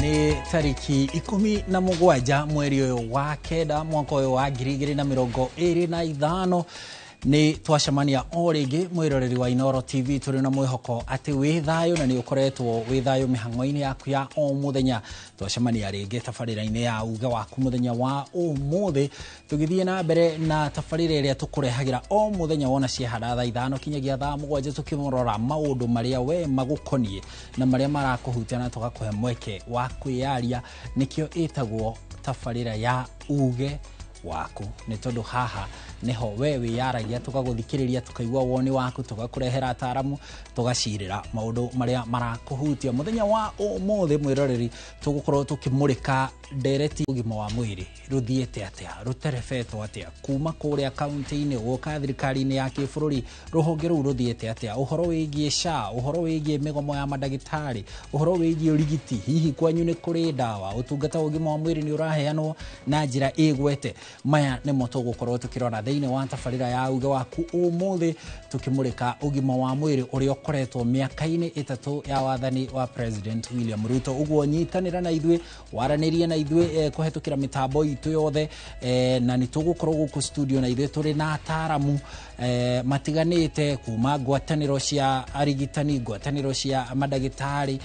Nĩ tariki 17 mweri ũyũ wa kenda mwaka ũyũ wa 2025. Nĩ twacemania o rĩngĩ mwĩroreri wa Inooro TV, tũrĩ na mwĩhoko atĩ wĩ thayũ na nĩ ũkoretwo wĩ thayũ mĩhang'o-inĩ yaku ya o mũthenya. Twacemania rĩngĩ tabarĩra-inĩ ya uge waku mũthenya wa ũmũthĩ, tũgĩthiĩ na mbere na tabarĩra ĩrĩa tũkũrehagĩra o mũthenya wona ciehanda thaa 5 kinyagia thaa 7, tũkĩrora maũndũ marĩa we magũkoniĩ na marĩa marakũhutia na tũgakũhe mweke wa kwĩyaria. Nĩkĩo ĩtagwo tabarĩra ya uge waku, nĩ tondũ haha nĩho we wĩyaragia, tũgagũthikĩrĩria, tũkaigua woni waku, tũgakũrehera ataramu, tũgacirĩra maũndũ marĩa marakũhutia. Mũthenya wa ũmũthĩ mwĩroreri, tũgũkorwo tũkĩmũrĩka ndereti ũgima wa mwĩrĩ rũthiĩte atĩa, rũterebetwo atĩa kuma kũrĩa kaunti-inĩ gũka thirikari-inĩ ya kĩbũrũri, rũhonge rũu rũthiĩte atĩa, ũhoro wĩgiĩ SHA, ũhoro wĩgiĩ mĩgomo ya mandagĩtarĩ, ũhoro wĩgiĩ ũrigiti, hihi kwanyu nĩ kũrĩ ndawa, ũtungata wa ũgima wa mwĩrĩ nĩ ũraheanwo na njĩra ĩgwete. Maya nĩmo tũgũkorwo tũkĩrora thĩinĩ wa tabarĩra ya uge waku ũmũthĩ, tũkĩmũrĩka ũgima wa mwĩrĩ ũrĩa ũkoretwo mĩaka-inĩ 3 ya wathani wa President William Ruto. Ũguo nyitanĩra na ithuĩ, waranĩrie na ithuĩ kũhetũkĩra mĩtambo itũ yothe, na nĩ tũgũkorwo gũkũ studio na ithuĩ tũrĩ na ataramu matiganĩte kuma ngwatanĩro cia arigitani, ngwatanĩro cia mandagĩtarĩ,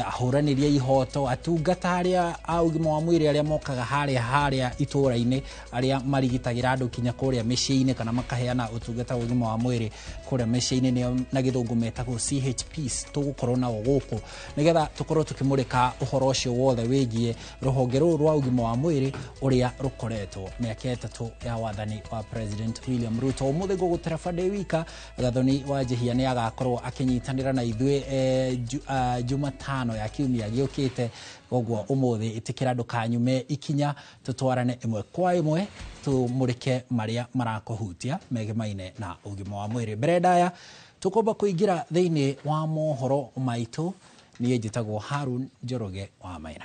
ahũranĩri a ihoto, atungata arĩa a ũgima wa mwĩrĩ arĩa mokaga harĩa itũũra-inĩ, arĩa marigitagĩra andũ kinya kũrĩa mĩciĩ-inĩ kana makaheana ũtungata wa ũgima wa mwĩrĩ kũrĩa mĩciĩ-inĩ, nĩo na gĩthũngũ metagwo CHPs. Tũgũkorwo nao gũkũ nĩgetha tũkorwo tũkĩmũrĩka ũhoro ũcio wothe wĩgiĩ rũhonge rũrũ rwa ũgima wa mwĩrĩ ũrĩa rũkoretwo mĩaka 3 ya wathani wa President William Ruto. Ũmũthĩ ngũgũtereba ndĩ wika, Gathoni wa Njihia nĩ agakorwo akĩnyitanĩra na ithuĩ Jumatano ya kiumia gĩũkĩte. Koguo ũmũthĩ ĩtĩkĩra ndũkanyume ikinya, tũtwarane ĩmwe kwa ĩmwe tũmũrĩke marĩa marakũhutia megemaine na ũgima wa mwĩrĩ. Mbere ndaya tũkomba kũingĩra thĩinĩ wa mohoro maitũ, niĩ njĩtagwo Harun Njoroge wa Maina.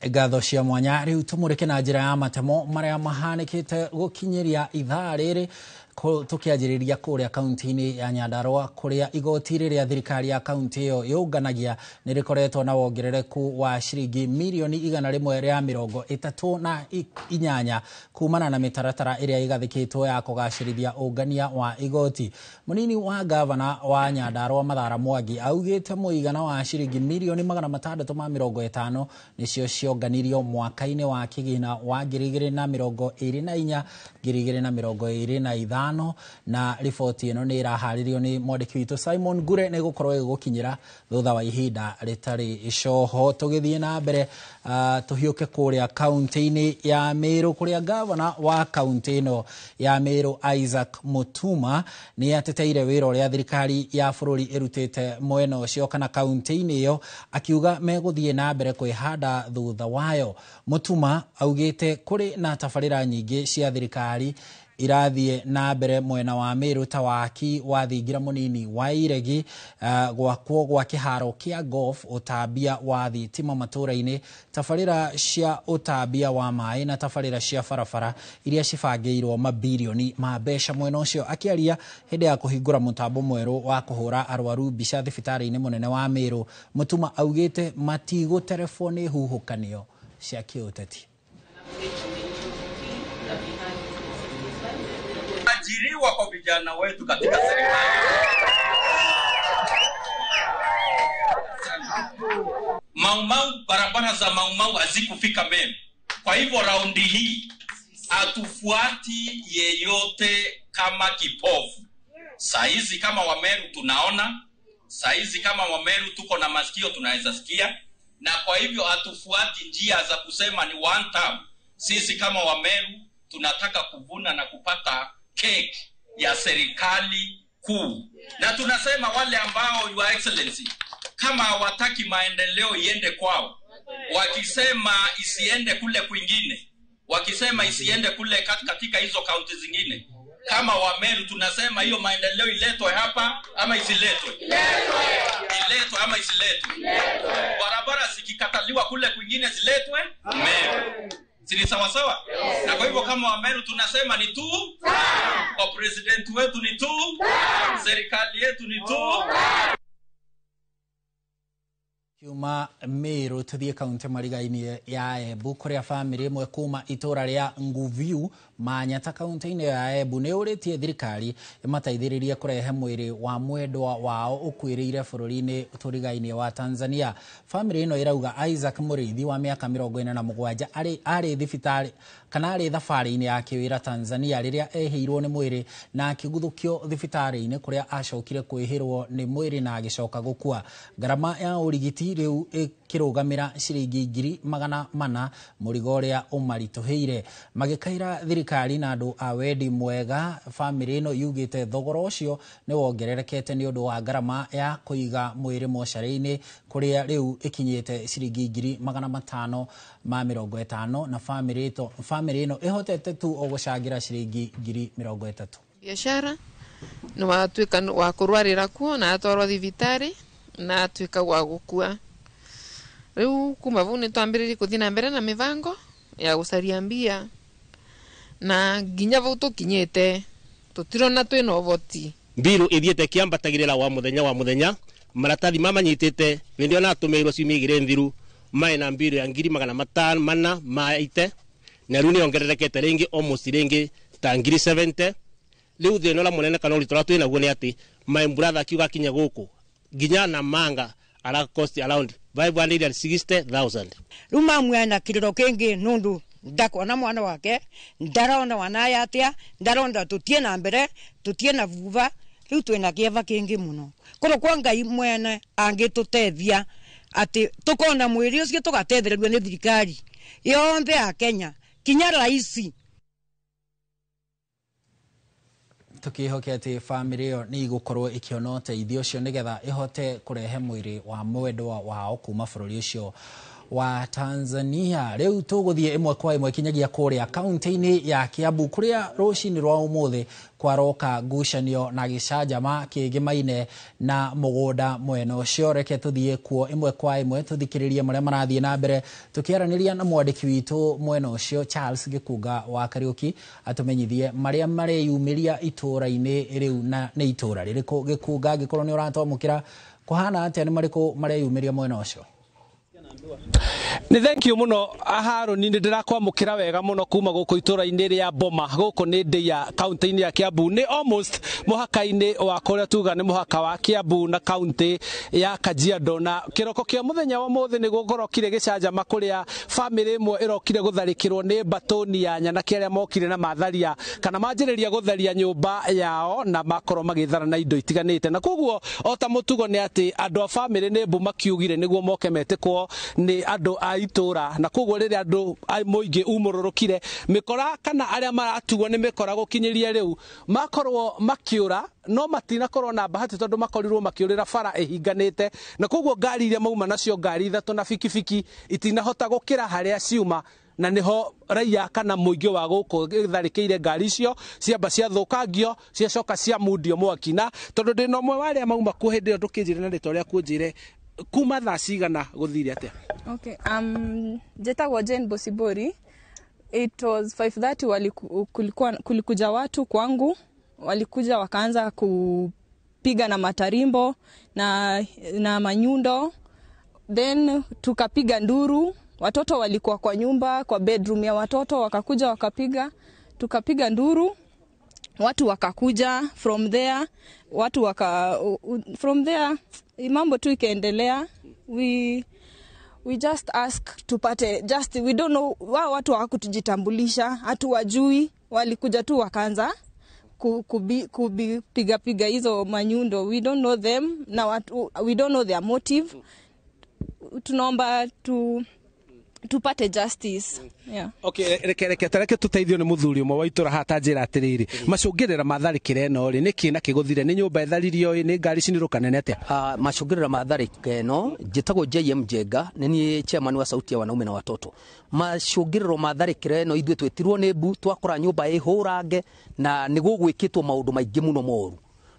Ngatho cia mwanya rĩu tũmũrĩke na njĩra ya matemo marĩa mahanĩkĩte gũkinyĩria ithaa rĩrĩ, tũkĩanjĩrĩria kũrĩa kaunti-inĩ ya Nyandarua kũrĩa igoti rĩrĩa thirikari ya kaunti ĩyo yũnganagia nĩ rĩkoretwo na wongerereku wa ciringi mirioni 138 kumana na mĩtaratara ĩrĩa ĩgathĩkĩtwo ya kũgacĩrithia ũngania wa igoti. Mũnini wa gavana wa Nyandarua Mathara Mwangi augĩte mũigana wa ciringi mirioni 650 nĩcio cionganirio mwaka-inĩ wa kĩgĩna wa 2024 2025, na riboti ĩno nĩ ĩraharĩrio nĩ mwandĩki witũ Simon Ngure, nĩ gũkorwo ĩgũkinyĩra thutha wa ihinda rĩtarĩ icoho. Tũgĩthiĩ na mbere tũhiũke kũrĩa kaunti-inĩ ya Meru kũrĩa gavana wa kaunti ĩno ya Meru Isaac Mutuma nĩ ateteire wĩra ũrĩa thirikari ya bũrũri ĩrutĩte mwena ũcio kana kaunti-inĩ ĩyo, akiuga megũthiĩ na mbere kwĩhanda thutha wayo. Mutuma augĩte kũrĩ na tabarĩra nyingĩ cia thirikari irathiĩ na mbere mwena wa Meru ta waki wa thingira mũnini wa Iregi, gwakwo gwa kĩharo kĩa golf, ũtambia wa thitima matũũra-inĩ, tabarĩra cia ũtambia wa maĩ na tabarĩra cia barabara iria cibangĩirwo mabirioni ma mbeca mwena ũcio. Akĩaria hĩndĩ ya kũhingũra mũtambo mwerũ wa kũhũra arwaru mbica thibitarĩ-inĩ mũnene wa Meru, Mutuma augĩte matigũterebwo nĩ huhũkanio cia kĩũteti. Ajiriwa kwa vijana wetu katika serikali. Maumau, barabara za Maumau hazikufika Meru. Kwa hivyo raundi hii hatufuati yeyote kama kipofu. Saizi kama Wameru tunaona, saizi kama Wameru tuko na masikio tunaweza sikia, Na kwa hivyo hatufuati njia za kusema ni one term. Sisi kama Wameru tunataka kuvuna na kupata cake ya serikali kuu. Na tunasema wale ambao, Your Excellency, kama hawataki maendeleo iende kwao, wakisema isiende kule kwingine, wakisema isiende kule katika hizo kaunti zingine, kama Wameru tunasema hiyo maendeleo iletwe hapa ama isiletwe? Iletwe ama isiletwe? Barabara zikikataliwa kule kwingine ziletwe Meru. Si ni sawa sawa? Yes. Na kwa hivyo kama Wameru tunasema ni tu, kwa president wetu ni tu, serikali yetu ni tu. Kiuma Meru tuthie kaunti mariga-inĩ ya Embu kũrĩa bamĩrĩ ĩmwe kuma itũra rĩa Nguviu Manyata kaunti-inĩ ya Embu nĩ ũrĩtie thirikari ĩmateithĩrĩrie kũrehe mwĩrĩ wa mwendwa wao ũkuĩrĩire bũrũri-inĩ tũriga-inĩ wa Tanzania. Bamĩrĩ ĩno ĩrauga Isaac Mũrĩithi wa mĩaka 47 arĩ thibitarĩ kana arĩ thabarĩ-inĩ ya kĩwĩra Tanzania rĩrĩa ehĩirwo nĩ mwĩrĩ na akĩguthũkio thibitarĩ-inĩ kũrĩa acokire kwĩhĩrwo nĩ mwĩrĩ na agĩcoka gũkua. Ngarama ya ũrigiti rĩu ĩkĩrũgamĩra ciringi 400,000 mũrigo ũrĩa ũmaritũhĩire. Magĩkaĩra thirikari na andũ a wendi mwega, bamĩrĩ ĩno yugĩte thogora ũcio nĩ wongererekete nĩ ũndũ wa ngarama ya kũiga mwĩrĩ mocarĩ-inĩ kũrĩa rĩu ĩkinyĩte ciringi 550,000 na bamĩrĩ ĩno ĩhotete tu o gũcangĩra ciringi 30,000. Biashara nĩ watuĩka wa kũrwarĩra kuo na atwarwo thibitarĩ na atuĩka wa gũkua. Rĩu kuma vau nĩ twambĩrĩirie kũthiĩ na mbere na mĩbango ya gũcaria mbia na nginya vau tũkinyĩte tũtirona twĩna ũhoti. Mbiru ithiĩte kĩambatagĩrĩra wa mũthenya wa mũthenya, maratathi mamanyitĩte hĩndĩ ĩyo natũmĩirwo ciumia igĩrĩ thiru maĩ na mbiru ya 500,000 ma ite na rĩu nĩyongererekete rĩngĩ almost rĩngĩ ta 70,000. Rĩu thĩna ũrĩa mũnene kana ũritũ ũrĩa twĩnaguo nĩ atĩ my brother akiuga akinya gũkũ nginya na manga ara cost around 560,000. Rĩu mamu ena kĩrĩro kĩngĩ nũndũ ndakuona mwana wake ndarona wanaye atia ndarona tutie na mbere tutie na vuva rĩu twĩna kĩeva kĩngĩ mũno kũrũ kwa Ngai mwene angĩtũteithia atĩ tũkona mwĩrĩ ũcio tũgatethererio nĩ thirikari yonthe ya Kenya kinya raisi. Tukihoke atĩ bamĩrĩ ĩyo nĩ igũkorwo ĩkĩona ũteithio ũcio nĩgetha ĩhote kũrehe mwĩrĩ wa mwendwa wao kuma bũrũri ũcio wa Tanzania. Rĩu tũgũthiĩ ĩmwe kwa ĩmwe kinyagia kũrĩa kaunti-inĩ ya Kiambu kũrĩa rũcinĩ rwa ũmũthĩ kwaroka ngucanio na gĩcanjama kĩgĩmaine na mũgũnda mwena ũcio. Reke tũthiĩ kuo ĩmwe kwa ĩmwe tũthikĩrĩrie marĩa marathiĩ na mbere tũkĩaranĩria na mwandĩki witũ mwena ũcio Charles Gĩkunga wa Kariũki atũmenyithie marĩa mareyumĩria itũũra-inĩ rĩu na nĩ itũũra rĩrĩkũ. Gĩkunga, angĩkorwo nĩ ũratwamũkĩra, kũhana atĩa, nĩ marĩkũ mareyumĩria mwena ũcio? Nĩ thank you mũno Harũni, nĩ ndĩrakwamũkĩra wega mũno kuma gũkũ itũũra-inĩ rĩa Boma. Gũkũ nĩ Ndĩa kaunti-inĩ ya Kiambu, nĩ almost mũhaka-inĩ wa kũrĩa tuga nĩ mũhaka wa Kiambu na kaunti ya Kajiado. Na kĩroko kĩa mũthenya wa ũmũthĩ nĩ gũkorokire gĩcanjama kũrĩa bamĩrĩ ĩmwe ĩrokire gũtharĩkĩrwo nĩ mbatũni ya nyanake arĩa mokire na matharia kana manjĩrĩria gũtharia nyũmba yao na makorwo magĩthara na indo itiganĩte. Na koguo o ta mũtugo nĩ atĩ andũ a bamĩrĩ nĩ mbu makiugire nĩguo moke metĩkwo nĩ andũ a itũra, na koguo rĩrĩa andũ mũingĩ umũrũrũkire mĩkora kana arĩa maratuo nĩ mĩkora gũkinyĩria rĩu makorwo makĩũra, no matinakorwo na bahati tondũ makorirwo makĩũrĩra bara ĩhinganĩte, na koguo ngari iria mauma nacio ngari ithatũ na bikibiki itinahota gũkĩra harĩa ciuma, na niho raia kana mũingĩ wa gũkũ gĩtharĩkĩire ngari icio ciamba ciathũkangio ciacoka ciamundio mwaki. Na tondũ ndĩna ũmwe wa arĩa mauma kuo hĩndĩ ĩyo, ndũkĩnjĩre na rĩtwa rĩaku ũnjĩre kuma thaa cigana gũthire atĩa? Okay, njĩtagwo Jane Bosibori. It was 5:30 kulikuja watu kwangu, walikuja wakaanza kupiga na matarimbo na manyundo, then tukapiga nduru. Watoto walikuwa kwa nyumba, kwa bedroom ya watoto, wakakuja wakapiga, tukapiga nduru, watu wakakuja. From there watu waka from there mambo tu ikaendelea. We just ask tupate just, we don't know, wao watu hawakutujitambulisha, hatuwajui, walikuja tu wakaanza kupiga piga hizo manyundo. We don't know them na watu, we don't know their motive. Tunaomba tupate justice, yeah. Okay, reke tareke tuteithio nĩ mũthuri ũmwe wa itũra haha. Ta njĩra atĩrĩrĩ, macũngĩrĩra ma tharĩkĩra ĩno rĩ, nĩkĩ na kĩgũthire? Nĩ nyũmba ĩtharirio ĩ, nĩ ngari cinirwo, kana nĩ atĩa? Macũngĩrĩra ma tharĩka ĩno, njĩtagwo JM Njenga, nĩ niĩ chairman wa Sauti ya Wanaume na Watoto. Macũngĩrĩro ma tharĩkĩra ĩno, ithuĩ twĩtirwo nĩ mbu, twakora nyũmba ĩhũrange na nĩ gũgwĩkĩtwo maũndũ maingĩ mũno moru,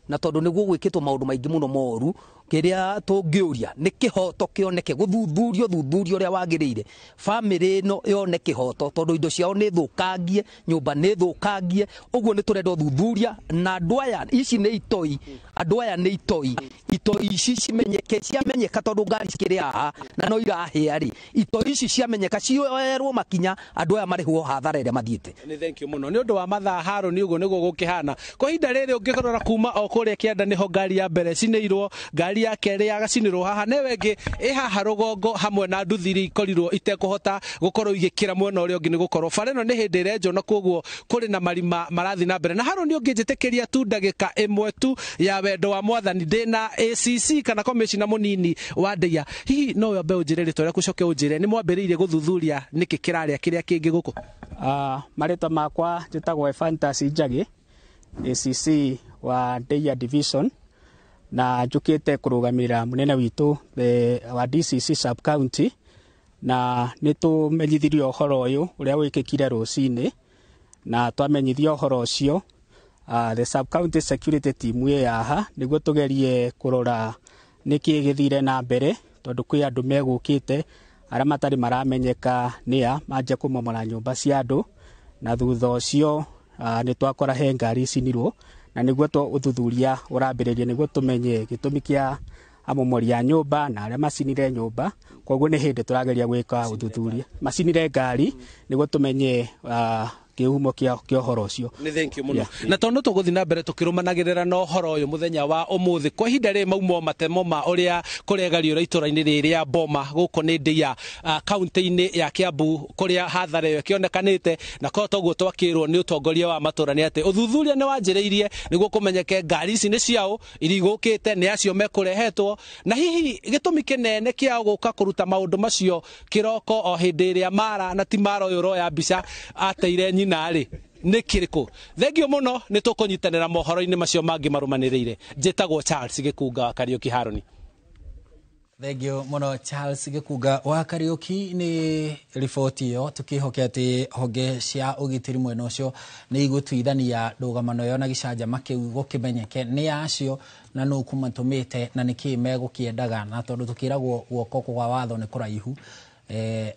na tondũ nĩ gũgwĩkĩtwo maũndũ maingĩ mũno moru, kĩrĩa tũngĩũria nĩ kĩhoto kĩoneke, gũthuthurio thuthurio ũrĩa wagĩrĩire, bamĩrĩ ĩno yone kĩhoto, tondũ indo ciao nĩ thũkangie, nyũmba nĩ thũkangie. Ũguo nĩ tũrenda ũthuthuria, na andũ aya, ici nĩ itoi, andũ aya nĩ itoi. Itoi ici cimenyeke, ciamenyeka, tondũ ngari cikĩrĩ haha na no irahĩa rĩ, itoi ici ciamenyeka cioerwo makinya, andũ aya marĩhwo hathara ĩrĩa mathiĩte. Nĩ thank you mũno nĩ ũndũ wa mathaa. Harũni, ũguo nĩguo gũkĩhana kwa ihinda rĩrĩ. Ũngĩrora kuma o kũrĩa kĩanda nĩho ngari ya mbere cinĩirwo, ngari ya kerĩ yagacinĩrwo haha, newe ĩngĩ ĩ haha rũgongo, hamwe na nduthi iria ikorirwo itekũhota gũkorwo igĩkĩra mwena ũrĩa ũngĩ, nĩ gũkorwo bara ĩno nĩ hĩndĩ ĩrenjwo na koguo kũrĩ na marima marathiĩ na mbere. Na Harũni, ũngĩnjĩtĩkĩria tu ndagĩka ĩmwe tu ya wendo wa mwathani, ndĩna ACC kana komĩcina mũnini wa Ndeia, hihi no wambe ũnjĩre rĩtwa rĩaku, ũcoke ũnjĩre nĩ mwambĩrĩirie gũthuthuria nĩkĩ kĩrarĩa kĩrĩa kĩngĩ gũkũ? Marĩtwa makwa njĩtagwo Ephantus Njagi, ACC wa Ndeia Division, na njũkĩte kũrũgamĩrĩra mũnene witũ wa DCC sub county, na nĩ tũmenyithirio ũhoro ũyũ ũrĩa wĩkĩkire rũcinĩ. Na twamenyithio ũhoro ũcio, the sub county security team ĩ haha nĩguo tũgerie kũrora nĩkĩ gĩthire na mbere, tondũ kwĩ andũ megũkĩte arĩa matarĩ maramenyeka nĩa manjia kũmomora nyũmba cia andũ. Na thutha ũcio nĩ twakora he ngari icinirwo, na nĩguo ũthuthuria ũrambĩrĩria nĩguo tũmenye gĩtũmi kĩa amomori a nyũmba na arĩa macinire nyũmba. Koguo nĩ hĩndĩ tũrageria gwĩka ũthuthuria, macinire ngari, nĩguo tũmenye kĩhumo kĩa ũhoro ũcio. Nĩ thank you mũno. Na tondũ tũgũthiĩ na mbere tũkĩrũmanagĩrĩra na ũhoro ũyũ mũthenya wa ũmũthĩ, kwa ihinda rĩrĩ maumwo matemo ma ũrĩa kũregariũra itũra-inĩ rĩrĩ rĩa Boma, gũkũ nĩ Ndeia, kaunti-inĩ ya Kiambu, kũrĩa hathara ĩyo ĩkĩonekanĩte. Na korwo toguo twakĩrwo nĩ ũtongoria wa matũra nĩ atĩ ũthuthuria nĩ wanjĩrĩirie nĩguo kũmenyeke ngari ici nĩ ciaũ iria igũkĩte, nĩ acio mekũrehetwo, na hihi gĩtũmi kĩnene kĩao gũka kũruta maũndũ macio kĩroko o hĩndĩ ĩrĩa mara na ti mara ũyũ ũroya mbica ateire nyina rĩ, nĩ kĩrĩkũ. Thengio mũno, nĩ tũkũnyitanĩra mohoro-inĩ macio mangĩ marũmanĩrĩire. Njĩtagwo Charles Gĩkunga wa Kariũki Harũni. Thengio mũno, Charles Gĩkunga wa Kariũki, nĩ riboti ĩyo. Tũkĩhoke atĩ honge cia ũgitĩri mwena ũcio nĩ igũtuithania ndũgamano ĩyo na gĩcanjama kĩu gũkĩmenyeke nĩ acio na nũ kũmatũmĩte na nĩkĩ megũkĩendaga. Na tondũ tũkĩragwo guoko kwa watho nĩ kũraihu,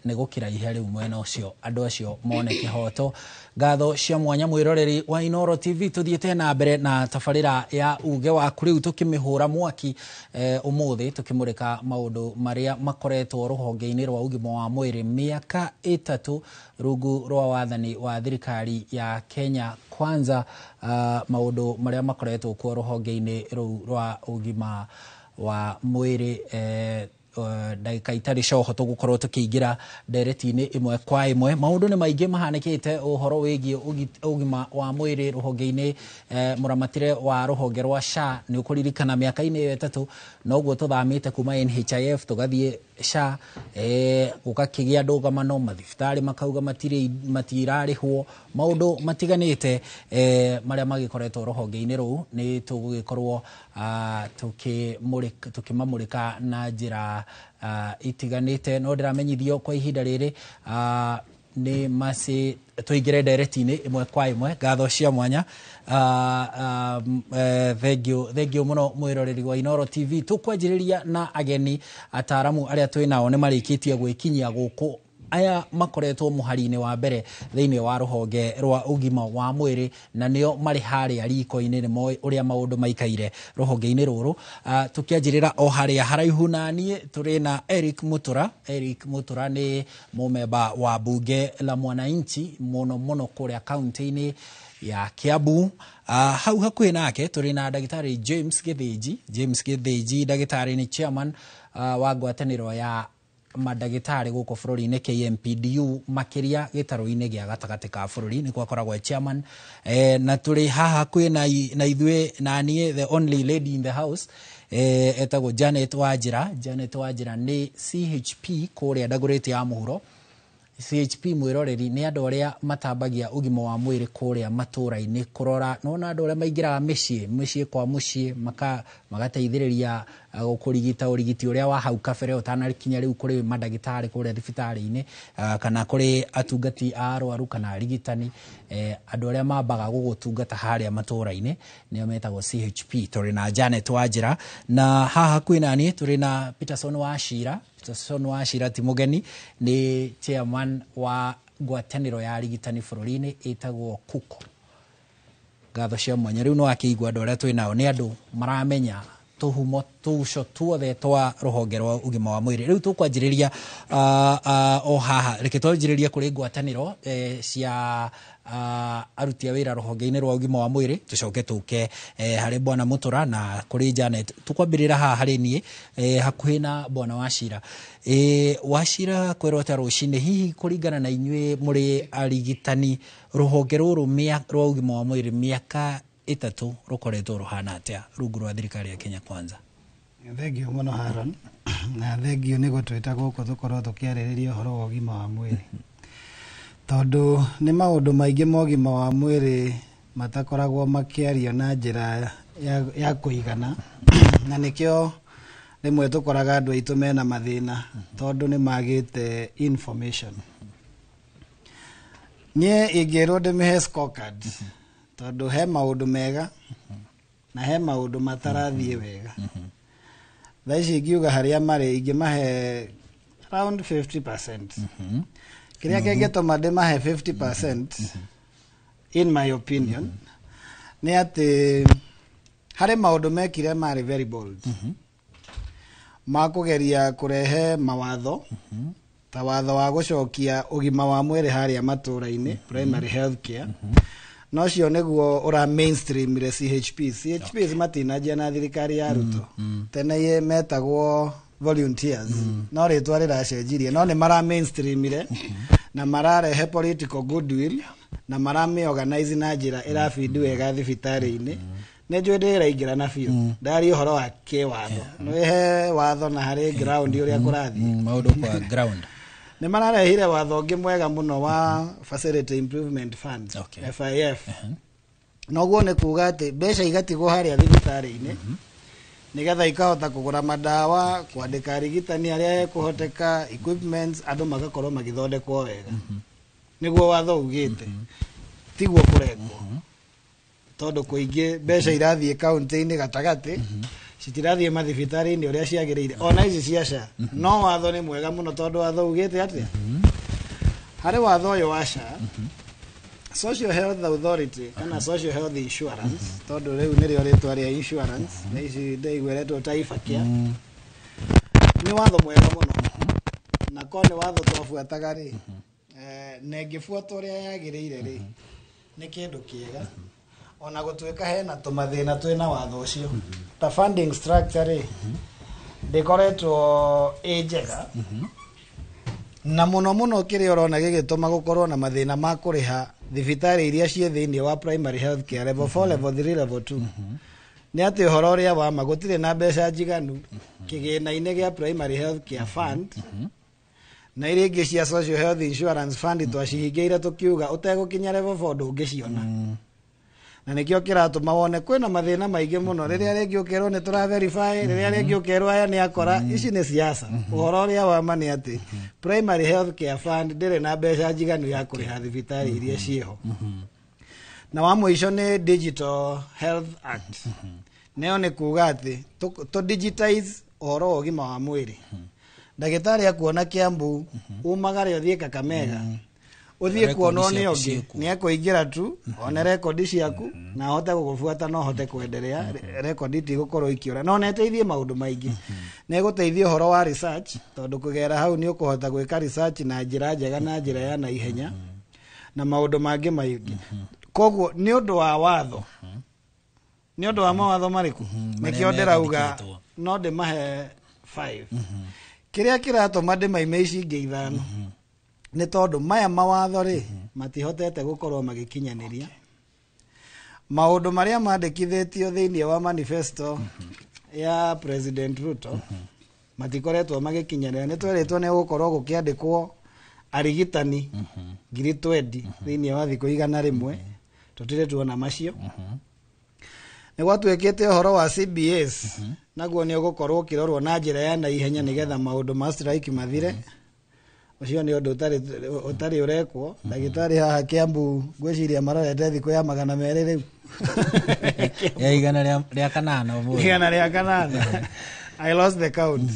nĩ gũkĩraihe rĩu mwena ũcio andũ acio mone kĩhoto. Ngatho cia mwanya, mwĩroreri wa Inoro TV. Tũthiĩte na mbere na tabarĩra ya uge waku, rĩu tũkĩmĩhũra mwaki ũmũthĩ tũkĩmũrĩka maũndũ marĩa makoretwo rũhonge-inĩ rwa ũgima wa mwĩrĩ mĩaka 3 rungu rwa wathani wa thirikari ya Kenya Kwanza, maũndũ marĩa makoretwo kuo rũhonge-inĩ rũu rwa ũgima wa mwĩrĩ. Ndagĩka itarĩ coho tũgũkorwo tũkĩingĩra ndereti-inĩ ĩmwe kwa ĩmwe. Maũndũ nĩ maingĩ mahanĩkĩte ũhoro wĩgiĩ ũgima wa mwĩrĩ rũhonge-inĩ, mũramatĩre wa rũhonge rwa SHA. Nĩ ũkũririkana mĩaka-inĩ ĩyo 3 noguo tũthamĩte kuma NHIF tũgathiĩ SHA, gũgakĩgĩa ndũgamano, mathibitarĩ makauga matirarĩhwo, maũndũ matiganĩte marĩa magĩkoretwo rũhonge-inĩ rũu nĩ tũgũgĩkorwo tũkĩmamũrĩka na njĩra itiganĩte. No ndĩramenyithio kwa ihinda rĩrĩ nĩ maci tũingĩre ndereti-inĩ ĩmwe kwa ĩmwe. Ngatho cia mwanya, thengio, thengio mũno, mwĩroreri wa Inoro TV. Tũkwanjĩrĩria na ageni ataramu arĩa twĩ nao nĩ marĩkĩtie gwĩkinyia gũkũ, aya makoretwo mũhari-inĩ wa mbere thĩinĩ wa rũhonge rwa ũgima wa mwĩrĩ, na nĩo marĩ harĩa riko-inĩ, nĩ moĩ ũrĩa maũndũ maikaire rũhonge-inĩ rũrũ. Tũkĩanjĩrĩra o harĩa haraihu na niĩ tũrĩ na Eric Mutura. Eric Mutura nĩ mũmemba wa bunge la mwananchi, mũno mũno kũrĩa kaunti-inĩ ya Kiambu. Hau hakuhĩ nake tũrĩ na ndagĩtarĩ James Gĩthĩnji. James Gĩthĩnji, ndagĩtarĩ, nĩ chairman wa ngwatanĩro ya mandagĩtarĩ gũkũ bũrũri-inĩ, KMPDU, makĩria gĩtarũ-inĩ gĩa gatagatĩ ka bũrũri nĩkuo akoragwo e chairman. Na tũrĩ haha hakuhĩ na ithuĩ na niĩ, the only lady in the house, Etagwo Janet Wanjira. Janet Wanjira nĩ CHP kũrĩa Dagoretti ya mũhuro. CHP, mwĩroreri, nĩ andũ arĩa matambagia ũgima wa mwĩrĩ kũrĩa matũra-inĩ, kũrora nona andũ arĩa maingĩraga mĩciĩ mĩciĩ kwa mũciĩ, magateithĩrĩria kũrigita ũrigiti ũrĩa wa hau kabere ũtanakinya rĩu kũrĩ mandagĩtarĩ kũrĩa thibitarĩ-inĩ, kana kũrĩ atungati a arwaru kana arigitani. Andũ arĩa mambaga gũgũtungata harĩa matũra-inĩ nĩo metagwo CHP. Tũrĩ na Janet Wanjira, na haha hakuhĩ naniĩ tũrĩ na Peterson Wachira. Peterson Wachira ti mũgeni, nĩ chairman wa ngwatanĩro ya arigitani bũrũri-inĩ ĩtagwo KUKO. Ngatho cia mwanya. Rĩu nĩ wakĩigua andũ arĩa twĩ nao nĩ andũ maramenya tũhumo tũco tuothe twa rũhonge rwa ũgima wa mwĩrĩ. Rĩu tũkwanjĩrĩria o haha, reke twanjĩrĩrie kũrĩ ngwatanĩro cia aruti a wĩra rũhonge-inĩ rwa ũgima wa mwĩrĩ, tũcoke tũke harĩ bwana Mũtũra na kũrĩ Janet. Tũkwambĩrĩra haha harĩ niĩ, hakuhĩ na bwana Wachira. Wachira, kwĩrwo ta rũcinĩ, hihi kũringana na inyuĩ mũrĩ arigitani, rũhonge rũrũ rwa ũgima wa mwĩrĩ mĩaka 3 rũkoretwo rũhana atĩa rungu rwa thirikari ya Kenya Kwanza? Thengio mũno, Haron, na thengio nĩ gũtwĩta gũkũ tũkorwo tũkĩarĩrĩria ũhoro wa ũgima wa mwĩrĩ, tondũ nĩ maũndũ maingĩ ma ũgima wa mwĩrĩ matakoragwo makĩario na njĩra ya kũigana, na nĩkĩo rĩmwe tũkoraga andũ aitũ mena mathĩna, tondũ nĩ magĩte information. Niĩ ingĩrwo ndĩmĩhe scorecard, tondũ he maũndũ mega na he maũndũ matarathiĩ wega, thaa ici ingiuga harĩa marĩ ingĩmahe around 50%. Kĩrĩa kĩngĩtũma ndĩmahe 50% in my opinion nĩ atĩ harĩ maũndũ mekire marĩ very bold ma kũgeria kũrehe mawatho, ta watho wa gũcokia ũgima wa mwĩrĩ harĩa matũra-inĩ, primary health care, na ũcio nĩguo ũra mainstreamire CHPs. CHPs matinanjia na thirikari ya Ruto. Tene ye metagwo volunteers, no rĩtwa rĩracenjirie, no nĩ mara mainstreamire na mararehe political goodwill na maramĩorganize na njĩra ĩrabindi wega thibitarĩ-inĩ. Nĩ njũĩ ndĩraingĩra na biũ ndaria ũhoro wa kĩwatho, nĩhe watho na harĩ ground ũrĩa kũrathiĩ. Maũndũ kwa ground. Nĩ mararehire watho ũngĩ mwega mũno wa Facility Improvement Fund, FIF. Noguo nĩ kuga atĩ mbeca igatigwo harĩa thibitarĩ-inĩ nĩgetha ikahota kũgũra madawa, kwandĩka arigitani arĩa ekũhoteka, equipments, andũ magakorwo magĩthondekwo wega. Nĩguo watho ugĩte, tiguo kũrekwo, tondũ kũingĩ mbeca irathiĩ kaunti-inĩ gatagatĩ, citirathiĩ mathibitarĩ-inĩ ũrĩa ciagĩrĩire, ona ici cia SHA. No watho nĩ mwega mũno, tondũ watho ugĩte atĩa? Harĩ watho ũyũ wa SHA, Social Health Authority kana Social Health Insurance, tondũ rĩu nĩrĩo rĩtwa rĩa insurance na ici ndĩigua ĩretwo Taifa Care, nĩ watho mwega mũno, na ko nĩ watho twabuataga rĩ, na ĩngĩbuatwo ũrĩa yagĩrĩire rĩ, nĩ kĩndũ kĩega, ona gũtuĩka hena tũmathĩna twĩna watho ũcio, ta funding structure rĩ, ndĩkoretwo ĩ njega, na mũno mũno kĩrĩa ũrona gĩgĩtũma gũkorwo na mathĩna ma kũrĩha thibitarĩ iria ciĩ thĩinĩ wa primary health care, level 4, level 3, level 2, nĩ atĩ ũhoro ũrĩa wa ma gũtirĩ na mbeca njiganu kĩgĩna-inĩ gĩa primary health care fund, na iria ingĩ cia Social Health Insurance Fund twacihingĩire tũkiuga ũtegũkinya level 4 ndũngĩciona, na nĩkĩo kĩratũma wone kwĩna mathĩna maingĩ mũno, rĩrĩa rĩngĩ ũkerwo nĩ tũra verify, rĩrĩa rĩngĩ ũkerwo aya nĩ akora, ici nĩ siasa. Ũhoro ũrĩa wa ma nĩ atĩ primary health care fund ndĩrĩ na mbeca njiganu ya kũrĩha thibitarĩ iria ciĩho. Na wa mũico nĩ Digital Health Act, nayo nĩ kuga atĩ tũ digitize ũhoro wa ũgima wa mwĩrĩ. Ndagĩtarĩ akuona Kiambu, umagare ũthiĩ Kakamega, ũthiĩ Rekondi kuonwo nĩ ciaku ũngĩ ciĩkuo. nĩ ekũingĩra tu one rekondi ciaku na ahote gũgũbuata na ũhote kwenderea, rekondi itigũkorwo ikĩũra, no na ĩteithie maũndũ maingĩ. Nĩ ĩgũteithia ũhoro wa research, tondũ kũgera hau nĩ ũkũhota gwĩka research na njĩra njega na njĩra ya naihenya na maũndũ mangĩ maingĩ. Koguo nĩ ũndũ wa watho, nĩ ũndũ wa mawatho marĩkũ, nĩkĩo marĩa ndĩrauga mekũthikĩtwo. No ndĩmahe 5. Kĩrĩa kĩratũma ndĩmaime ici ingĩ 5 nĩ tondũ maya mawatho rĩ, matihotete gũkorwo magĩkinyanĩria maũndũ marĩa mandĩkithĩtio thĩinĩ wa manifesto. Ya President Ruto matikoretwo magĩkinyanĩra. Nĩ twerĩtwo nĩ gũkorwo gũkĩandĩkwo arigitani 20,000 thĩinĩ wa thikũ 100. Tũtirĩ tuona macio. Nĩ gwatuĩkĩte ũhoro wa CBS naguo nĩ ũgũkorwo ũkĩrorwo na njĩra ya naihenya nĩgetha maũndũ ma strike mathire. Ũcio nĩ ũndũ ũtarĩ ũrekwo. Ndagĩtarĩ haha Kiambu ngwĩciria marorete thikũ ya 200 rĩu. Ya 108 ũmũthĩ. 108. I lost the count.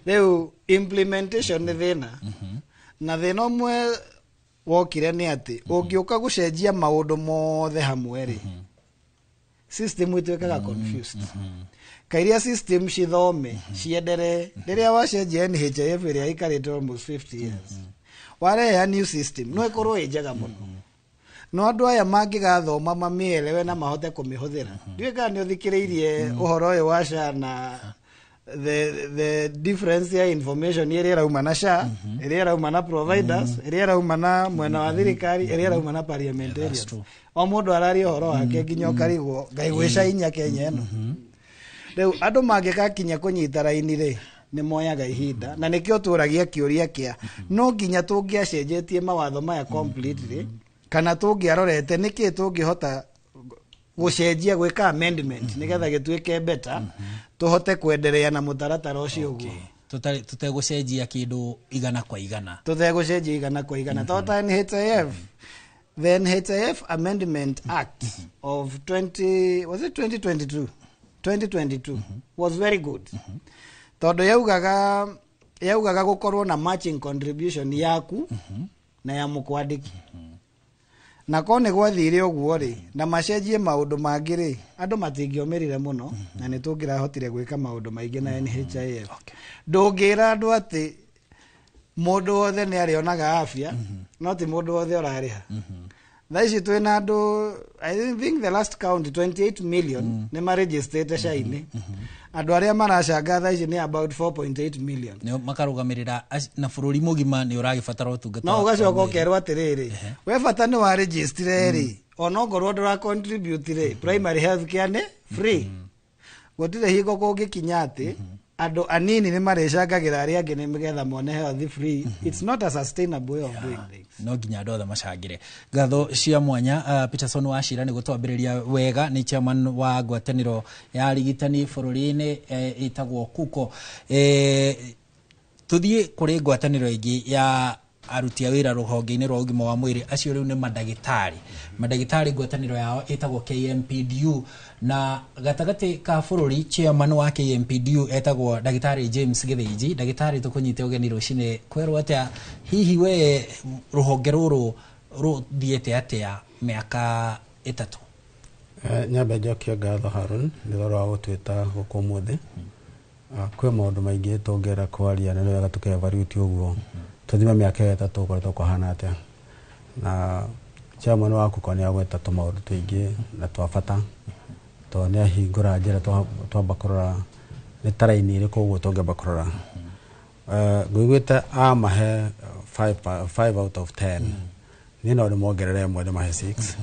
Rĩu implementation nĩ thĩna, na thĩna ũmwe wokire nĩ atĩ ũngĩũka gũcenjia maũndũ mothe hamwe rĩ, system ituĩkaga confused. Kairia system cithome cienderee. Rĩrĩa wacenjia NHIF ĩrĩa ĩikarĩte almost 50 years, warehe new system, no ĩkorwo ĩ njega mũno, no andũ aya mangĩgathoma mamĩelewe na mahote kũmĩhũthĩra. Ndiũĩ kana nĩ ũthikĩrĩirie ũhoro ũyũ wa SHA na the difference ya information ĩrĩa ĩrauma na SHA, ĩrĩa ĩrauma na providers, ĩrĩa ĩrauma na mwena wa thirikari, ĩrĩa ĩrauma na parliamentarians. O mũndũ araria ũhoro wake nginya ũkarigwo ngai gwĩca inya Kenya ĩno. Rĩu andũ mangĩgakinya kũnyita raini rĩ, nĩ moyaga ihinda, na nĩkĩo tũragia kĩũria kĩa no nginya tũngĩacenjetie mawatho maya completely kana tũngĩarorete nĩkĩ tũngĩhota gũcenjia, gwĩka amendment nĩgetha gĩtuĩke better, tũhote kwenderea na mũtaratara ũcio ũguo. Tũtegũcenjia kĩndũ 100%. Tũtegũcenjia 100%, to ta NHIF, the NHIF Amendment Act of 20, was it 2022? 2022 was very good tondũ yaugaga gũkorwo na matching contribution yaku na ya mũkwandĩki. Na ko nĩ gwathire ũguo rĩ, na macenjie maũndũ mangĩ rĩ, andũ matingĩomĩrire mũno na nĩ tũngĩrahotire gwĩka maũndũ maingĩ na NHIF. Ndũngĩra andũ atĩ mũndũ wothe nĩ arĩonaga afya, no ti mũndũ wothe ũrarĩha. Thaa ici twĩna andũ, I think the last count, 28 million nĩ marĩgĩstĩte SHA-inĩ. Andũ arĩa maracanga thaa ici nĩ about 4.8 million. Nĩo makarũgamĩrĩra na bũrũri mũgima nĩ ũragĩbatara ũtungata no wa ũgacoka mwĩrĩ. Ũkerwo atĩrĩrĩ, we bata nĩ warĩgĩstire rĩ, onokorwo ndũra contribute rĩ, primary health care nĩ free. Gũtirĩ hingo kũngĩkinya atĩ andũ anini nĩ marĩcangagĩra arĩa angĩ nĩgetha mone health free. It's not a sustainable way of doing things. No nginya andũ othe macangĩre. Ngatho cia mwanya, Peterson Wachira, nĩ gũtwambĩrĩria wega. Nĩ chairman wa ngwatanĩro ya arigitani bũrũri-inĩ, ĩtagwo KUKO. Tũthiĩ kũrĩ ngwatanĩro ĩngĩ ya aruti a wĩra rũhonge-inĩ rwa ũgima wa mwĩrĩ. Acio rĩu nĩ mandagĩtarĩ. Ngwatanĩro yao ĩtagwo KMPDU, na gatagatĩ ka bũrũri chairman wa KMPDU etagwo Ndagĩtarĩ James Gĩthĩnji. Ndagĩtarĩ, tũkũnyite ũgeni rũcinĩ. Kwerwo atĩa hihi we rũhonge rũrũ rũthiĩte atĩa mĩaka 3? Nyambe njokie ngatho, Harun, nĩ ũhoro wa gũtwĩta gũkũ ũmũthĩ. Kwĩ maũndũ maingĩ tũngĩenda kwaria, na nĩ wega tũke-evaluate ũguo tũthime mĩaka ĩyo 3 gũkoretwo kũhana atĩa. Na chairman wa KUKO nĩ agweta tũmaũndũ tũingĩ na twa bata, tondũ nĩ ahingũra njĩra twamba kũrora nĩ ta raini ĩrĩkũ ũguo tũngĩamba kũrora. Ngũiguĩte amahe 5 out of 10. Niĩ no ndĩmongerere 1, ndĩmahe 6.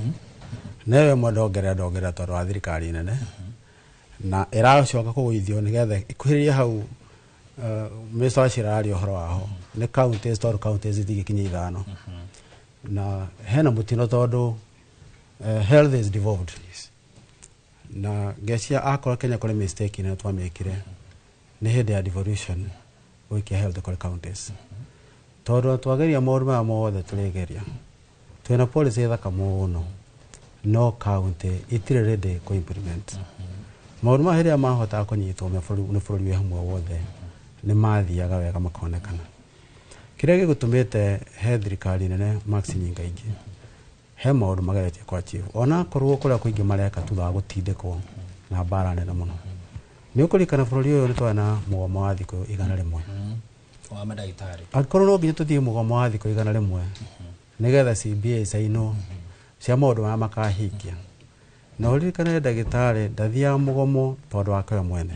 Na ĩyo ĩmwe ndongerera tondũ wa thirikari nene na ĩracoka kũgũithio nĩgetha ĩkuhĩrĩrie hau. Mr. Wachira araria ũhoro waho nĩ counties, tondũ counties itingĩkinya 5 na hena mũtino, tondũ health is devolved, na ngecia akorwo Kenya kũrĩ mistake nene twamĩkire nĩ hĩndĩ ya devolution, gũikia health kũrĩ counties, tondũ twageria maũndũ maya mothe tũrĩgeria, twĩna policy thaka mũno, no county itirĩ ready kũ implement maũndũ maya. Hĩndĩ ĩrĩa mahotaga kũnyitwo me nĩ bũrũri wĩ hamwe wothe, nĩ mathiaga wega makonekana. Kĩrĩa gĩgũtũmĩte he thirikari nene marks nyingaingĩ, he maũndũ mageretie kũ achieve, ona korwo kũrĩa kũingĩ mareka thutha wa gũtindĩkwo na mbara nene mũno. Nĩ ũkũririkana bũrũri ũyũ nĩ twarĩ na mũgomo wa thikũ 100 wa mandagĩtarĩ. Angĩkorwo no nginya tũthiĩ mũgomo wa thikũ 100 nĩgetha CBA cainwo cia maũndũ marĩa makahingia, na ũririkane ndagĩtarĩ ndathiaga mũgomo tondũ wake we mwene,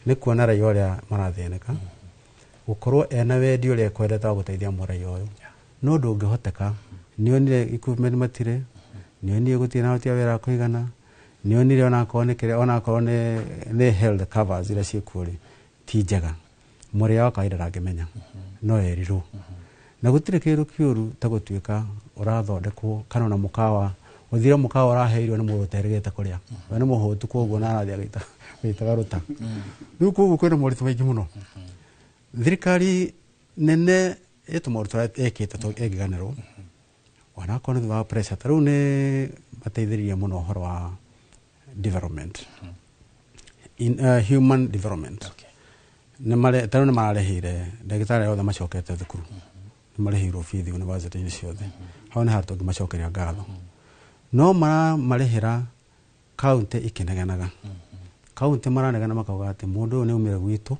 nĩ kuona raia ũrĩa marathĩnĩka, gũkorwo ena wendi ũrĩa ekwendete wa gũteithia mũraia ũyũ, no ndũngĩhoteka. Nĩ onire equipment matirĩ, nĩ onire gũtirĩ na aruti a wĩra a kũigana, Nĩ onire onakorwo nĩ kĩrĩa, onakorwo nĩ health covers iria ciĩkuo rĩ, ti njega, mũrĩa wa kawaida ndangĩmenya, no erirwo. Na gũtirĩ kĩndũ kĩũru ta gũtuĩka ũrathondekwo kana ona mũkawa ũthire, mũkawa ũraheirwo nĩ mũndũ ũterĩgĩte kũrĩa, we nĩ mũhũtu, koguo na arathiĩ agĩitaga rũta. Rĩu koguo kwĩna moritũ maingĩ mũno. Thirikari nene ĩ tũmaũndũ tũrĩa ĩkĩte ĩngĩganĩrwo, onakorwo nĩ thutha wa pressure. Ta rĩu nĩ mateithĩrĩirie mũno ũhoro wa development in human development. Nĩ mare ta rĩu nĩ mararĩhĩire ndagĩtarĩ arĩa othe macokete thukuru, nĩ marĩhĩirwo bithi university-inĩ ciothe. Hau nĩ handũ tũngĩmacokeria ngatho. No maramarĩhĩra kaunti ikĩnegenaga, kaunti maranegena makauga atĩ mũndũ ũyũ nĩ aumire gwitũ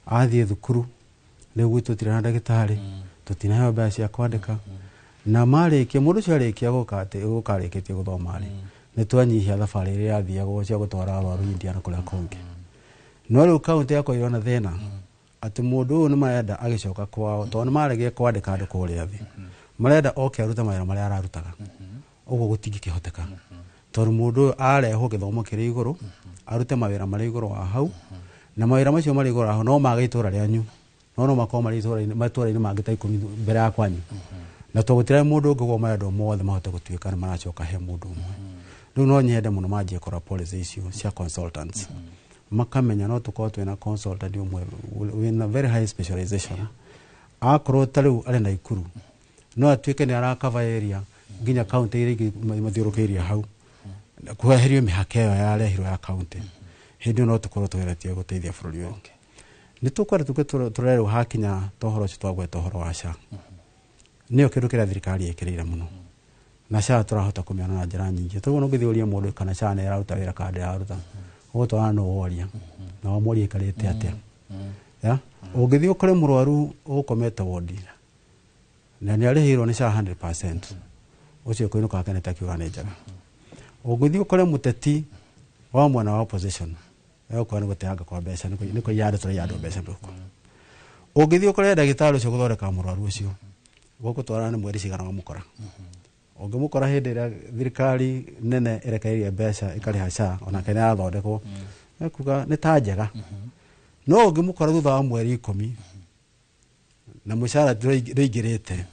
athiĩ thukuru, rĩu gwitũ tũtirĩ na ndagĩtarĩ, tũtinaheo mbeca cia kwandĩka. Na marĩkia mũndũ ũcio arĩkia gũka atĩ gũka arĩkĩtie gũthoma rĩ, nĩ twanyihia thabarĩ ĩrĩa yathiagwo cia gũtwara arwaru India na kũrĩa kũngĩ. No rĩu kaunti yakorirwo na thĩna atĩ mũndũ ũyũ nĩ marenda agĩcoka kwao, tondũ nĩ maregire kwandĩka andũ kũrĩa thĩ, marenda oke arute mawĩra marĩa ararutaga. Ũguo gũtingĩkĩhoteka, tondũ mũndũ ũyũ arehwo gĩthomo kĩrĩ igũrũ arute mawĩra marĩ igũrũ wa hau, na mawĩra macio marĩ igũrũ wa hau no mage itũra rĩanyu, no makorwo marĩ itũra-inĩ, matũra-inĩ mangĩ ta 10 mbere ya kwanyu. Na tondũ gũtirĩ mũndũ ũngĩ, ũguo marendwo mothe mahote gũtuĩka nĩ maracoka he mũndũ ũmwe. Rĩu no nyende mũno manjie kũrora policy icio cia consultants, makamenya no tũkorwo twĩna consultant ũmwe wĩna very high specialization, akorwo ta rĩu arĩ Naikuru, no atuĩke nĩ arakava area nginya kaunti iria ingĩ mathiũrũrũkĩirie hau, kweherio mĩhaka ĩyo yarehirwo ya kaunti. Hĩndĩ ĩyo no tũkorwo tũgeretie gũteithia bũrũri ũyũ. Nĩ tũkwenda tuke tũrerwo hakinya ta ũhoro ũcio twagweta, ũhoro wa SHA, nĩyo kĩndũ kĩrĩa thirikari ĩkĩrĩire mũno, na SHA tũrahota kũmĩona na njĩra nyingĩ. Toguo no ũngĩthiĩ ũrie mũndũ kana SHA nĩ ĩraruta wĩra kana ndĩraruta, ũgũtwara nũ woria na wamũria ĩikarĩte atĩa. Ya ũngĩthiĩ ũkore mũrwaru ũkomete wondi na nĩ arĩhĩirwo nĩ SHA 100%, ũcio kũinũka akenete akiuga nĩ njega. Ũngĩthiĩ ũkore mũteti wa mwena wa opposition, egũkorwo nĩ gũteanga kwa mbeca, nĩ kũiya andũ, tũraiya andũ mbeca mĩhuko. Ũngĩthiĩ ũkore ndagĩtarĩ ũcio gũthondeka mũrwaru ũcio, gũgũtwara nĩ mweri cigana wamũkora. Ũngĩmũkora hĩndĩ ĩrĩa thirikari nene ĩrekereirie mbeca ĩkarĩha SHA, onake nĩ arathondekwo, ekuga nĩ ta njega. No ũngĩmũkora thutha wa mweri 10 na mũcara ndũingĩrĩte,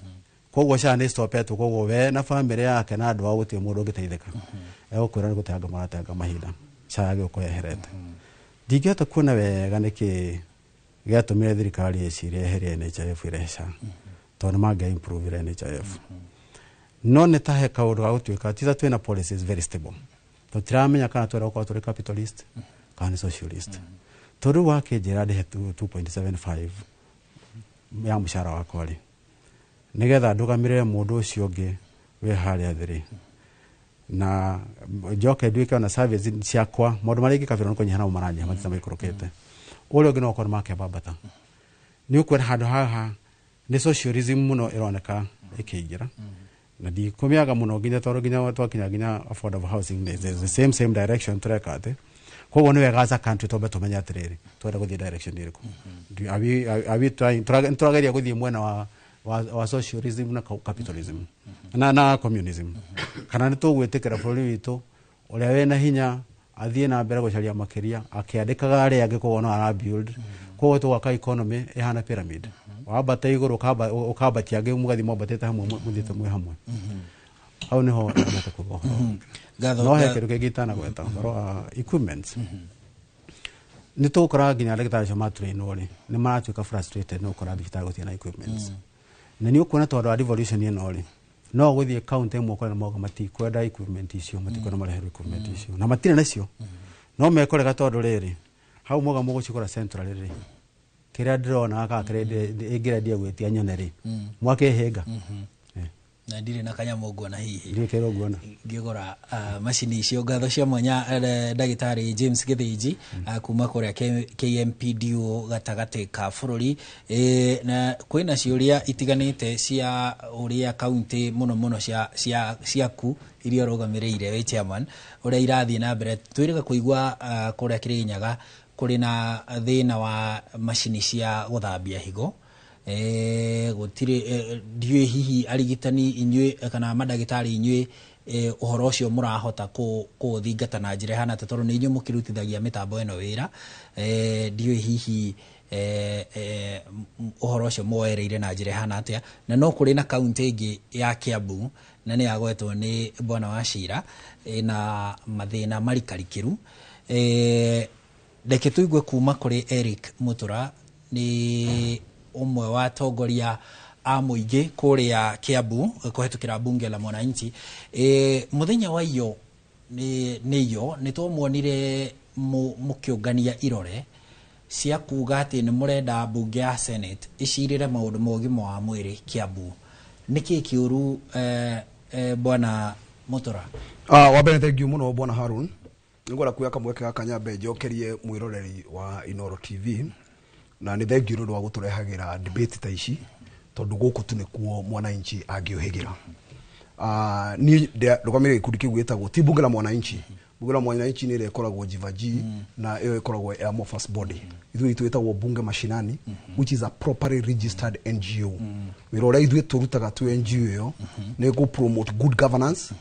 koguo SHA nĩ stopetwo, koguo we na bamĩrĩ yake na andũ ao gũtirĩ mũndũ ũngĩteithĩka, egũkwĩra nĩ gũteanga marateanga mahinda, SHA yagĩrĩirwo yeherete. Ndingĩhota kuona wega nĩkĩ gĩatũmire thirikari ĩcirie eherie NHIF ĩrehe SHA, tondũ nĩ mangĩa improve NHIF. No nĩ ta he kaũndũ ga gũtuĩka ti ta twĩna policies very stable, tũtiramenya kana twenda gũkorwo tũrĩ capitalist kana nĩ socialist. Tondũ rĩu wakĩnjĩra ndĩhe 2.75 ya mũcara wakwa rĩ, nĩgetha ndũgamĩrĩre mũndũ ũcio ũngĩ wĩ harĩa thĩ rĩ, na njoke nduĩke ona service ciakwa maũndũ marĩa ingĩkabĩrwo nĩ kũnyiha namo maranyiha, matita maikũrũkĩte, ũrĩa ũngĩ no ũkorwo makĩambambata. Nĩ ũkuona handũ haha nĩ socialism mũno ĩroneka ĩkĩingĩra, na ndikũmĩaga mũno nginya tondũ nginya twakinya nginya affordable housing nĩ the same direction tũreka. Atĩ koguo nĩ wega as a country twambe tũmenye atĩrĩrĩ, twenda gũthiĩ direction ĩrĩkũ? Are we trying, tũrageria gũthiĩ mwena wa socialism na capitalism na communism, kana nĩ tũgwĩtĩkĩra bũrũri witũ ũrĩa wĩna hinya athiĩ na mbere gũcaria makĩria akĩandĩkaga arĩa angĩ? Koguo no ara build, koguo tũgwaka economy ĩhana pyramid, wambata igũrũ ũkambatia angĩ, mũgathiĩ mwambatĩte hamwe, mũthiĩte mwĩ hamwe. Hau nĩho nyendete kuga ũhoro. Ngatho. No he kĩndũ kĩngĩ itanagweta, ũhoro wa equipments. Nĩ tũgũkora nginya ndagĩtarĩ acio matrainwo rĩ, nĩ maratuĩka frustrated nĩ gũkora thibitarĩ gũtirĩ na equipments. Na nĩ ũkuona tondũ wa devolution ĩno rĩ, no gũthiĩ kaunti ĩmwe ũkore mauga matikwenda equipment icio, matikwenda mareherwo equipment icio, na matirĩ nacio, no mekũrega tondũ rĩrĩ hau mauga mũgũcigũra central rĩ, kĩrĩa ndĩrona kana kĩrĩa ingĩrendia gwĩtia nyone rĩ, mwakĩhĩnga. Na ndirĩ na kanyamũ nguona hihi Ndirĩ kĩrĩa ũguona. Ngĩgũra macini icio. Ngatho cia mwanya, ndagĩtarĩ James Gĩthĩnji, kuma kũrĩa KMPDU gatagatĩ ka bũrũri. Na kwĩna ciũria itiganĩte cia ũrĩa kaunti mũno mũno cia ciaku iria ũrũgamĩrĩire wĩ chairman, ũrĩa irathiĩ na mbere. Twĩrĩga kũigua kũrĩa Kĩrĩnyaga kũrĩ na thĩna wa macini cia gũthambia higo. Gũtirĩ, ndiũĩ hihi arigitani inyuĩ kana mandagĩtarĩ inyuĩ Ũhoro ũcio mũrahota kũũthingata na njĩra ĩhana atĩa, tondũ nĩ inyuĩ mũkĩrutithagia mĩtambo ĩno wĩra? Ndiũĩ hihi ũhoro ũcio muoereire na njĩra ĩhana atĩa. Na no kũrĩ na kaunti ĩngĩ ya Kiambu, na nĩ yagwetwo nĩ bwana wa cira, ĩna mathĩna marikarikĩru. Reke tũigue kuma kũrĩ Eric Mutura, nĩ ũmwe wa atongoria a mũingĩ kũrĩa Kiambu kũhetũkĩra Bunge la Mwananchi. Mũthenya wa iyo nĩ iyo nĩ twamuonire mũkĩũngania irore cia kuga atĩ nĩ mũrenda mbunge ya Senate ĩcirĩre maũndũ ma ũgima wa mwĩrĩ Kiambu. Nĩkĩ kĩũru, bwana Mutura? Wa mbere, thank you mũno, bwana Harun. Nĩngwenda kuoya kamweke gaka nyambe njokerie mwĩroreri wa Inoro TV, na nĩ thank you nĩ ũndũ wa gũtũrehagĩra debate ta ici, tondũ gũkũ tu nĩkuo mwananchi angĩũhĩgĩra. Niĩ ndũgamĩrĩire gĩkundi kĩu gĩtagwo ti Bunge la Mwananchi. Bunge la Mwananchi nĩ ĩrĩa ĩkoragwo Jivaji, na ĩyo ĩkoragwo ya amorphous body. Ithuĩ itũ ĩtagwo Bunge Mashinani, which is a properly registered NGO. Wĩra ũrĩa ithuĩ tũrutaga twĩ NGO ĩyo nĩ kũ promote good governance,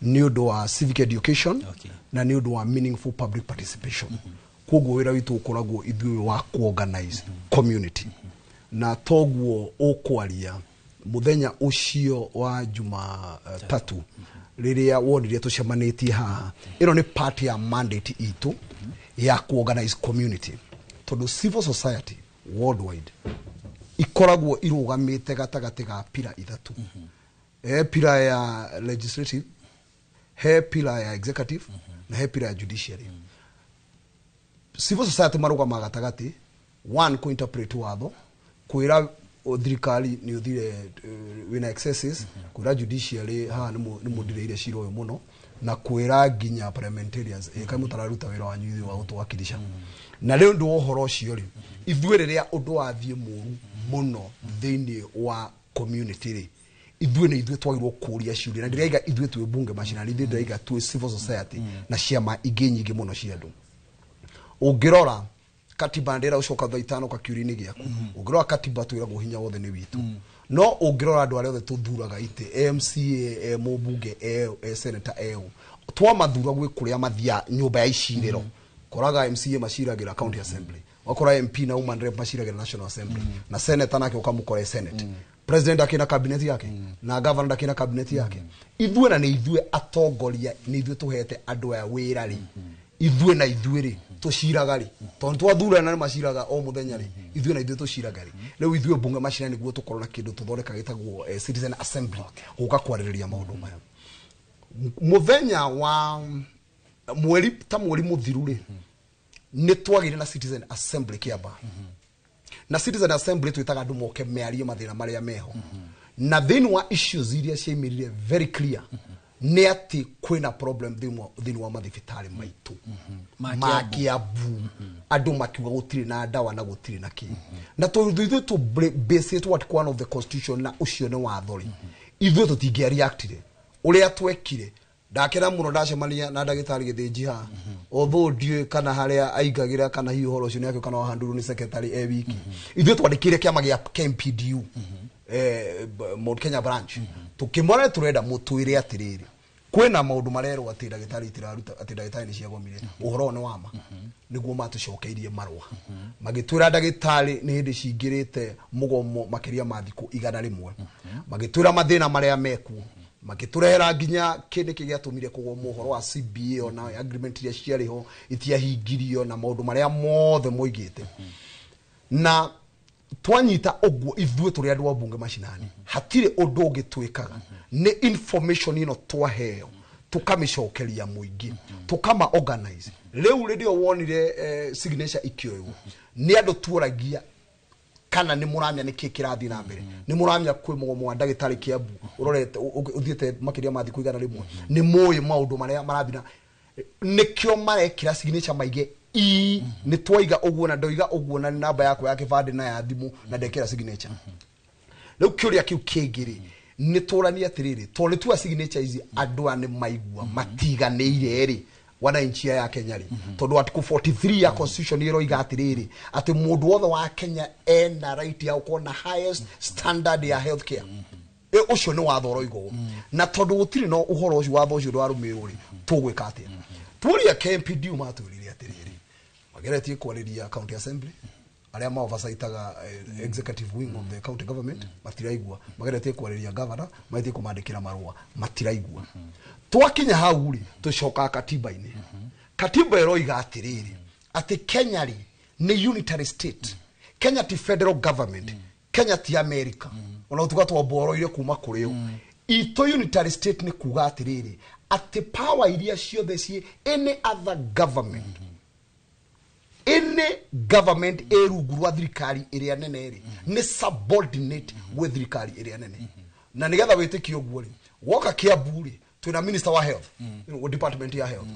nĩ ũndũ wa civic education, na nĩ ũndũ wa meaningful public participation. Koguo wĩra witũ ũkoragwo ithuĩ wa kuorganize community, na toguo ũkwaria mũthenya ũcio wa juma tatu rĩrĩa wonire tũcemanĩtie haha, ĩno nĩ part ya mandate itũ ya kuorganize community, tondũ civil society worldwide ikoragwo irũgamĩte gatagatĩ ga pillar ithatũ. He pillar ya legislative, he pillar ya executive, na he pillar ya judiciary. Civil society marũgamaga gatagatĩ, one, kũ-interpret watho, kwĩra thirikari nĩ ũthire wĩna excesses, kwĩra judiciary haha nĩ mũndirĩire cira ũyũ mũno, na kwĩra nginya parliamentarians ĩ kaĩ mũtararuta wĩra wanyu ithuĩ wa gũtũwakilisha. Na rĩu ũndũ wa ũhoro ũcio rĩ, ithuĩ rĩrĩa ũndũ wathiĩ mũru mũno thĩinĩ wa community rĩ, ithuĩ nĩ ithuĩ twagĩrĩirwo kũria ciũria. Na ndĩraiga ithuĩ twĩ Bunge Mashinani, ithuĩ ndĩraiga twĩ civil society na ciama ingĩ nyingĩ mũno cia andũ. Ũngĩrora katiba, ndĩra ũcoka thaa 5 kakiũria-inĩ gĩaku, ũngĩrora katiba twĩragwo hinya wothe nĩ witũ, no ũngĩrora andũ arĩa othe tũthuraga itĩ, MCA, mũmbunge, senator, twamathura gwĩ kũrĩa mathiaga nyũmba ya icirĩro. Koraga MCA maciragĩra county assembly, wakora MP na woman rep maciragĩra national assembly, na senator nake ũkamũkora e Senate. President akĩna cabinet yake, na governor ndakĩna cabinet yake. Ithuĩ na nĩ ithuĩ atongoria, nĩ ithuĩ tũhete andũ aya wĩra rĩ, ithuĩ na ithuĩ rĩ tũciraga rĩ, tondũ twathurana nĩ maciraga o mũthenya rĩ, ithuĩ na ithuĩ tũciraga rĩ. Rĩu ithuĩ Bunge Mashinani nĩguo tũkorwo na kĩndũ tũthondeka gĩtagwo citizen assembly, gũka kwarĩrĩria maũndũ maya. Mũthenya wa mweri ta mweri mũthiru rĩ, nĩ twagĩire na citizen assembly Kĩamba. Na citizen assembly twĩtaga andũ moke mearie mathĩna marĩa meho, na thĩinĩ wa issues iria ciaimĩrire very clear nĩ atĩ kwĩna problem thĩinĩ wa mathibitarĩ maitũ ma ma Kiambu. Andũ makiuga gũtirĩ na ndawa na gũtirĩ na kĩ, na tondũ ithuĩ tũ basĩtwo article 1 of the constitution, na ũcio nĩ watho rĩ, ithuĩ tũtingĩa reactire ũrĩa twekire. Ndakena mũno ndacemania na ndagĩtarĩ Gĩthĩnji haha, although ndiũĩ kana harĩa aingagĩra kana hihi ũhoro ũcio nĩ akĩũĩ kana wahandũrwo nĩ secretary e wiki. Ithuĩ twandĩkĩire kĩama gĩa KMPDU, Mount Kenya branch, tũkĩmora tũrenda mũtwĩre atĩrĩrĩ, kwĩna maũndũ marerwo atĩ ndagĩtarĩ itiraruta, atĩ ndagĩtarĩ nĩ ciagomire, ũhoro ũyũ nĩ wama? Nĩguo matũcokeirie marũa magĩtwĩra ndagĩtarĩ nĩ hĩndĩ cingĩrĩte mũgomo makĩria ma thikũ 100, magĩtwĩra mathĩna marĩa mekuo, magĩtũrehera nginya kĩndũ kĩ gĩatũmire kũgomwo, ũhoro wa CBA, ona agreement iria ciarĩ ho itiahingirio, na maũndũ marĩa mothe moigĩte. Na twanyita ũguo, ithuĩ tũrĩ andũ a Bunge Mashinani, hatirĩ ũndũ ũngĩ twĩkaga, nĩ information ĩno twaheo tũkamĩcokeria mũingĩ, tũkama organize. Rĩu rĩrĩa wonire signature ikĩoywo nĩ andũ, tuoragia kana nĩ mũramenya nĩ kĩ kĩrathiĩ na mbere, nĩ mũramenya kwĩ mũgomo wa ndagĩtarĩ Kĩambu ũrorete ũthiĩte makĩria ma thikũ 100, nĩ mũĩ maũndũ marĩa marathiĩ na nĩkĩo marekĩra signature maige ii nĩ twaiga ũguo na ndoiga ũguo, na namba yakwa ya kĩbandĩ na ya thimũ na ndekĩra signature. Rĩu kĩũria kĩu kĩngĩ rĩ, nĩ tũranie atĩrĩrĩ, tondũ nĩ tuoya signature ici, andũ aya nĩ maigua matiganĩire rĩ, wananchi aya a Kenya rĩ, tondũ article 43 ya constitution ĩroiga atĩrĩrĩ, atĩ mũndũ wothe wa Kenya ena right ya gũkorwo na highest standard ya health care. Ũcio nĩ watho ũroiga ũguo. Na tondũ gũtirĩ na ũhoro ũcio, watho ũcio ndwarũmĩrĩrwo rĩ, tũgwĩka atĩa? Tuoria KMPDU, matwĩrire atĩrĩrĩ, mageretie kwarĩria county assembly arĩa ma oversightaga executive wing of the county government, matiraigua. Mageretie kwarĩria governor, mageretie kũmandĩkĩra marũa, matiraigua. Twakinya hau rĩ, tũcokaga katiba-inĩ. Katiba ĩroiga atĩrĩrĩ, atĩ Kenya rĩ nĩ unitary state. Kenya ti federal government, Kenya ti America, ona ũtuga twamboroire kuma kũrĩ o itũ. Unitary state nĩ kuga atĩrĩrĩ, atĩ power iria ciothe ciĩ any other government, any government ĩ rungu rwa thirikari ĩrĩa nene rĩ, nĩ subordinate gwĩ thirikari ĩrĩa nene. Na nĩgetha wĩtĩkie ũguo rĩ, woka Kiambu rĩ, twĩna minister wa health, department ya health,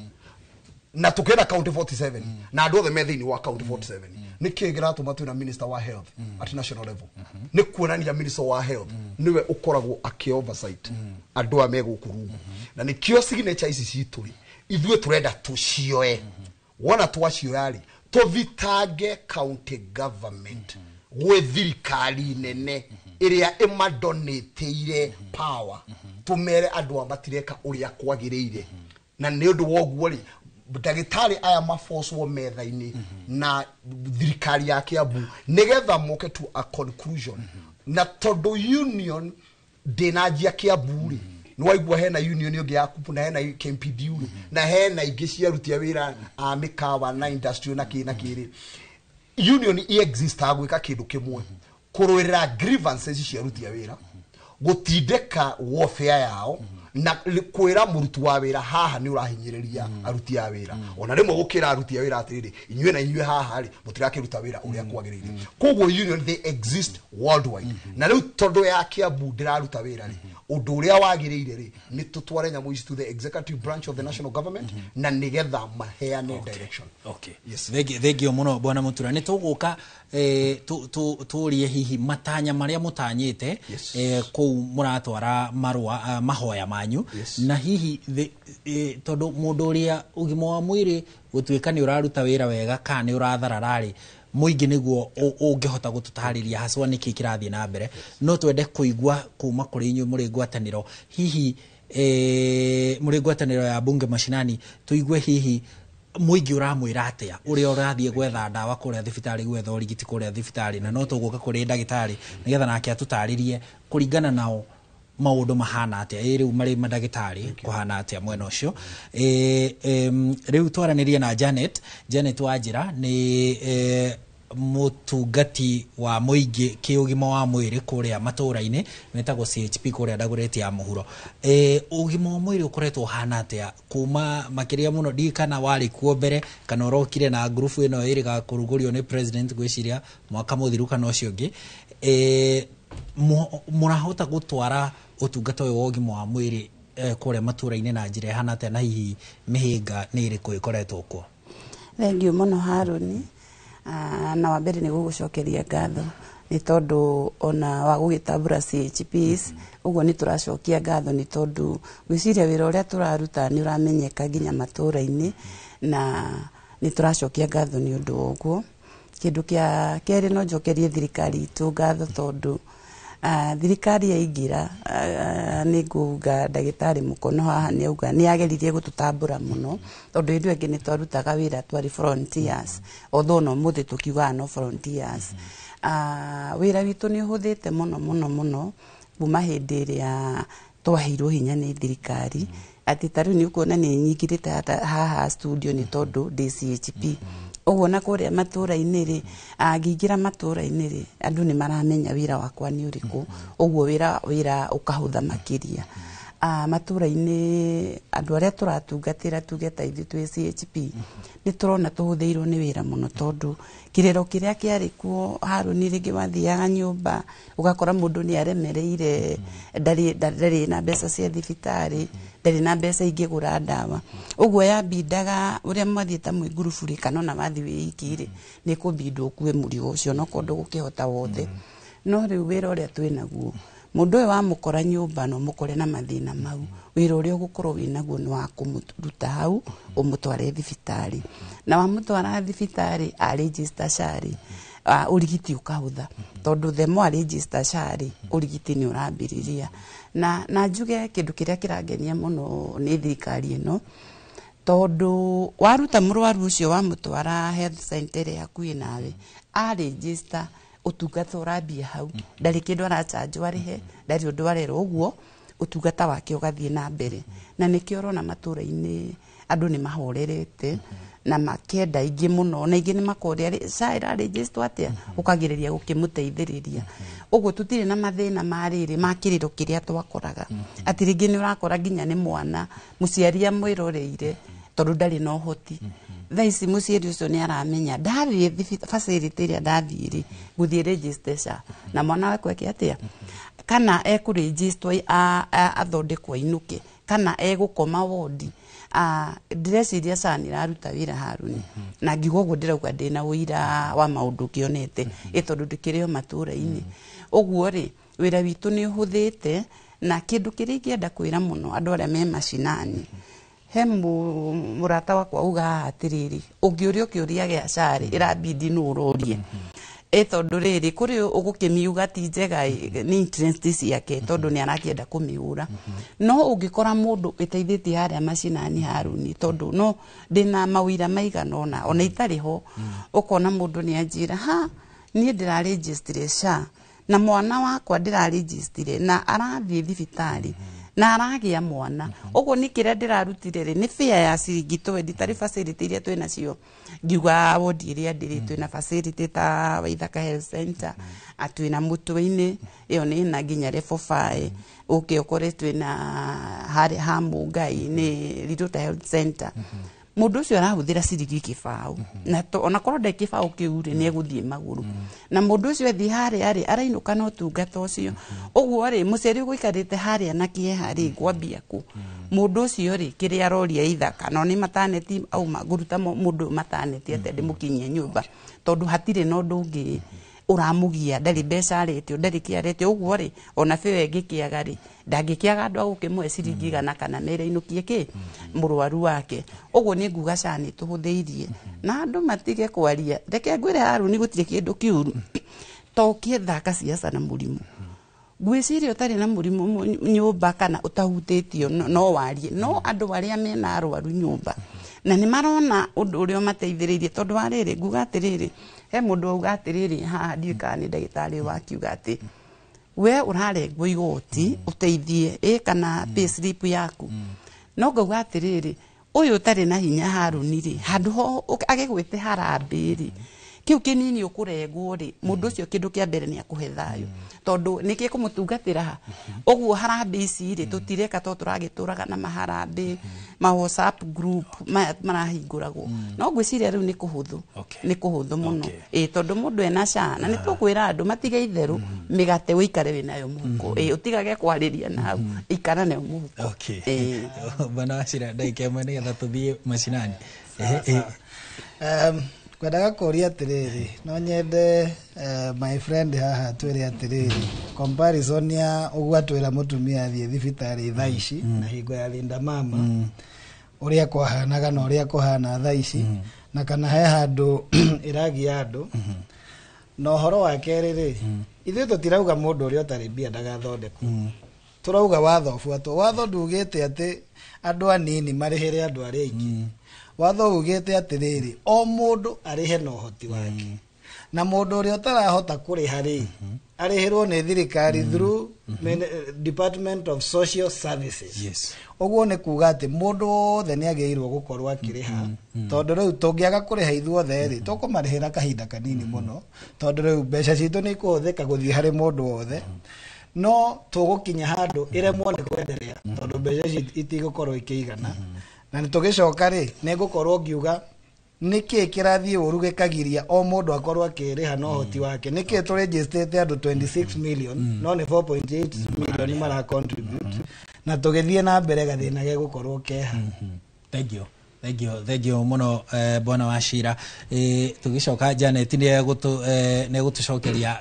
na tukĩenda county 47 na andũ othe me thĩinĩ wa county 47. Nĩ kĩĩ kĩratũma twĩna minister wa health at national level? Nĩ kuonania minister wa health nĩwe ũkoragwo akĩ oversight andũ aya me gũkũ rungu. Na nĩkĩo signature ici citũ rĩ, ithuĩ tũrenda tũcioe. Wona twacioya rĩ, tũthitange county government gwĩ thirikari nene ĩrĩa ĩmadonĩtĩire power, tũmere andũ a matireka ũrĩa kwagĩrĩire. Na nĩ ũndũ wa ũguo rĩ, ndagĩtarĩ aya mabocwo metha-inĩ na thirikari ya Kiambu nĩgetha moke to a conclusion. Na tondũ union ndĩnanjia Kiambu rĩ, nĩwaigua hena union ĩngĩ ya KUPU na hena KMPDU rĩ, na hena ingĩ cia aruti a wĩra a mĩkawa na industry na kĩ na kĩ rĩ, union i-existaga gwĩka kĩndũ kĩmwe, kũrũĩrĩra grievances cia aruti a wĩra, gũtindĩka welfare yao, na kwĩra mũruti wa wĩra haha nĩ ũrahinyĩrĩria aruti a wĩra. Ona rĩmwe gũkĩra aruti a wĩra atĩrĩrĩ, inyuĩ na inyuĩ haha rĩ, mũtirakĩruta wĩra ũrĩa kwagĩrĩire. Koguo union, they exist worldwide. Na rĩu tondũ ya Kiambu ndĩraruta wĩra rĩ, ũndũ ũrĩa wagĩrĩire rĩ, nĩ tũtware nyamũ ici to the executive branch of the national government na nĩgetha maheane direction. Okay. Yes. Thengio mũno, bwana Mutura. Nĩ tũgũka tũrie hihi matanya marĩa mũtanyĩte kũu mũratwara marũa, mahoya manyu. Na hihi tondũ mũndũ ũrĩa ũgima wa mwĩrĩ gũtuĩka nĩ ũraruta wĩra wega kana nĩ ũratharara rĩ, mũingĩ nĩguo ũngĩhota gũtũtarĩria haswa nĩkĩ kĩrathiĩ na mbere. No twende kũigua kuma kũrĩ inyuĩ mũrĩ ngwatanĩro, hihi mũrĩ ngwatanĩro ya Bunge Mashinani, tũigue hihi mũingĩ ũramwĩra atĩa ũrĩa ũrathiĩ gwetha ndawa kũrĩa thibitarĩ, gwetha ũrigiti kũrĩa thibitarĩ. Na no tũgũka kũrĩ ndagĩtarĩ nĩgetha nake atũtarĩrie kũringana nao maũndũ mahana atĩa, ĩ rĩu marĩ mandagĩtarĩ kũhana atĩa mwena ũcio. Rĩu twaranĩrie na Janet. Janet Wanjĩra nĩ mũtungati wa mũingĩ kĩũgima wa mwĩrĩ kũrĩa matũũra-inĩ, metagwo CHP kũrĩa Dagoretti ya mũhuro. Ũgima wa mwĩrĩ ũkoretwo ũhana atĩa kuma makĩria mũno? Ndiũĩ kana warĩ kuo mbere kana ũrokire na ngurubu ĩno ĩrĩga kũrugũrio nĩ president, ngwĩciria mwaka mũthiru kana ũcio ũngĩ. Mũrahota gũtwara ũtungata ũyũ wa ũgima wa mwĩrĩ kũrĩa matũũra-inĩ na njĩra ĩhana atĩa, na hihi mĩhĩnga nĩ ĩrĩkũ ĩkoretwo kuo? Thengiũ mũno, Harũni. Na wa mbere nĩ gũgũcokeria ngatho nĩ tondũ ona wa gũgĩtambũra CHPs ũguo. Nĩ tũracokia ngatho nĩ tondũ gwĩciria wĩra ũrĩa tũraruta nĩ ũramenyeka nginya matũũra-inĩ, na nĩ tũracokia ngatho nĩ ũndũ wa ũguo. Kĩndũ kĩa kerĩ, no njokerie thirikari itũ ngatho tondũ thirikari yaingĩra, nĩ nguga ndagĩtarĩ Mũkono haha nĩ auga nĩ ageririe gũtũtambũra mũno, tondũ hĩndĩ ĩyo ĩngĩ nĩ twarutaga wĩra twarĩ volunteers, although no mũthĩ tũkiugaga no volunteers. Wĩra witũ nĩ ũhũthĩte mũno mũno mũno kuma hĩndĩ ĩrĩa twaheirwo hinya nĩ thirikari, atĩ ta rĩu nĩ ũkuona nĩ nyingĩrĩte haha studio nĩ tondũ ndĩ CHP ũguo. Na kũrĩa matũũra-inĩ rĩ, ngĩingĩra matũũra-inĩ rĩ, andũ nĩ maramenya wĩra wakwa nĩ ũrĩkũ, ũguo wĩra ũkahũtha makĩria. Matũũra-inĩ andũ arĩa tũratungatĩra, tuge ta ithuĩ twĩ CHP, nĩ tũrona tũhũthĩirwo nĩ wĩra mũno, tondũ kĩrĩro kĩrĩa kĩarĩ kuo, Harũni, rĩngĩ wathiaga nyũmba ũgakora mũndũ nĩ aremereire, ndarĩ na mbeca cia thibitarĩ, ndarĩ na mbeca ingĩgũra ndawa. Ũguo yambindaga ũrĩa mwathiĩ ta mwĩ ngurubu rĩ, kana ona wathiĩ wĩ iki rĩ, nĩ kũbindwo ũkue mũrigo ũcio onokorwo ndũgũkĩhota wothe. No rĩu wĩra ũrĩa twĩ naguo, mũndũ ũyũ wamũkora nyũmba no mũkore na mathĩna mau, wĩra ũrĩa ũgũkorwo wĩ naguo nĩ wa kũmũruta hau ũmũtware thibitarĩ, na wamũtwara thibitarĩ arĩnjĩsta SHA rĩ, Ũrigiti ũkahũtha tondũ the more register SHA rĩ, ũrigiti nĩ ũrambĩrĩria. Na njuge kĩndũ kĩrĩa kĩrangenia mũno nĩ thirikari ĩno, tondũ waruta mũrwaru ũcio wamũtwara health center ĩrĩa hakuhĩ nawe, a register, ũtungata ũrambia hau. Ndarĩ kĩndũ arachanjwo arĩhe, ndarĩ ũndũ arerwo, ũguo ũtungata wake ũgathiĩ na mbere. Na nĩkĩo ũrona matũra-inĩ andũ nĩ mahorerete na makenda aingĩ mũno, na aingĩ nĩ makoria, "SHA ĩrarĩnjĩstwo atĩa?" Ũkagĩrĩria gũkĩmũteithĩrĩria. Ũguo tũtirĩ na mathĩna ma rĩrĩ ma kĩrĩro kĩrĩa twakoraga, atĩ rĩngĩ nĩ ũrakora nginya nĩ mwana mũciari amwĩroreire tondũ ndarĩ na ũhoti. Thaa ici mũciari ũcio nĩ aramenya ndathiĩ facility ĩrĩa ndathiĩ rĩ, ngũthiĩ register SHA na mwana wakwa eke atĩa, kana ekũrĩnjĩstwo athondekwo ainũke, kana egũkoma wodi. Ndĩreciria SHA nĩ ĩraruta wĩra, Haruni, na ngiuga ũguo ndĩrauga ndĩna ũira wa maũndũ ngĩonete, ĩ tondũ ndĩkĩrĩ o matũra-inĩ. Ũguo rĩ, wĩra witũ nĩ ũhũthĩte. Na kĩndũ kĩrĩa ingĩenda kwĩra mũno andũ arĩa me macinani, he mũrata wakwa uga haha atĩrĩrĩ, ũngĩũrio kĩũria gĩa SHA rĩ, ĩrabidi nũ ũrorie, ĩ tondũ rĩrĩ kũrĩ ũgũkĩmiuga ti njega, ĩ, nĩ interest ciake tondũ nĩ arakĩenda kũmĩũra. No ũngĩkora mũndũ ĩteithĩtie harĩa macinani, Haruni, tondũ no ndĩna mawĩra maigana ũna ona itarĩ ho, ũkona mũndũ nĩ anjĩra, "Ha, niĩ ndĩrarĩnjĩstire SHA na mwana wakwa ndĩrarĩnjĩstire na arathiĩ thibitarĩ na aragĩa mwana." Ũguo nĩ kĩrĩa ndĩrarutire rĩ, nĩ fare ya ciringi 20. Tarĩ facility iria twĩ nacio, ngiuga wodi ĩrĩa ndĩrĩ, twĩna facility ta Waithaka Health Center, twĩna Mũtwe-inĩ, ĩyo nĩ na nginya level 5, ũke ũkore twĩna harĩa ha Mũngai nĩ Riruta Health Center. Mũndũ ũcio arahũthĩra ciringi 20, na ona korwo ndarĩ 20 kĩu rĩ, nĩ egũthiĩ magũrũ, na mũndũ ũcio athiĩ harĩa rĩ, arainũka na ũtungata ũcio. Ũguo rĩ, mũciari ũgũikarĩte harĩa na kĩeha rĩ, ngwambia kũ? Mũndũ ũcio rĩ, kĩrĩa aroria ithaka no nĩ mataneti auma, ngũruta mũndũ ũyũ mataneti atĩa ndĩmũkinyie nyũmba, tondũ hatirĩ na ũndũ ũngĩ ũramũgia, ndarĩ mbeca aretio, ndarĩ kĩ aretio. Ũguo rĩ, ona bĩo ĩngĩkĩaga rĩ, ndangĩkĩaga andũ a gũkĩmũhe ciringi 100 kana mere inũkie kĩ mũrwaru wake. Ũguo nĩ nguga SHA nĩ tũhũthĩirie na andũ matige kwaria. Reke ngwĩre, Haruni, gũtirĩ kĩndũ kĩũru to ũkĩthaka siasa na mũrimũ. Ngwĩciria ũtarĩ na mũrimũ nyũmba kana ũtahutĩtio no warie, no andũ arĩa mena arwaru nyũmba na nĩ marona ũndũ ũrĩa ũmateithĩrĩirie, tondũ wa rĩrĩ, nguga atĩrĩrĩ, he mũndũ auga atĩrĩrĩ haha, ndiũĩ kana nĩ ndagĩtarĩ wakiuga atĩ we ũrarengwo igoti ũteithie ĩ kana pay slip yaku. No ngauga atĩrĩrĩ, ũyũ ũtarĩ na hinya, Haruni rĩ, handũ ho agĩgwĩte harambĩ rĩ, kĩu kĩnini ũkũrengwo rĩ, mũndũ ũcio kĩndũ kĩa mbere nĩ akũhe thayũ, tondũ nĩkĩ kũmũtungatĩra ha ũguo. Harambĩ ici rĩ, tũtireka tondũ tũragĩtũraga na maharambĩ ma WhatsApp group maya marahingũragwo, no ngwĩciria rĩu nĩ kũhũthũ, nĩ kũhũthũ mũno, ĩ tondũ mũndũ ena SHA. Na nĩ tũkwĩra andũ matige itherũ mĩgate, ũikare wĩ nayo mũhuko, ĩ ũtigage kwarĩria na hau, ikara nayo mũhuko. Okay. Bwana Wachira, ndagĩka 1 nĩgetha tũthiĩ macinani. Kwendaga kũria atĩrĩrĩ, no nyende my friend haha twĩre atĩrĩrĩ, comparison ya ũguo atwĩra mũtumia athiĩ thibitarĩ thaa ici na hingo ya Linda Mama, ũrĩa kwahanaga na ũrĩa kũhana thaa ici, na kana he handũ ĩragia andũ. Na ũhoro wa kerĩ rĩ, ithuĩ tũtirauga mũndũ ũrĩa ũtarĩ mbia ndagathondekwo. Tũrauga watho ũbuatwo. Watho ndugĩte atĩ andũ anini marĩhĩre andũ arĩa aingĩ. Watho ugĩte atĩrĩrĩ, o mũndũ arĩhe na ũhoti wake, na mũndũ ũrĩa ũtarahota kũrĩha rĩ, arĩhĩrwo nĩ thirikari through Department of Social Services. Ũguo nĩ kuga atĩ mũndũ wothe nĩ agĩrĩirwo gũkorwo akĩrĩha, tondũ rĩu tũngĩaga kũrĩha ithuothe rĩ, tũkũmarĩhĩra kahinda kanini mũno, tondũ rĩu mbeca citũ nĩ ikũhũthĩka gũthiĩ harĩ mũndũ wothe, no tũgũkinya handũ ĩremwo nĩ kwenderea tondũ mbeca ici itigũkorwo ikĩigana. Na nĩ tũgĩcoka rĩ, nĩ ngũkorwo ngiuga nĩkĩ kĩrathiĩ ũru gĩkagiria o mũndũ akorwo akĩrĩha na ũhoti wake? Nĩkĩ tũrĩnjĩstĩte andũ 26 million no nĩ 4.8 million mara contribute? Na tũgĩthiĩ na mbere gathĩna gegũkorwo keha. Thank you. Thank you, thank you mũno, bwana Wachira. Tũgĩcoka Janet nĩ egũtũcokeria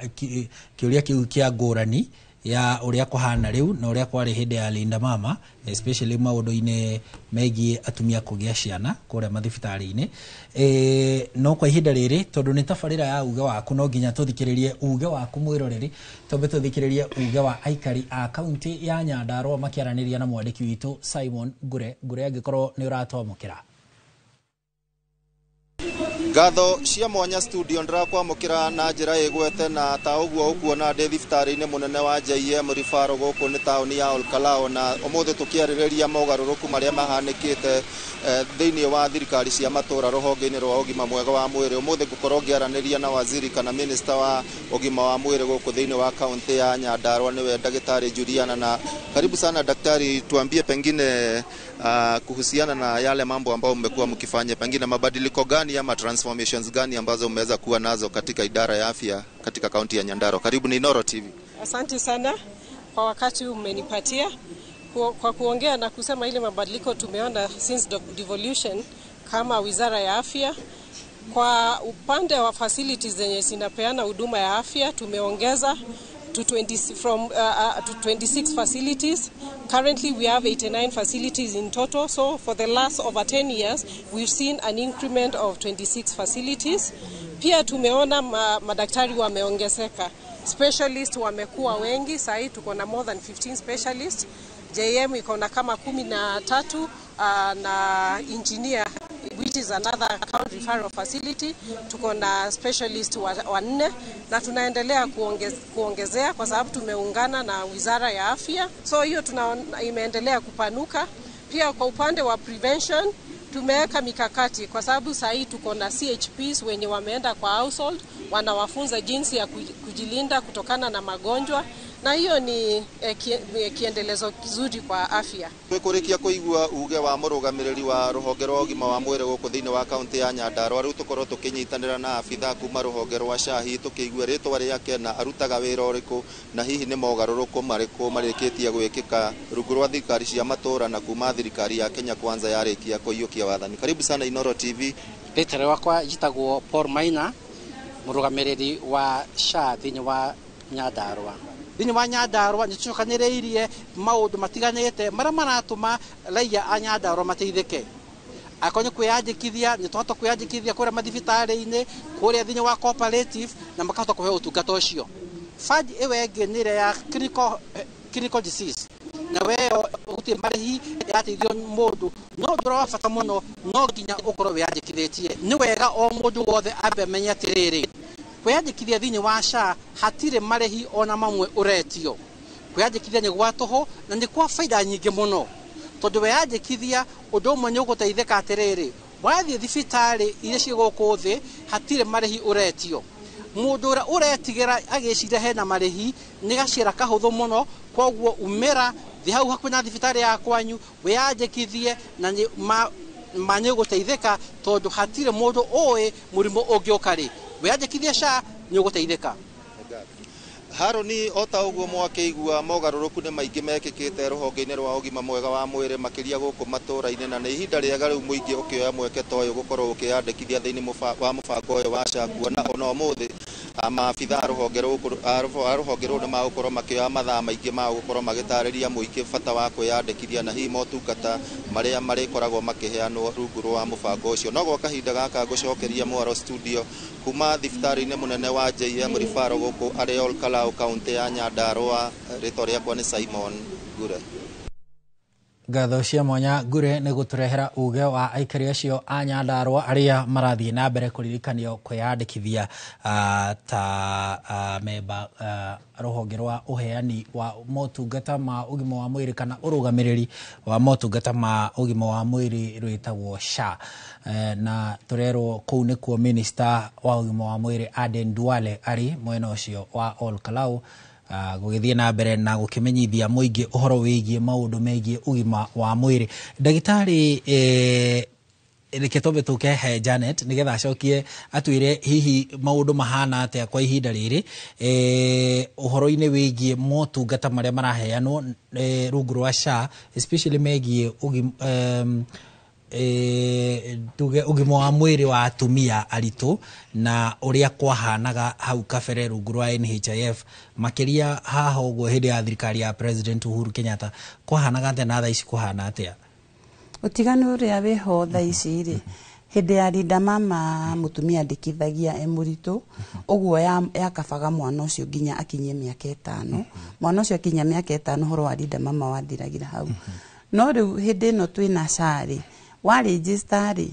kĩũria kĩu kĩa ngũrani. Ya ũrĩa kũhana rĩu na ũrĩa kwarĩ hĩndĩ ya Linda Mama, especially maũndũ-inĩ megiĩ atumia kũgĩa ciana kũrĩa mathibitarĩ-inĩ. No kwa ihinda rĩrĩ, tondũ nĩ tabarĩra ya uge waku, no nginya tũthikĩrĩrie uge waku mwĩroreri. Twambe tũthikĩrĩrie uge wa aikari a kaunti ya Nyandarua makĩaranĩria na mwandĩki witũ Simon Ngure. Ngure, angĩkorwo nĩ ũratwamũkĩra. Ngatho cia mwanya studio, ndĩrakwamũkĩra na njĩra ĩgwete na ta ũguo ũkuona ndĩ thibitarĩ-inĩ mũnene wa JM Referral gũkũ nĩ taũni ya Olkalou, na ũmũthĩ tũkĩarĩrĩria mogarũrũku marĩa mahanĩkĩte thĩinĩ wa thirikari cia matũra rũhonge-inĩ rwa ũgima mwega wa mwĩrĩ. Ũmũthĩ ngũkorwo ngĩaranĩria na waziri kana minister wa ũgima wa mwĩrĩ gũkũ thĩinĩ wa kaunti ya Nyandarua, nĩwe Ndagĩtarĩ Juliana. Na karibu sana daktari, tuambie pengine kuhusiana na yale mambo ambayo mmekuwa mkifanya, pengine mabadiliko gani ama transformations gani ambazo mmeweza kuwa nazo katika idara ya afya katika kaunti ya Nyandarua. Karibu ni Inooro TV. Asante sana kwa wakati umenipatia kwa kuongea na kusema ile mabadiliko tumeona since devolution kama Wizara ya Afya. Kwa upande wa facilities zenye zinapeana huduma ya afya, tumeongeza to 20, from to 26 facilities. Currently we have 89 facilities in total. So for the last over 10 years we've seen an increment of 26 facilities. Pia tumeona madaktari wameongezeka. Specialist wamekuwa wengi, sahii tuko na more than 15 specialists. JM iko na kama 13, na Engineer, which is another county referral facility, tuko na specialist wanne na tunaendelea kuongezea kwa sababu tumeungana na Wizara ya Afya. So hiyo tunaona imeendelea kupanuka. Pia kwa upande wa prevention tumeweka mikakati kwa sababu saa hii tuko na CHPs wenye wameenda kwa household, wanawafunza jinsi ya kujilinda kutokana na magonjwa, na hiyo ni kiendelezo kizuri kwa afya. Twĩkũrĩkia kũigua uge wa mũrũgamĩrĩri wa rũhonge rwa ũgima wa mwĩrĩ gũkũ thĩinĩ wa kaunti ya Nyandarua. Rĩu tũkorwo tũkĩnyitanĩra na abithaa kuma rũhonge rwa SHA, hihi tũkĩigue rĩtwa rĩake na arutaga wĩra ũrĩkũ, na hihi nĩ mogarũrũku marĩkũ marĩkĩtie gwĩkĩka rungu rwa thirikari cia matũra na kuma thirikari ya Kenya Kwanza yarĩkia kũiyũkia wathani. Karibu sana Inooro TV. Rĩtwa rĩakwa njĩtagwo Paul Maina, mũrũgamĩrĩri wa SHA thĩinĩ wa Nyandarua. Thĩinĩ wa Nyandarua nĩ tũcokanĩrĩirie maũndũ matiganĩte marĩa maratũma raia a Nyandarua mateithĩke. Akorwo nĩ kwĩyandĩkithia, nĩ tũhota kwĩyandĩkithia kũrĩa mathibitarĩ-inĩ, kũrĩa thĩinĩ wa cooperative, na makahota kũheo ũtungata ũcio. Fund ĩyo ĩngĩ nĩ ĩrĩa ya clinical disease, na weyo gũtirĩ marĩhi, yateithio mũndũ. No ũndũ ũrĩa wa bata mũno, no nginya ũkorwo wĩyandĩkithĩtie. Nĩ wega o mũndũ wothe ambe amenye atĩrĩrĩ, kwĩyandĩkithia thĩinĩ wa SHA hatirĩ marĩhi ona mamwe ũretio. Kwĩyandĩkithia nĩ gwa tũhũ na nĩ kwa baida nyingĩ mũno, tondũ weyandĩkithia ũndũ ũmwe nĩ ũgũteithĩka atĩrĩrĩ, wathiĩ thibitarĩ iria ciĩ gũkũ thĩ hatirĩ marĩhi ũretio. Mũndũ ũrĩa ũretigĩra agĩciria hena marĩhi nĩ gacĩra kahũthũ mũno, koguo umĩra thiĩ hau hakuhĩ na thibitarĩ ya kwanyu wĩyandĩkithie, na nĩ ma nĩ ũgũteithĩka, tondũ hatirĩ mũndũ ũĩ mũrimũ ũngĩũka rĩ. Wĩyandĩkithie SHA nĩ ũgũteithĩka. Haroni, o ta ũguo mwakĩigua, mogarũrũku nĩ maingĩ mekĩkĩte rũhonge-inĩ rwa ũgima mwega wa mwĩrĩ, makĩria gũkũ matũra-inĩ, na nĩ ihinda rĩega rĩu mũingĩ ũkĩoya mweke ta ũyũ gũkorwo ũkĩyandĩkithia thĩinĩ wa mũbango ũyũ wa SHA, kuona ona ũmũthĩ maabitha a rũhonge rũu nĩ magũkorwo makĩoya mathaa maingĩ ma gũkorwo magĩtarĩria mũingĩ bata wa kwĩyandĩkithia na hihi motungata marĩa marĩkoragwo makĩheanwo rungu rwa mũbango ũcio. No gwa kahinda gaka ngũcokeria mwaro studio kuma thibitarĩ-inĩ mũnene wa JM Referral gũkũ arĩ Olkalou, kaunti ya Nyandarua. Rĩtwa rĩakwa nĩ Simon Ngure. Ngatho cia mwanya Ngure nĩ gũtũrehera uge wa aikari acio a Nyandarua arĩa marathiĩ na mbere kũririkanio kwĩyandĩkithia ta memba rũhonge rwa ũheani wa motungata ma ũgima wa mwĩrĩ kana ũrũgamĩrĩri wa motungata ma ũgima wa mwĩrĩ rwĩtagwo SHA. Na tũrerwo kũu nĩkuo minister wa ũgima wa mwĩrĩ Aden Duale arĩ mwena ũcio wa Olkalou, gũgĩthiĩ na mbere na gũkĩmenyithia mũingĩ ũhoro wĩgiĩ maũndũ megiĩ ũgima wa mwĩrĩ. Ndagĩtarĩ, reke twambe tũke he Janet nĩgetha acokie atwĩre hihi maũndũ mahana atĩa kwa ihinda rĩrĩ ũhoro-inĩ wĩgiĩ motungata marĩa maraheanwo rungu rwa SHA, especially megiĩ tuge ũgima wa mwĩrĩ wa atumia aritũ na ũrĩa kwahanaga hau kabere rungu rwa NHIF, makĩria haha ũguo hĩndĩ ya thirikari ya President Uhuru Kenyatta, kwahanaga atĩa na thaa ici kũhana atĩa? Ũtiganu ũrĩa wĩho thaa ici rĩ, hĩndĩ ya Linda Mama mũtumia andĩkithagia e mũritũ, ũguo yakabaga mwana ũcio nginya akinyie mĩaka 5. Mwana ũcio akinyia mĩaka 5 ũhoro wa Linda Mama wathiragĩra hau. No rĩu hĩndĩ ĩno twĩna SHA rĩ, wa register rĩ,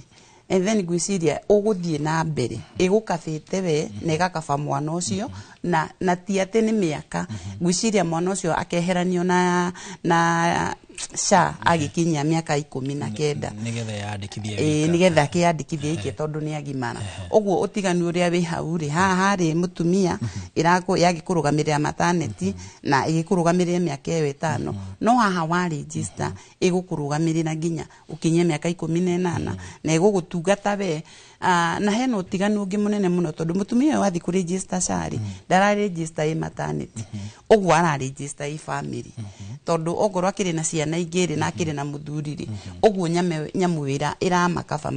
and then ngwĩciria ũgũthiĩ na mbere ĩgũkabĩte we na ĩgakaba mwana ũcio, na ti atĩ nĩ mĩaka. Ngwĩciria mwana ũcio akeheranio na SHA agĩkinyia mĩaka 19, nĩgetha yandĩkithie. Ĩĩ, nĩgetha akĩyandĩkithie ike tondũ nĩ agimara. Ũguo ũtiganu ũrĩa wĩ hau rĩ, haha harĩ mũtumia yagĩkũrũgamĩrĩra maternity na ĩgĩkũrũgamĩrĩra mĩaka ĩyo 5, no haha wa register ĩgũkũrũgamĩrĩra nginya ũkinyie mĩaka 18 na ĩgũgũtungata we. Na hena ũtiganu ũngĩ mũnene mũno, tondũ mũtumia ũyũ wathiĩ kũ register SHA rĩ, ndara register ĩ maternity, ũguo ara register ĩ family, tondũ okorwo akĩrĩ na ciana ingĩ rĩ, na akĩrĩ na mũthuri rĩ, ũguo nyamũ ĩramakaba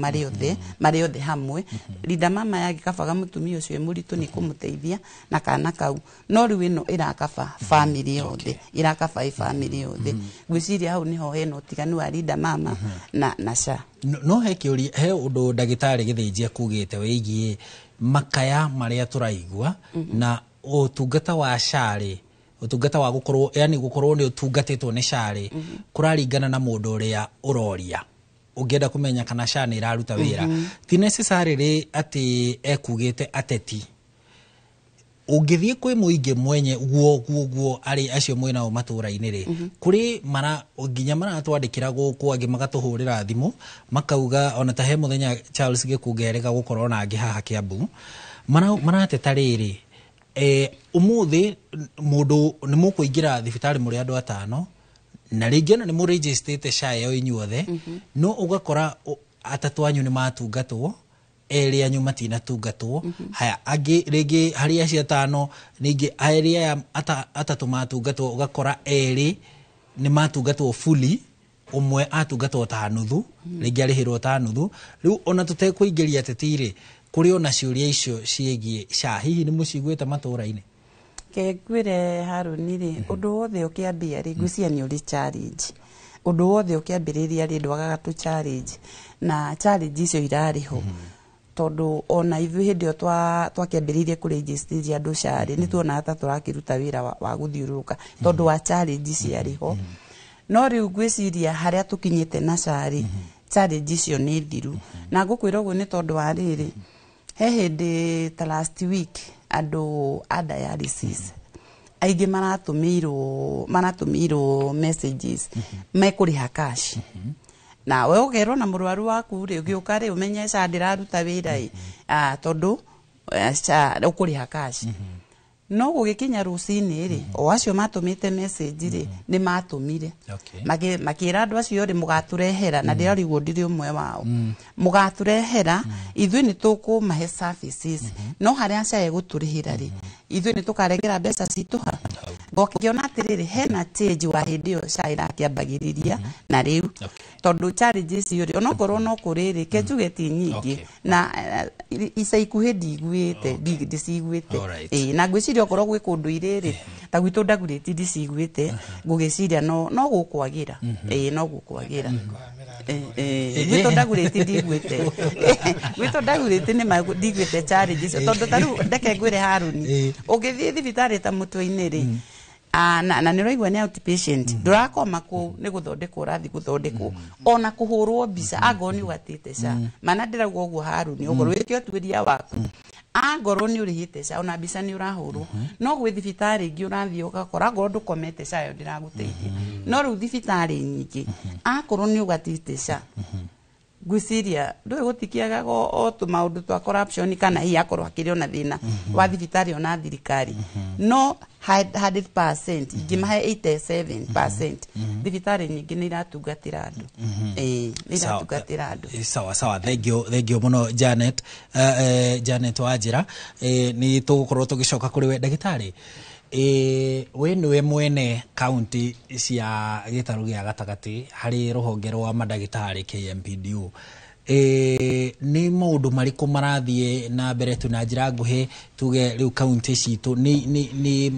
marĩ othe hamwe. Linda Mama yagĩkabaga mũtumia ũcio e mũritũ nĩ kũmũteithia na kana kau, no rĩu ĩno ĩrakaba family yothe, ĩrakaba ĩ family yothe. Ngwĩciria hau nĩho hena ũtiganu wa Linda Mama na SHA. No he kĩũria, he ũndũ ndagĩtarĩ Gĩthĩnji akugĩte wĩgiĩ makaya marĩa tũraigua na ũtungata wa SHA rĩ, ũtungata wa gũkorwo, yani gũkorwo nĩ ũtungatĩtwo nĩ SHA rĩ, kũraringana na mũndũ ũrĩa ũroria. Ũngĩenda kũmenya kana SHA nĩ ĩraruta wĩra, ti necessarily atĩ ekugĩte ateti. Ũngĩthiĩ kwĩ mũingĩ mwenye guo guo guo arĩ acio mwĩnao matũra-inĩ rĩ, kũrĩ mara nginya maratwandĩkĩra gũkũ, angĩ magatũhũrĩra thimũ makauga, ona ta he mũthenya Charles Gĩkũnga erĩga gũkorwo na angĩ haha Kĩambu marateta rĩrĩ, ũmũthĩ mũndũ nĩ mũkũingĩra thibitarĩ mũrĩ andũ 5, na rĩngĩ ona nĩ mũrĩnjĩstĩte SHA ĩyo inyuothe, no ũgakora 3 anyu nĩ matungatwo, 2 anyu matinatungatwo. Haya, angĩ rĩngĩ harĩ acio 5, ningĩ arĩ aya 3 matungatwo, ũgakora 2 nĩ matungatwo fully, ũmwe atungatwo ta nuthu, rĩngĩ arĩhĩrwo ta nuthu. Rĩu ona tũtekũingĩria ateti rĩ, kũrĩ ona ciũria icio ciĩgiĩ SHA, hihi nĩ mũciguĩte matũra-inĩ? Ke ngwĩre Harũni rĩ, ũndũ wothe ũkĩambia rĩ, ngwĩciria nĩ ũrĩ challenge. Ũndũ wothe ũkĩambĩrĩria rĩ, ndwagaga tũ challenge, na challenge icio irarĩ ho, tondũ ona ithuĩ hĩndĩ ĩyo twakĩambĩrĩirie kũrĩnjĩstĩria andũ SHA rĩ, nĩ tuonaga ta tũrakĩruta wĩra wa gũthiũrũrũka tondũ wa challenge ciarĩ ho. No rĩu ngwĩciria harĩa tũkinyĩte na SHA rĩ, challenge icio nĩ thiru. Na ngũkwĩra ũguo nĩ tondũ wa rĩrĩ, he hĩndĩ ta last week andũ a dialysis aingĩ maratũmĩirwo messages mekũrĩha cash, na we ũkerwo na mũrwaru waku rĩ, ũgĩũka rĩ, ũmenye SHA ndĩraruta wĩra ĩ, tondũ SHA ũkũrĩha cash. No gũgĩkinya rũcinĩ rĩ, o acio matũmĩte message rĩ, nĩ matũmire makĩra andũ acio rĩ, mũgatũrehera, na ndĩrarigwo ndirĩ ũmwe wao, mũgatũrehera ithuĩ nĩ tũkũmahe services, no harĩa SHA ĩgũtũrĩhĩra rĩ, ithuĩ nĩ tũkarengera mbeca citũ ha. Ngĩona atĩrĩrĩ, hena change wa hĩndĩ ĩyo SHA ĩrakĩambagĩrĩria na rĩu, tondũ challenge icio rĩ, onokorwo no kũrĩ rĩ, ke njuge ti nyingĩ, na ica ikuhĩ ndiguĩte, ndiciguĩte. Ĩĩ, na ngwĩciria okorwo gwĩ kũndũ irĩ rĩ, ta gwitũ Dagoretti ndiciguĩte, ngũgĩciria no gũkwagĩra. Ĩĩ, no gũkwagĩra. Gwitũ Dagoretti ndiguĩte, gwitũ Dagoretti nĩ ma ndiguĩte challenge icio, tondũ ta rĩu ndeke ngwĩre Harũni, ũngĩthiĩ thibitarĩ ta mũtwe-inĩ rĩ, na nĩ ũraigua nĩ outpatient, ndũrakoma kũu, nĩ gũthondekwo ũrathiĩ gũthondekwo, ona kũhũrwo mbica angorwo nĩ ũgatĩte SHA. Mana ndĩrauga ũguo Harũni, ũkorwo wĩke ũtuĩria waku, angorwo nĩ ũrĩhĩte SHA, ona mbica nĩ ũrahũrwo. No gwĩ thibitarĩ ingĩ ũrathiĩ ũgakora angorwo ndũkomete, SHA yo ndĩragũteithia. No rĩu thibitarĩ nyingĩ, akorwo nĩ ũgatĩte SHA, ngwĩciria ndũĩ gũtikĩagaga o tũmaũndũ twa corruption, kana hihi akorwo hakĩrĩ ona thĩna wa thibitarĩ ona thirikari, no 100% ingĩmahe 87%, thibitarĩ nyingĩ nĩ iratungatĩra andũ. Ĩĩ, nĩ iratungatĩra andũ. Sawa sawa, thank you, thank you mũno Janet, Janet Wanjĩra. Nĩ tũgũkorwo tũgĩcoka kũrĩ we ndagĩtarĩ. We nĩwe mwene kaunti cia gĩtarũ gĩa gatagatĩ harĩ rũhonge rwa mandagĩtarĩ KMPDU. Nĩ maũndũ marĩkũ marathiĩ na mbere tu na njĩra nguhĩ tuge rĩu kaunti citũ nĩ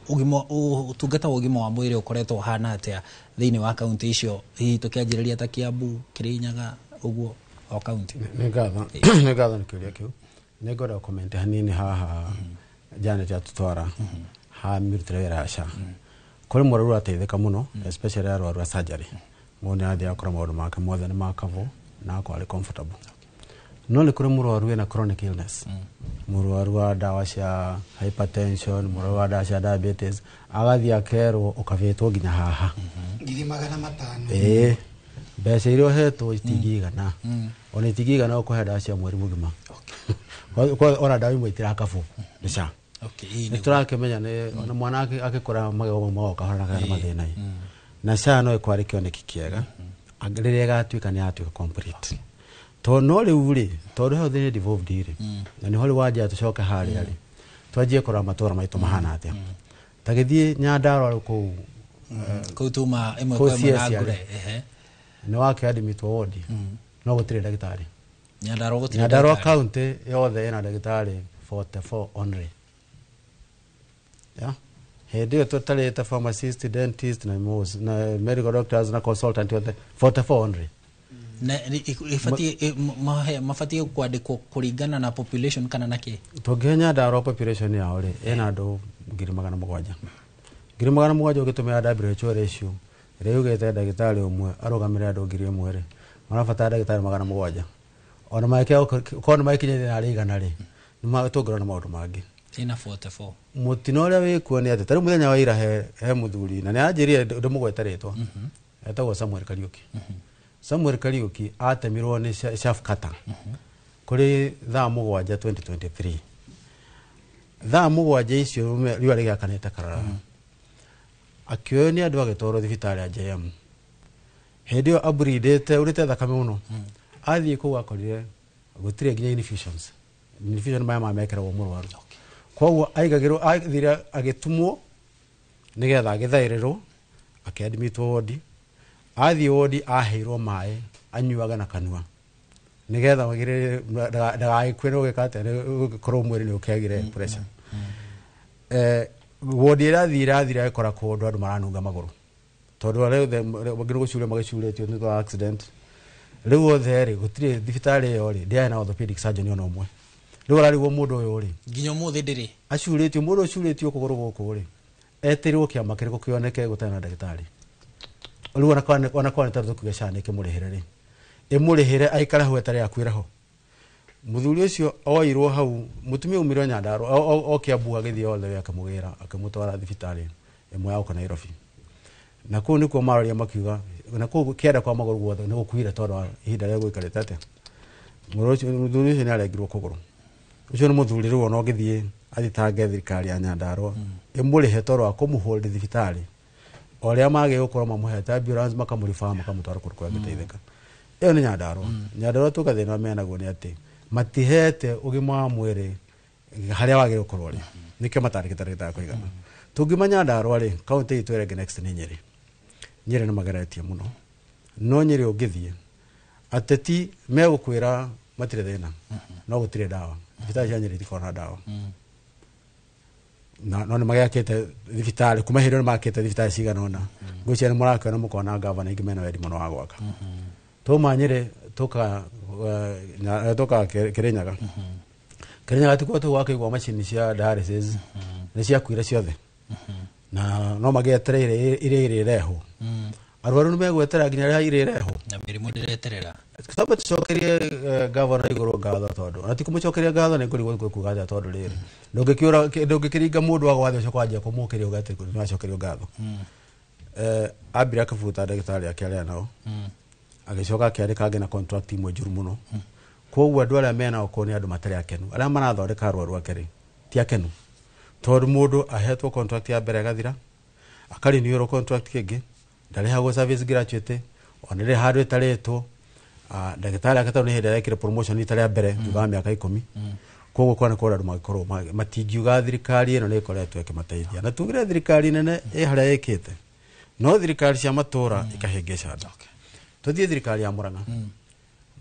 ũgima ũtungata wa ũgima wa mwĩrĩ ũkoretwo ũhana atĩa thĩinĩ wa kaunti icio, hihi tũkĩanjĩrĩria ta Kiambu, Kirinyaga ũguo o kaunti? Nĩ ngatho nĩ ngatho nĩ kĩũria kĩu. Nĩ ngwenda comment hanini haha. Janet atũtwara ha mĩrutĩre wĩra ya SHA, kũrĩ mũrwaru ũrateithĩka mũno, especially arwaru a surgery. Mũndũ nĩ arathiĩ akora maũndũ make mothe nĩ makavwo na akorwo arĩ comfortable, no nĩ kũrĩ mũrwaru wĩna chronic illness, mũrwaru wa ndawa cia hypertension, mũrwaru wa ndawa cia diabetes, agathiĩ akerwo ũkavĩtwo nginya haha 500,000. Ĩĩ, mbeca iria ũhetwo itingĩigana, ona itingĩigana ũkũhe ndawa cia mweri mũgima. Ona ndawa imwe itirakabwo nĩ SHA. Nĩ tũrakĩmenya nĩ ona mwana akĩkũra magego magoka kahora na mathĩna ĩ na SHA no ĩkorwo arĩ kĩoneki kĩega rĩrĩa ĩgatuĩka nĩ yatuĩka complete, tondũ no rĩu rĩ, tondũ health nĩ devolved rĩ, na nĩho rĩu wanjia tũcoke harĩa rĩ, twanjie kũrora matũra maitũ mahana atĩa. Ta gĩthiĩ Nyandarũa rĩu kũu kũu tuma ĩmwe kũu kwa ĩmwe na CS ngure rĩ, nĩ wake admitwo wodi no gũtirĩ ndagĩtarĩ. Nyandarũa gũtirĩ Nyandarũa ndagĩtarĩ. County yothe ĩna ndagĩtarĩ 44 only. Yeah. Hĩndĩ ĩyo tũtarĩte pharmacist, dentist na, na medical doctors na consultant othe, 44 only. Na ĩbatiĩ mabatiĩ kwandĩkwo kũringana na population kana na kĩ? Tũngĩhe Nyandarũa population yao rĩ, ĩna andũ 700,000. 700,000 ũgĩtũmĩra WHO ratio ĩrĩa yugĩte ndagĩtarĩ ũmwe arũgamĩrĩre andũ 1,000 rĩ, marabatara ndagĩtarĩ 700. Ona mangĩkorwo nĩ magĩkinyĩte harĩ 100 rĩ, tũngĩrora maũndũ mangĩ. Ĩna 44. Mũtino ũrĩa wĩkuo nĩ atĩ tarĩu mũthenya wa ira he mũthuri na nĩ anjĩrire ndĩmũgwete rĩtwa, etagwo Samuel Kariuki. Samuel Kariuki atemirwo nĩ chaff cutter kũrĩ thaa 7 2023, thaa 7 icio riũa rĩgĩakanĩte karara. Akĩoywo nĩ andũ agĩtwarwo thibitarĩ ya JM. Hĩndĩ ĩyo aburindĩte urĩte thakame mũno. Athiĩ kũu akorire gũtirĩ nginya infusions, infusion maya mamekĩragwo mũrwaru. Koguo aigagĩrwo, athire agĩtumwo nĩgetha agĩthaĩrĩrwo, akĩadmitwo wodi. Athiĩ wodi aheirwo maĩ anyuaga na kanua nĩgetha magirĩrĩrie ndagagĩkue nĩ ũgĩka atĩa, nĩ gũkorwo mwĩrĩ nĩ ũkĩagire pressure. Wodi ĩrĩa athire agĩkora kũndũ andũ maranunga magũrũ, tondũ arĩa othe angĩ nĩ gũcuria magĩcurĩtio nĩ ũndũ wa accident. Rĩu othe rĩ, gũtirĩ thibitarĩ ĩyo rĩ ndĩarĩ na orthopedic surgeon ona ũmwe. Rĩu ararigwo mũndũ ũyũ rĩ nginya ũmũthĩ ndĩrĩ. Acurĩtio, mũndũ ũcurĩtio kũgũrũ gũkũ rĩ, etĩrwo kĩama kĩrĩkũ kĩoneke gũtarĩ na ndagĩtarĩ? Rĩu ona kwa nĩ tondũ tũkiuga SHA nĩ ĩkĩmũrĩhĩre rĩ, ĩmũrĩhĩre aikare hau etarĩ akuĩre ho. Mũthuri ũcio oirwo hau, mũtumia umirwo Nyandarũa o Kiambu agĩthiĩ all the way akĩmũgĩra akĩmũtwara thibitarĩ ĩmwe ya gũkũ Nairobi, na kũu nĩkuo maroria makiuga na kũu kĩanda kwa magũrũ guothe nĩ gũkuire tondũ wa ihinda rĩa gũikarĩte atĩa. Mũthuri ũcio nĩ arengirwo kũgũrũ. Ũcio nĩ mũthuri rĩu ona ũngĩthiĩ athitange thirikari ya Nyandarũa ĩmũrĩhe tondũ wa kũmũhold thibitarĩ o ũrĩa magĩrĩirwo gũkorwo mamũhete ambulance, makamũribaa makamũtwara kũndũ kũrĩa angĩteithĩka. Ĩyo nĩ Nyandarũa. Nyandarũa tuga thĩna menaguo nĩ atĩ matihete ũgima wa mwĩrĩ harĩa wagĩrĩirwo gũkorwo rĩ, nĩkĩo matandĩkĩte ndagĩtarĩ kũigana. Tũngiuma Nyandarũa rĩ, kaunti itũ ĩrĩa ĩngĩ next nĩ Nyĩrĩ. Nyĩrĩ nĩ mageretie mũno, no Nyĩrĩ ũngĩthiĩ ateti megũkwĩra matirĩ thĩna, no gũtirĩ ndawa. Thibitarĩ cia Nyĩrĩ itikoragwo na ndawa, na no nĩ magĩakĩte thibitarĩ kuma hĩndĩ ĩyo, nĩ makĩte thibitarĩ cigana ũna. Ngwĩciria nĩ mũrakĩona mũkona gavana aingĩ mena wendi mũno wa gwaka. Twauma Nyĩrĩ tũka Kĩrĩnyaga. Kĩrĩnyaga tikuo tu gwakĩigwo macini cia dialysis nĩ ciakuire ciothe, na no magĩetereire iria irĩrehwo. Arwaru nĩ megweterera nginya rĩrĩa irĩrehwo. Na mĩrimũ ndĩreterera. Twambe tũcokerie gavana igũrũ ngatho, tondũ na ti kũmũcokeria ngatho nĩ ngũrigwo kuga atĩa, tondũ rĩrĩ ndũngĩkĩringa mũndũ wa gwathe ũcio kwanjia kũmũkĩria uga atĩ nĩ wacokerio ngatho. Ambire akĩbuta ndagĩtarĩ ake arĩa nao, agĩcoka akĩandĩka angĩ na contract imwe njũru mũno. Koguo andũ arĩa mena kũu nĩ andũ matarĩ akenu, arĩa marathondeka arwaru ake rĩ ti akenu, tondũ mũndũ ahetwo contract ya mbere ĩgathira, akarinĩrwo contract ĩngĩ, ndarĩhagwo service gratuity ona rĩrĩ handũ ĩtarĩtwo. Ndagĩtarĩ ake tondũ nĩ hĩndĩ arekire promotion rita rĩa mbere thutha wa mĩaka 10. Koguo kwana kũrĩa andũ mangĩkorwo matingiuga thirikari ĩno nĩ ĩkoretwo ĩkĩmateithia, na tugire thirikari nene ĩ harĩa ĩkĩte, no thirikari cia matũra ikahĩngĩca andũ. Tũthiĩ thirikari ya Murang'a.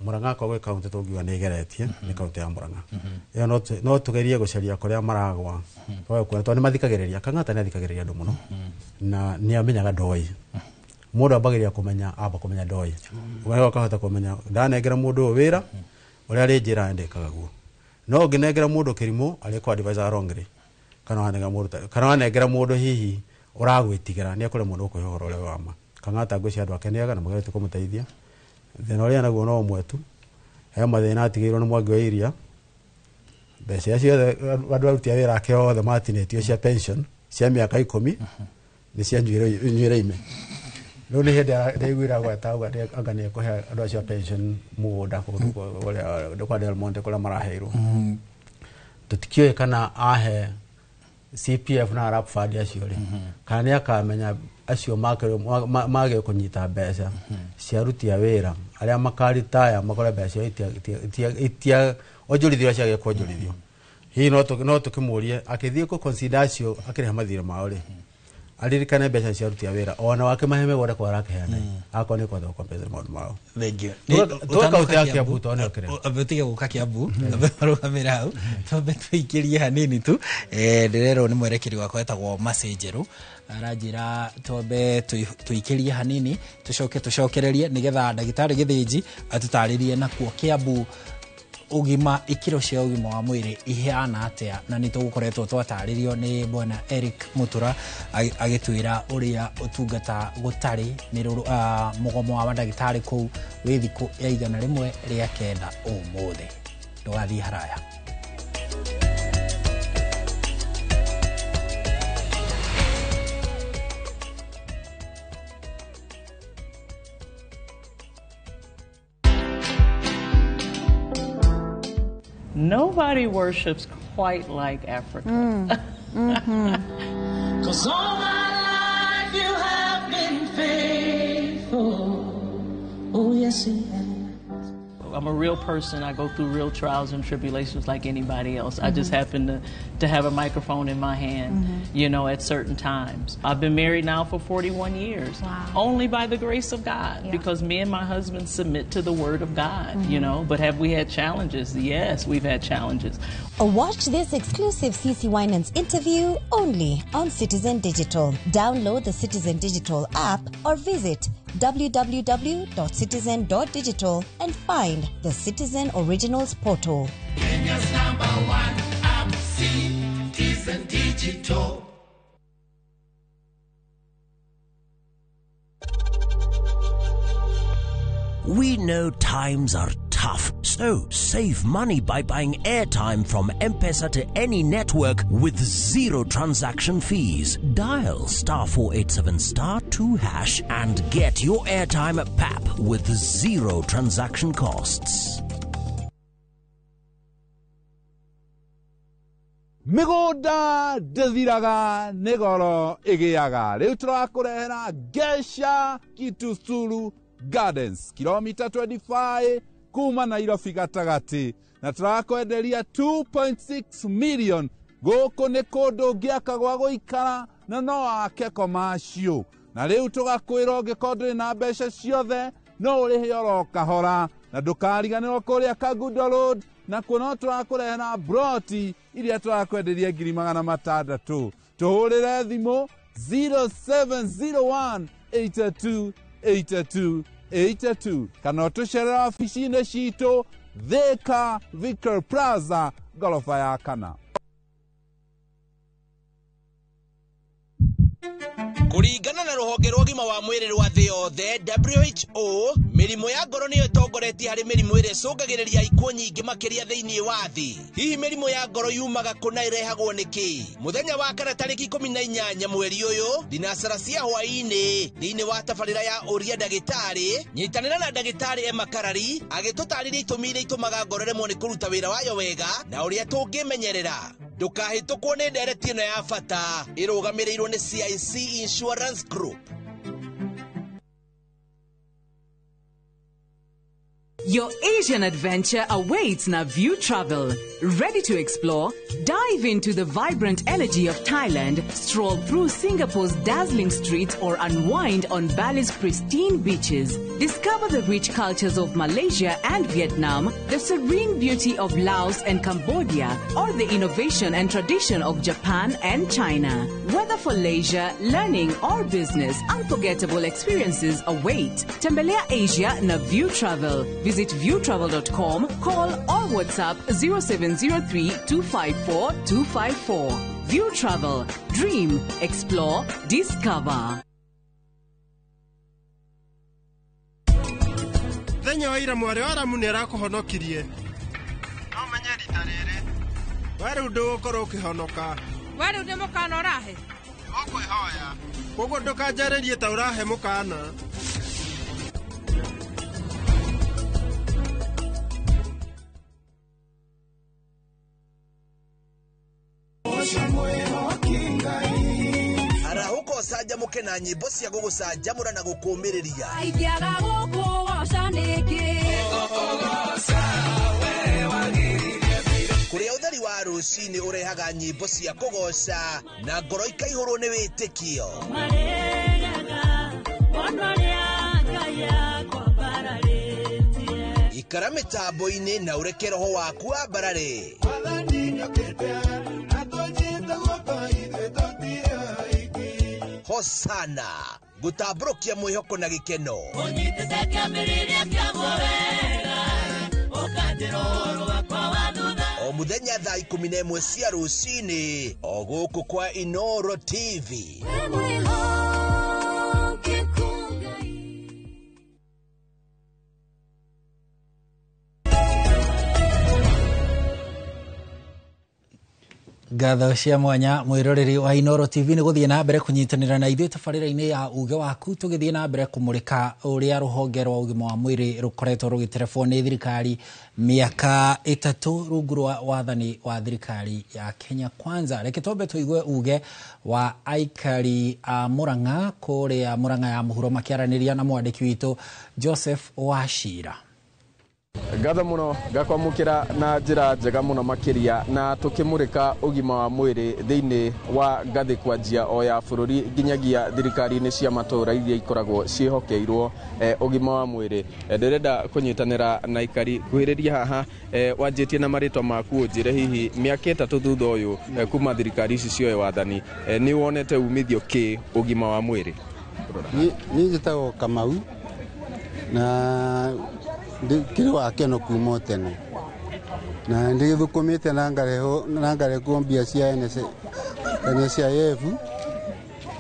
Murang'a akorwo gwĩ kaunti tũngiuga nĩ ĩgeretie, nĩ kaunti ya Murang'a. Ĩyo no tũgerie gũcaria kũrĩa maragwa, twage kuona, tondũ nĩ mathikagĩrĩria. Kang'ata nĩ athikagĩrĩria andũ mũno na nĩ amenyaga ndoĩ. Mũndũ ambagĩrĩria kũmenya, amba kũmenya ndoĩ, ũgacoka ũkahota kũmenya ndanengera mũndũ ũyũ wĩra ũrĩa arĩnjĩra ndĩkaga guo. No ũngĩnengera mũndũ kĩrimũ arĩkũ advise wrongly, kana wanengera mũndũ kana wanengera mũndũ hihi ũragwĩtigĩra, nĩ ekũremwo nĩ gũkũhe ũhoro ũrĩa wa ma. Kang'ata ngwĩciria andũ ake nĩ ega na mageretie kũmũteithia. Thĩna ũrĩa naguo no ũmwe tu, he mathĩna atigĩirwo nĩ Mwangi wa Iria. Mbeca iria ciothe andũ aruti a wĩra ake othe matinĩtio cia pension cia mĩaka 10 nĩ cia nywĩre ime. Rĩu nĩ hĩndĩ ndaiguire gweta auga anga nĩ ekũhe andũ acio a pension mũgũnda kũndũ kũrĩa kwa Del Monte kũrĩa maraheirwo. Tũtikĩũĩ kana ahe CPF na Arab Fund acio rĩ, kana nĩ akamenya acio magĩrĩirwo kũnyita mbeca cia aruti a wĩra arĩa makaritaya makore mbeca ciao itia onjorithio ciagĩrĩire kuonjorithio. Hihi no tũkĩmũrie akĩthiĩ kũ consider acio akĩrĩha mathirĩ mao rĩ, aririkane mbeca cia aruti a wĩra ona wake mahe mĩgũnda kwa arakĩheana, akorwo nĩ kwenda gũ-compensate maũndũ mao. Thank you. Tuoka kaunti ya Kiambu tondũ nĩyo kĩrĩa. Ambe ũtige gũka Kiambu, ambe marũgamĩre hau, twambe tũikĩrie hanini tu. Ndĩrerwo nĩ mwerekeri wakwa etagwo Mercy Njerũ, aranjĩra twambe tũikĩrie hanini tũcoke tũcokererie nĩgetha ndagĩtarĩ Gĩthĩnji atũtarĩrie nakuo Kiambu ũgima, ikĩro cia ũgima wa mwĩrĩ ihana atĩa, na nĩ tũgũkoretwo twatarĩrio nĩ bwana Eric Mutura agĩtwĩra ũrĩa ũtungata gũtarĩ nĩ mũgomo wa mandagĩtarĩ kũu wĩ thikũ ya 109 ũmũthĩ. Ndũgathiĩ haraya. Nobody worships quite like Africa. 'Cause all my life you have been faithful. Oh, yes, he has. I'm a real person. I go through real trials and tribulations like anybody else. I just happen to have a microphone in my hand, you know, at certain times. I've been married now for 41 years. Wow. Only by the grace of God, because me and my husband submit to the Word of God, you know. But have we had challenges? Yes, we've had challenges. Watch this exclusive CC Winans interview only on Citizen Digital. Download the Citizen Digital app or visit www.citizen.digital and find the Citizen Originals portal. Kenya's number one app, Citizen Digital. We know times are tough, so save money by buying airtime from M-Pesa to any network with zero transaction fees. Dial *487*2# and get your airtime at PAP with zero transaction costs. Mĩgũnda ndĩthiraga nĩ goro ĩgĩaga. Rĩu tũrakũrehera Gesha Kitusuru Gardens, kilomita 25 kuma Nairobi gatagatĩ, na tũrakwenderia 2.6 million. Gũkũ nĩ kũndũ ũngĩaka gwa gũikara na no wake commercial. Na rĩu tũgakwĩra ũngĩkorwo ndũrĩ na mbeca ciothe no ũrĩhe oro kahora, na ndũkariganĩrwo kũrĩa Kangundo Road, na kuo no tũrakũrehera broti iria tũrakwenderia ngiri magana matandatũ. Tũhũrĩre thimũ 0701 82 82 82 kana ũtũcerere wabici-inĩ citũ Thika Victor Plaza ngoroba ya kana. Kũringana na rũhonge rwa ũgima wa mwĩrĩ rwa thĩ yothe WHO, mĩrimũ ya ngoro nĩyo ĩtongoretie harĩ mĩrimũ ĩrĩa ĩcũngagĩrĩria ikuũ nyingĩ makĩria thĩinĩ wa thĩ. Hihi mĩrimũ ya ngoro yumaga kũ na ĩrehagwo nĩkĩ? Mũthenya wa kana tarĩki 18 mweri ũyũ thinacara cia hwaĩ-inĩ thĩinĩ wa tabarĩra ya ũria ndagĩtarĩ, nyitanĩra na ndagĩtarĩ Emma Karari agĩtũtarĩria itũmi iria itũmaga ngoro ĩremwo nĩ kũruta wĩra wayo wega na ũrĩa tũngĩmenyerera. Ndũkahĩtũkwo nĩ ndereti ĩno ya bata ĩrũgamĩrĩirwo nĩ CIC Insurance Group. Your Asian adventure awaits na View Travel. Ready to explore? Dive into the vibrant energy of Thailand, stroll through Singapore's dazzling streets, or unwind on Bali's pristine beaches. Discover the rich cultures of Malaysia and Vietnam, the serene beauty of Laos and Cambodia, or the innovation and tradition of Japan and China. Whether for leisure, learning, or business, unforgettable experiences await. Tembelea Asia na View Travel. Visit viewtravel.com, call or WhatsApp 0703 254 254. View Travel. Dream, explore, discover. Thenya wa ira mwarĩ wa Aramu nĩ arakũhonokirie. No menye rita rĩrĩ we rĩu ndũgũkorwo ũkĩhonoka. We rĩu nĩ mũkana ũrahe? Ũkwĩhoya koguo ndũkanjarĩrie ta ũrahe mũkana. Arahũka ũcanjamũke na nyĩmbo cia gũgũcanjamũra na gũkũũmĩrĩria. Ingĩaga gũkũgoca nĩkĩ? Kũrĩa ũtheri wa rũcinĩ ũrehaga nyĩmbo cia kũgoca na ngoro ikaihũrwo nĩ wĩtĩkio. Ikara mĩtambo-inĩ na ũreke roho waku wambarare. Hosana gũtambũrũkia mwĩhoko na gĩkeno. O mũthenya thaa 11 cia rũcinĩ o gũkũ kwa Inoro TV. Ngatho cia mwanya mwiroreri wa Inoro TV nĩ gũthiĩ na mbere kũnyitanĩra na ithuĩ tabarĩra-inĩ ya uge waku, tũgĩthiĩ na mbere kũmũrĩka ũrĩa rũhonge rwa ũgima wa mwĩrĩ rũkoretwo rũgĩterebwo nĩ thirikari mĩaka 3 rungu rwa wathani wa thirikari ya Kenya Kwanza. Reke twambe tũigue uge wa aikari a Murang'a kũrĩa Murang'a ya mũhuro makĩaranĩria na mwandĩki witũ Joseph Wachira. Ngatho muno ngakwamukira na njira njega muno makiria na tukimurika ugima wa mwiri thiini wa ngathi kwanjia o ya bururi nginyagia thirikari-ini cia matura iria ikoragwo cihokeirwo ugima wa mwiri. Ndirenda kunyitanira na ikari kuhiriria haha wanjitie na maritwa maku unjire hihi miaka 3 thutha uyu kuma thirikari ici cioe wathani ni wonete umithio ki ugima wa mwiri? Ni njitagwo Kamau na ndikiri wa keno kuma tene na ndigithukumite na ngarehwo mbia cia NSIF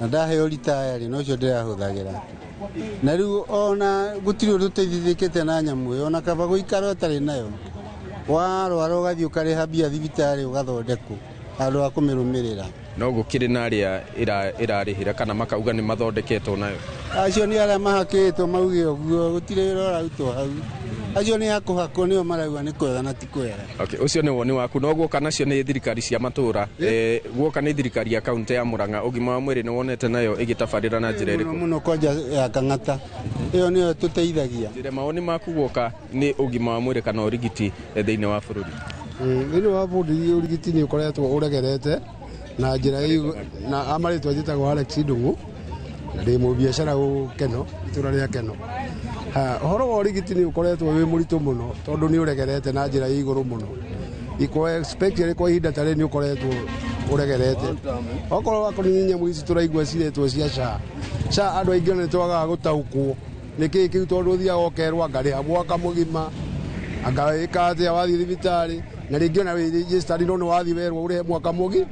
na ndaheo ritaya ri nocio ndirahuthagira na riu ona gutiri undu tuteithithikite na nyamu iyo ona kaba guikara utari nayo warwara ugathii ukariha mbia thibitari ugathondekwo handu ha kumirumirira. No gukiri na aria irarihira kana makauga ni mathondeketwo nayo? Acio ni aria mahakitwo mauge uguo gutiri wira urarutwo hau. Acio ni akuhakwo nio marauga ni kwega na ti kwega. Okay, ucio ni woni waku. No guoka nacio ni thirikari cia matura, guoka ni thirikari ya kaunti ya Murang'a ugima wa mwiri ni wonete nayo igitabarira na njira iriku? Muno kwanja ya Kang'ata iyo niyo tuteithagia. Njire mawoni maku guoka ni ugima wa mwiri kana urigiti thiini wa bururi? Thiini wa bururi urigiti ni ukoretwo uregerete na njira na amaritwa njitagwo Alex Ndung'u na ndi mubiacara Keno itura ria Keno. Ha uhoro wa urigiti ni ukoretwo wi muritu muno tondu ni uregerete na njira iguru muno. Iko especially kwa ihinda tari ni ukoretwo uregerete. Okorwo wakorwo ni nyamu ici turaigua ciretwo cia SHA. SHA andu aingi ni twagaga gutaukwo niki kiu tondu uthiaga ukerwo ngariha mwaka mugima anga ika atia wathi thibitari na ringi ona wi registered no ni wathi werwo urihe mwaka mugi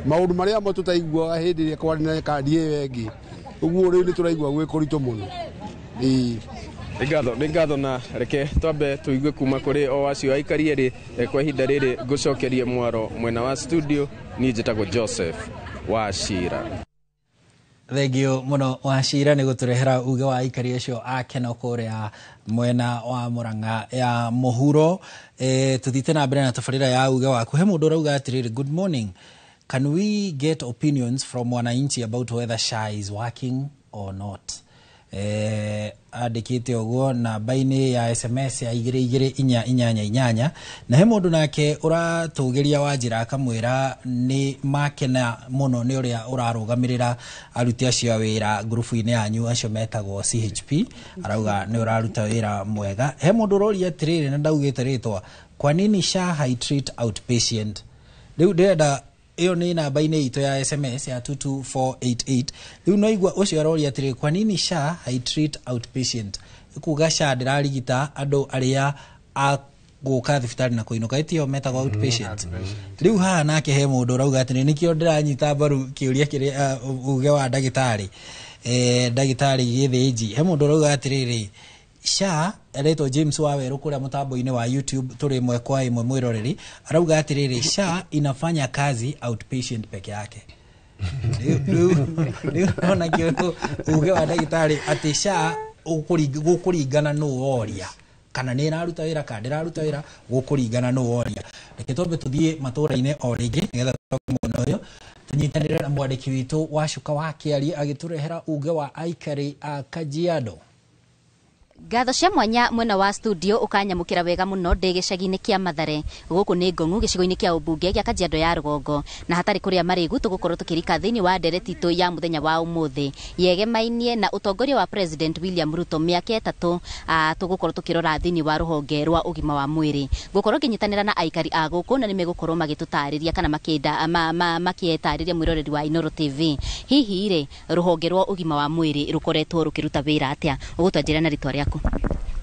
maundu maria mo tutaiguaga hindi ria kwari na kandi iyo ingi uguo riu ni turaigua gwi kuritu muno. Nĩ ngatho na reke twambe tuigue kuma kuri o acio aikari eri kwa ihinda riri ngucokerie mwaro mwena wa studio. Ni njitagwo Joseph Wachira. Thengio muno Wachira ni guturehera uge wa aikari acio a Keno kuria mwena wa Murang'a ya muhuro. Tuthiite na mbere na tabarira ya uge waku. He mundu urauga atiriri, good morning, can we get opinions from wananchi about whether SHA is working or not? Andĩkĩte ũguo namba-inĩ ya SMS ya 22488. Na he mũndũ nake ũratũgĩria Wanjĩra akamwĩra nĩ makena mũno nĩ ũrĩa ũrarũgamĩrĩra aruti acio a wĩra ngurubu-inĩ yanyu acio metagwo CHP. Arauga nĩ ũraruta wĩra mwega. He mũndũ ũroria atĩrĩrĩ, na ndaugĩte rĩtwa, kwa nini SHA haitreat outpatient? Rĩu ndĩrenda ĩyo nĩ namba-inĩ itũ ya SMS ya 22488. Rĩu no igua ũcio aroria atĩrĩ, kwa nini SHA haitreat outpatient? Kuga SHA ndĩrarigita andũ arĩa a gũka thibitarĩ na kũinũka, ĩtio metagwo outpatient. Rĩu haha nake he mũndũ ũrauga atĩrĩ, nĩkĩo ndĩranyita mbaru kĩũria kĩrĩa uge wa ndagĩtarĩ, ndagĩtarĩ Gĩthĩnji. He mũndũ ũrauga atĩrĩrĩ, SHA aretwo James Waweru kũrĩa mũtambo-inĩ wa YouTube tũrĩ ĩmwe kwa ĩmwe mwĩroreri, arauga atĩrĩrĩ, SHA inafanya kazi outpatient peke yake. Rĩu ona kĩo uge wa ndagĩtarĩ atĩ SHA gũkũringana nũ woria kana nĩ ĩraruta wĩra kana ndĩraruta wĩra, gũkũringana nũ woria. Reke twambe tũthiĩ matũra-inĩ o rĩngĩ nĩgetha tũcoke mwena ũyũ tũnyitanĩre na mwandĩki witũ wa Cuka wa Kĩarie agĩtũrehera uge wa aikari a Kajiado. Ngatho cia mwanya mwena wa studio ukanyamukira wega muno ndĩ gĩcagi-inĩ kĩa Mathare. Gũkũ nĩ Ngong'u gĩcigo-inĩ kĩa ũmbunge gĩa Kajiado ya rũgongo, na hatarĩ kũrĩa marĩgu tũgũkorwo tũkĩrika thĩinĩ wa ndereti itũ ya mũthenya wa ũmũthĩ yegemainie na ũtongoria wa President William Ruto mĩaka 3. Tũgũkorwo tũkĩrora thĩinĩ wa rũhonge rwa ũgima wa mwĩrĩ. Ngũkorwo ngĩnyitanĩra na aikari a gũkũ na nĩmegũkorwo magĩtũtarĩria kana makĩtarĩria mwĩroreri wa Inooro TV hihi rĩ rũhonge rwa ũgima wa mwĩrĩ rũkoretwo rũkĩruta wĩra atĩa. Ũgũtwanjĩra na rĩtwa rĩaku.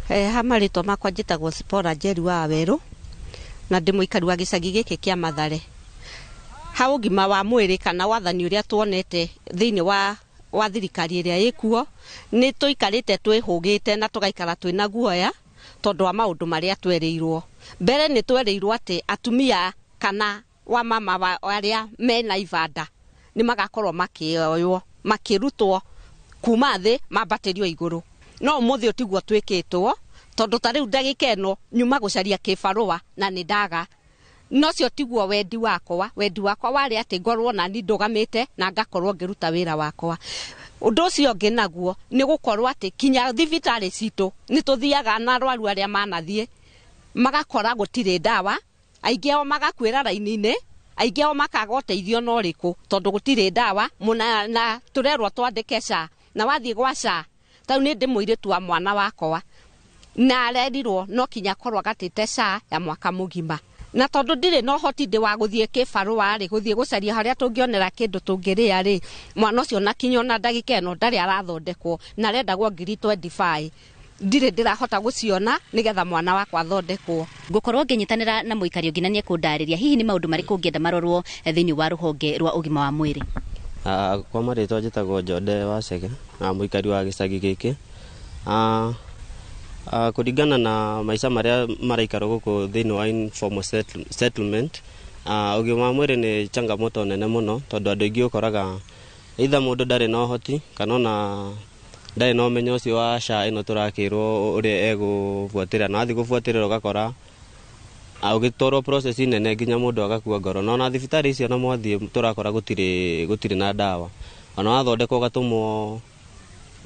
Ha marĩtwa makwa njĩtagwo Sipora Njeri wa Werũ na ndĩ mũikari wa gĩcagi gĩkĩ kĩa Mathare. Ha ũgima wa mwĩrĩ kana wathani ũrĩa tuonete thĩinĩ wa thirikari ĩrĩa ĩkuo, nĩ tũikarĩte twĩhũgĩte na tũgaikara twĩna guoya tondũ wa maũndũ marĩa twerĩirwo. Mbere nĩ twerĩirwo atĩ atumia kana wamama arĩa mena ibanda nĩ magakorwo makĩoywo makĩrutwo kuma thĩ mambatĩrio igũrũ. No ũmũthĩ ũtiguo twĩkĩtwo tondũ ta rĩu ndagĩka ĩno nyuma gũcaria kĩbarũa na nĩ ndaga. No cio tiguo wendi wakwa. Wendi wakwa warĩ atĩ ngorwo nani ndũgamĩte na ngakorwo ngĩruta wĩra wakwa. Ũndũ ũcio ũngĩ naguo nĩ gũkorwo atĩ kinya thibitarĩ citũ nĩ tũthiaga na arwaru arĩa manathiĩ magakora gũtirĩ ndawa, aingĩ ao magakuĩra raini-inĩ, aingĩ ao makaga ũteithio na ũrĩkũ tondũ gũtirĩ ndawa na tũrerwo twandĩke SHA na wathiĩ gwa SHA tau nĩ ndĩ mũirĩtu wa mwana wakwa na arerirwo no kinya korwo agatĩte SHA ya mwaka mũgima. Na tondũ ndirĩ na ũhoti ndĩ wa gũthiĩ kĩbarũa rĩ, gũthiĩ gũcaria harĩa tũngĩonera kĩndũ tũngĩrĩa rĩ, mwana ũcio na kinya ona ndagĩka ĩno ndarĩ arathondekwo na arendagwo ngiri 25. Ndirĩ ndĩrahota gũciona nĩgetha mwana wakwa athondekwo. Ngũkorwo ngĩnyitanĩra na mũikari ũngĩ na nĩekũndarĩria hihi nĩ maũndũ marĩkũ ũngĩenda marorwo thĩinĩ wa rũhonge rwa ũgima wa mwĩrĩ. Kwa marĩtwa njĩtagwo Njode wa Chege na mũikari wa gĩcagi gĩkĩ. Kũringana na maica marĩa maraikarwo gũkũ thĩinĩ wa informal settlement, ũgima wa mwĩrĩ nĩ changamoto nene mũno tondũ andũ aingĩ ũkoraga either mũndũ ndarĩ na ũhoti kana ona ndarĩ na ũmenyo ũcio wa SHA ĩno tũrakĩrwo ũrĩa egũbuatĩrĩra, na wathiĩ gũbuatĩrĩra ũgakora ũgĩtwarwo process nene nginya mũndũ agakua ngoro. Na ona thibitarĩ icio ona mwathiĩ tũrakora gũtirĩ na ndawa, ona wathondekwo ũgatũmwo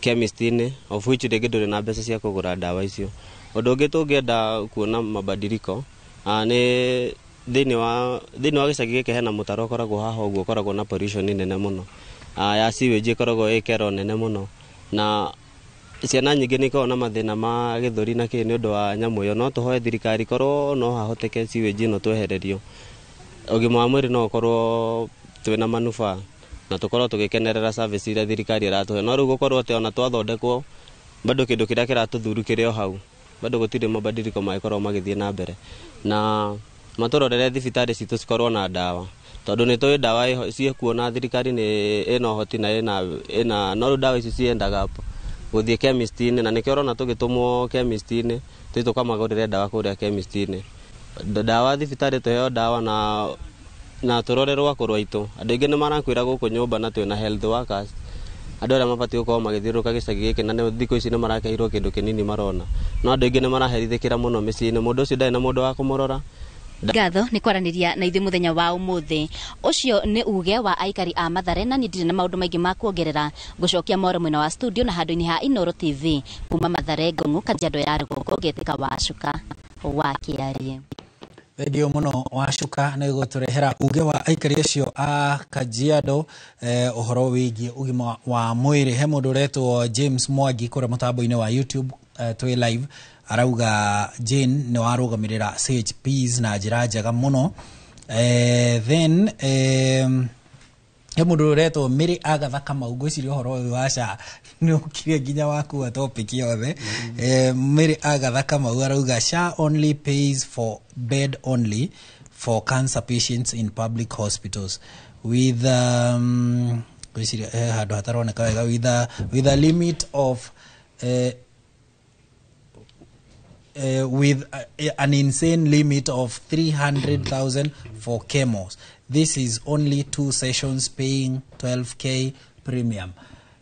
chemist-inĩ of which rĩngĩ ndũrĩ na mbeca cia kũgũra ndawa icio. Ũndũ ũngĩ tũngĩenda kuona mabadiliko nĩ thĩinĩ wa gĩcagi gĩkĩ hena mũtaro ũkoragwo haha ũguo ũkoragwo na pollution nene mũno, ya sewage ĩkoragwo ĩ kero nene mũno, na ciana nyingĩ nĩ ikoragwo na mathĩna ma gĩthũri na kĩ nĩ ũndũ wa nyamũ ĩyo. No tũhoe thirikari korwo no hahoteke sewage ĩno twehererio, ũgima wa mwĩrĩ no ũkorwo twĩna manufaa na tũkorwo tũgĩkenerera service iria thirikari ĩratũhe. No rĩu gũkorwo atĩ ona twathondekwo bado kĩndũ kĩrĩa kĩratũthuru kĩrĩ o hau, bado gũtirĩ mabadiliko mangĩkorwo magĩthiĩ na mbere. Na matũrorere thibitarĩ citũ cikorwo na ndawa tondũ nĩ tũĩ ndawa ciĩkuo na thirikari nĩ ĩna ũhoti na ĩna no rĩu ndawa ici ciendaga gũthiĩ chemist-inĩ, na nĩkĩo ũrona tũgĩtũmwo chemist-inĩ tũthiĩ tũkamagũrĩre ndawa kũrĩa chemist-inĩ. Ndawa thibitarĩ tũheo ndawa na tũrorerwo akũrũ aitũ. Andũ aingĩ nĩ marakwĩra gũkũ nyũmba na twĩna health workers, andũ arĩa mabatiĩ gũkorwo magĩthiũrũrũka gĩcagi gĩkĩ na thikũ ici nĩ marakeirwo kĩndũ kĩnini marona, no andũ aingĩ nĩ maraherithĩkĩra mũno mĩciĩ-inĩ. Mũndũ ũcio ndarĩ na mũndũ wa kũmũrora, Ngatho nĩ kwaranĩria na ithuĩ mũthenya wa ũmũthĩ. Ũcio nĩ uge wa aikari a Mathare, na niĩ ndirĩ na maũndũ maingĩ ma kuongerera. Ngũcokia moro mwena wa studio na handũ-inĩ ha Inooro TV kuma Mathare, Ngong'u, Kajiado ya Rũgongo, ngetĩka Wacuka wa Kĩarie. Thengiũ mũno Wacuka nĩ gũtũrehera uge wa aikari acio a Kajiado ũhoro wĩgiĩ ũgima wa mwĩrĩ. He mũndũ ũretwo James Mwangi kũrĩa mũtambo-inĩ wa YouTube twĩ live arauga Jane nĩ warũgamĩrĩra CHPs na njĩra njega mũno. Then he mũndũ ũretwo Mary Agatha Kamau, ngwĩciria ũhoro ũyũ wa SHA nĩ ũkire nginya wakua topic yothe. Mary Agatha Kamau arauga SHA only pays for bed only for cancer patients in public hospitals with ngwĩciria handũ hataroneka wega, with a limit of with an insane limit of 300,000 for chemos. This is only 2 sessions paying 12K premium.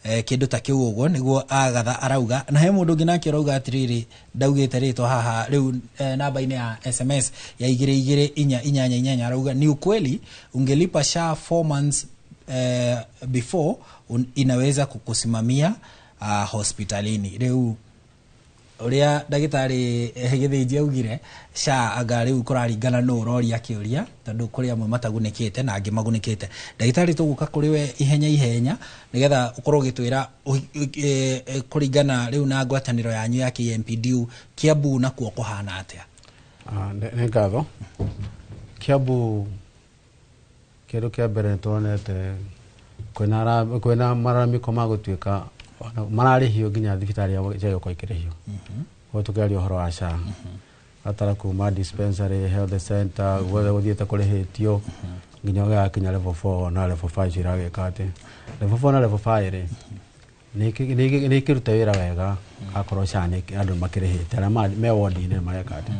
Kĩndũ ta kĩu ũguo nĩguo Agatha arauga. Na he mũndũ ũngĩ nake ũrauga atĩrĩrĩ, ndaugĩte rĩtwa haha rĩu namba-inĩ ya SMS ya 22488 arauga ni ukweli ungelipa SHA 4 months before inaweza kukusimamia hospitalini. Rĩu ũrĩa ndagĩtarĩ Gĩthĩnji augire SHA anga rĩu kũraringana nũ ũroria kĩũria, tondũ kũrĩ amwe matagunĩkĩte na angĩ magunĩkĩte. Ndagĩtarĩ, tũgũka kũrĩ we ihenya ihenya nĩgetha ũkorwo ũgĩtwĩra kũringana rĩu na ngwatanĩro yanyu ya KMPDU Kiambu nakuo kũhana atĩa? Nĩ ngatho. Kiambu kĩndũ kĩa mbere nĩtuonete kwĩna mararamiko ma gũtuĩka mararĩhio nginya thibitarĩ ya gũkorwo ĩkĩrĩhio. Koguo tũkĩaria ũhoro wa SHA atara kuma dispensary, health center, guothe gũthiĩte kũrĩhĩtio nginya ũgĩgakinya level 4 na level 5 iragĩka atĩ level 4 na level 5 rĩ nĩ ikĩruta wĩra wega akorwo SHA nĩ andũ makĩrĩhĩte arĩa me ward-inĩ mareka atĩ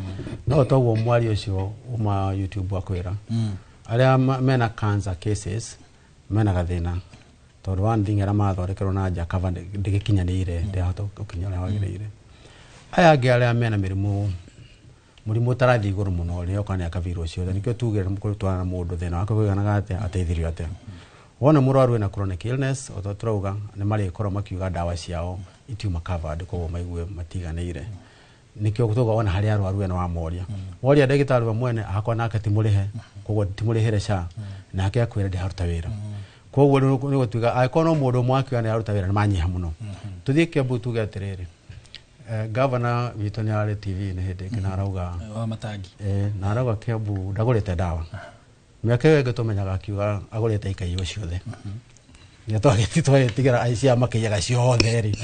no toguo mwaria ũcio uma YouTube akwĩra arĩa mena cancer cases mena gathĩna tondũ one thing arĩa marathondekerwo na nja cover ndĩgĩkinyanĩire, ndĩrahota gũkinya ũrĩa wagĩrĩire. Aya angĩ arĩa mena mĩrimũ mũrimũ ũtarathiĩ igũrũ mũno rĩ oka nĩ akavirwo ciothe, nĩkĩo tugire kũtwarana na mũndũ thĩna wake kũiganaga atĩa ateithirio atĩa. Wona mũrwaru ena chronic illness o ta tũrauga nĩ marĩkorwo makiuga ndawa ciao itiuma covered, koguo maigue matiganĩire. Nĩkĩo tuga ona harĩa arwaru ena wamoria woria ndagĩtarĩ we mwene akwa nake ti mũrĩhe, koguo ti mũrĩhĩre SHA nake akwĩra ndĩraruta wĩra. Koguo nĩ gũtuĩka angĩkorwo no mũndũ ũmwe akiuga nĩ aruta wĩra nĩ manyiha mũno. Tũthiĩ Kiambu tuge atĩrĩrĩ, governor witũ nĩ ararĩ TV-inĩ hĩndĩ ĩngĩ na arauga wa Matangi na arauga Kiambu ndagũrĩte ndawa. Mĩaka ĩyo ĩngĩ tũmenyaga akiuga agũrĩte ikaiywo ciothe. Nĩ twagĩtigĩra aici aya makĩiyaga ciothe rĩ,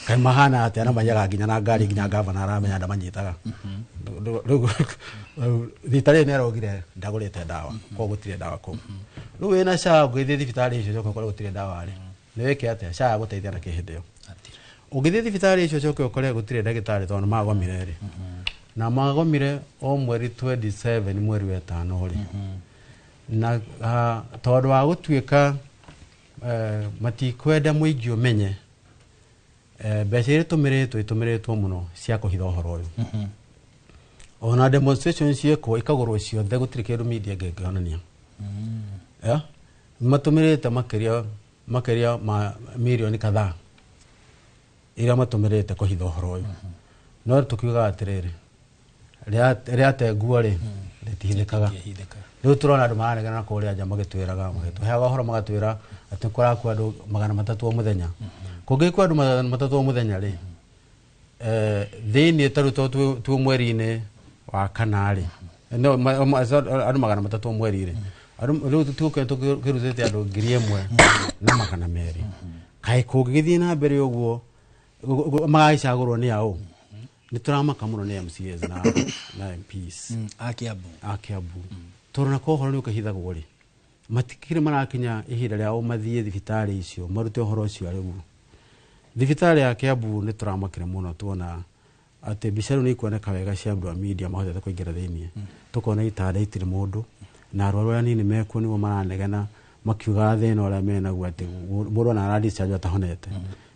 kaĩ mahana atĩa na maiyaga nginya na ngari nginya governor aramenya ndamanyitaga. Rĩu rita rĩrĩ nĩ araugire ndagũrĩte ndawa, koguo gũtirĩ ndawa kũu. Rĩu wĩna SHA ũngĩthiĩ thibitarĩ icio ũcoke ũkore gũtirĩ ndawa rĩ, nĩ wĩke atĩa? SHA yagũteithia na kĩ hĩndĩ ĩyo? Ũngĩthiĩ thibitarĩ icio ũcoke ũkore gũtirĩ ndagĩtarĩ tondũ nĩ magomire rĩ, na magomire o mweri 27 mweri wa ĩtano rĩ, na tondũ wa gũtuĩka matikwenda mũingĩ ũmenye mbeca iria itũmĩrĩtwo itũmĩrĩtwo mũno cia kũhitha ũhoro ũyũ. Ona demonstration ciĩkwo ikagũrwo ciothe gũtirĩ kĩndũ media ĩngĩonania. Matũmĩrĩte makĩria ma mirioni kadhaa iria matũmĩrĩte kũhitha ũhoro ũyũ. No tũkiugaga atĩrĩrĩ, rĩate nguo rĩ rĩtihithĩkaga. Rĩu tũrona andũ maranegena kũrĩa nja magĩtwĩraga magĩtũheaga ũhoro magatwĩra atĩ kũrakua andũ 300 o mũthenya. Kũngĩkua andũ 300 o mũthenya rĩ, thĩiniĩ ta rĩu twĩ mweri-inĩ wa kana rĩ, no andũ 300 o mweri rĩ, rĩu tũkĩrutĩte andũ 1,200. Kaĩ kũngĩgĩthiĩ na mbere ũguo magagĩcagũrwo nĩ aũ? Nĩ tũramaka mũno nĩ MCAs na MPs a Kiambu. A Kiambu tondũ nako ũhoro nĩ ũkĩhithagwo rĩ, matikĩrĩ marakinya ihinda rĩao mathiĩ thibitarĩ icio marute ũhoro ũcio arĩguo. Thibitarĩ ya Kiambu nĩ tũramakire mũno tuona atĩ mbica rĩu nĩ ikuoneka wega cia andũ a media mahotete kũingĩra thĩiniĩ, tũkona itanda itirĩ mũndũ na arwaru arĩa anini mekuo nĩguo maranegena makiugaga thĩna ũrĩa menaguo atĩ mũndũ ona ara discharge atahonete.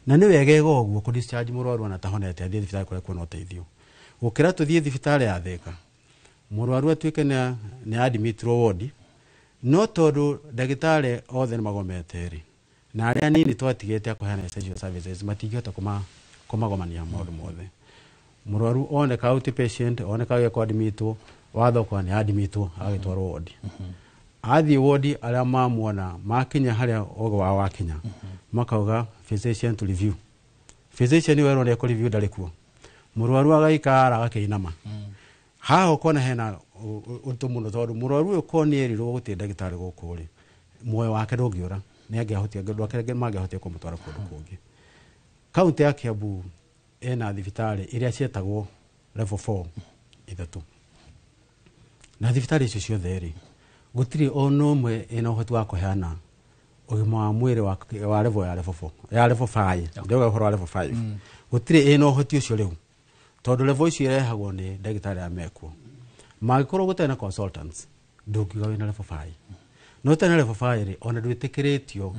Na nĩ wega ũguo kũ discharge mũrwaru ona atahonete athiĩ thibitarĩ kũrĩa kwĩna ũteithio gũkĩra tũthiĩ thibitarĩ ya Thĩka Mũrwaru atuĩke nĩ admitirwo wodi, no tondũ ndagĩtarĩ othe nĩ magomete rĩ, na arĩa anini twatigĩte a kũheana essential services matingĩhota kũmagomania maũndũ mothe. Mũrwaru oneka outpatient, oneka agĩkwo admitwo, watho ũkoa nĩ admitwo agĩtwarwo wodi. Athiĩ wodi, arĩa mamuona makinya harĩa ũgĩ wao wakinya, makauga physician to review. Physician werwo nĩ ekũ review ndarĩ kuo. Mũrwaru agaikara agakĩinama. Haha ũkona hena ũritũ mũno, tondũ mũrwaru ũyũ korwo nĩ erirwo gũtirĩ ndagĩtarĩ gũkũ rĩ, muoyo wake ndũngĩũra, nĩ angĩahotire, andũ ake mangĩahotire kũmũtwara kũndũ kũngĩ. Kaunti ya Kiambu ĩna thibitarĩ iria cietagwo level 4 ithatũ, na thibitarĩ icio ciothe rĩ, gũtirĩ ona ũmwe ĩna ũhoti wa kũheana ũgima wa mwĩrĩ wa level ya level 4, ya level 5. Ndĩrauga ũhoro wa level 5. Gũtirĩ ĩna ũhoti ũcio rĩu, tondũ level icio irehagwo nĩ ndagĩtarĩ arĩa mekuo. Mangĩkorwo gũtarĩ na consultants, ndũngiuga wĩna level 5. No ũtarĩ na level 5 rĩ, ona ndwĩtĩkĩrĩtio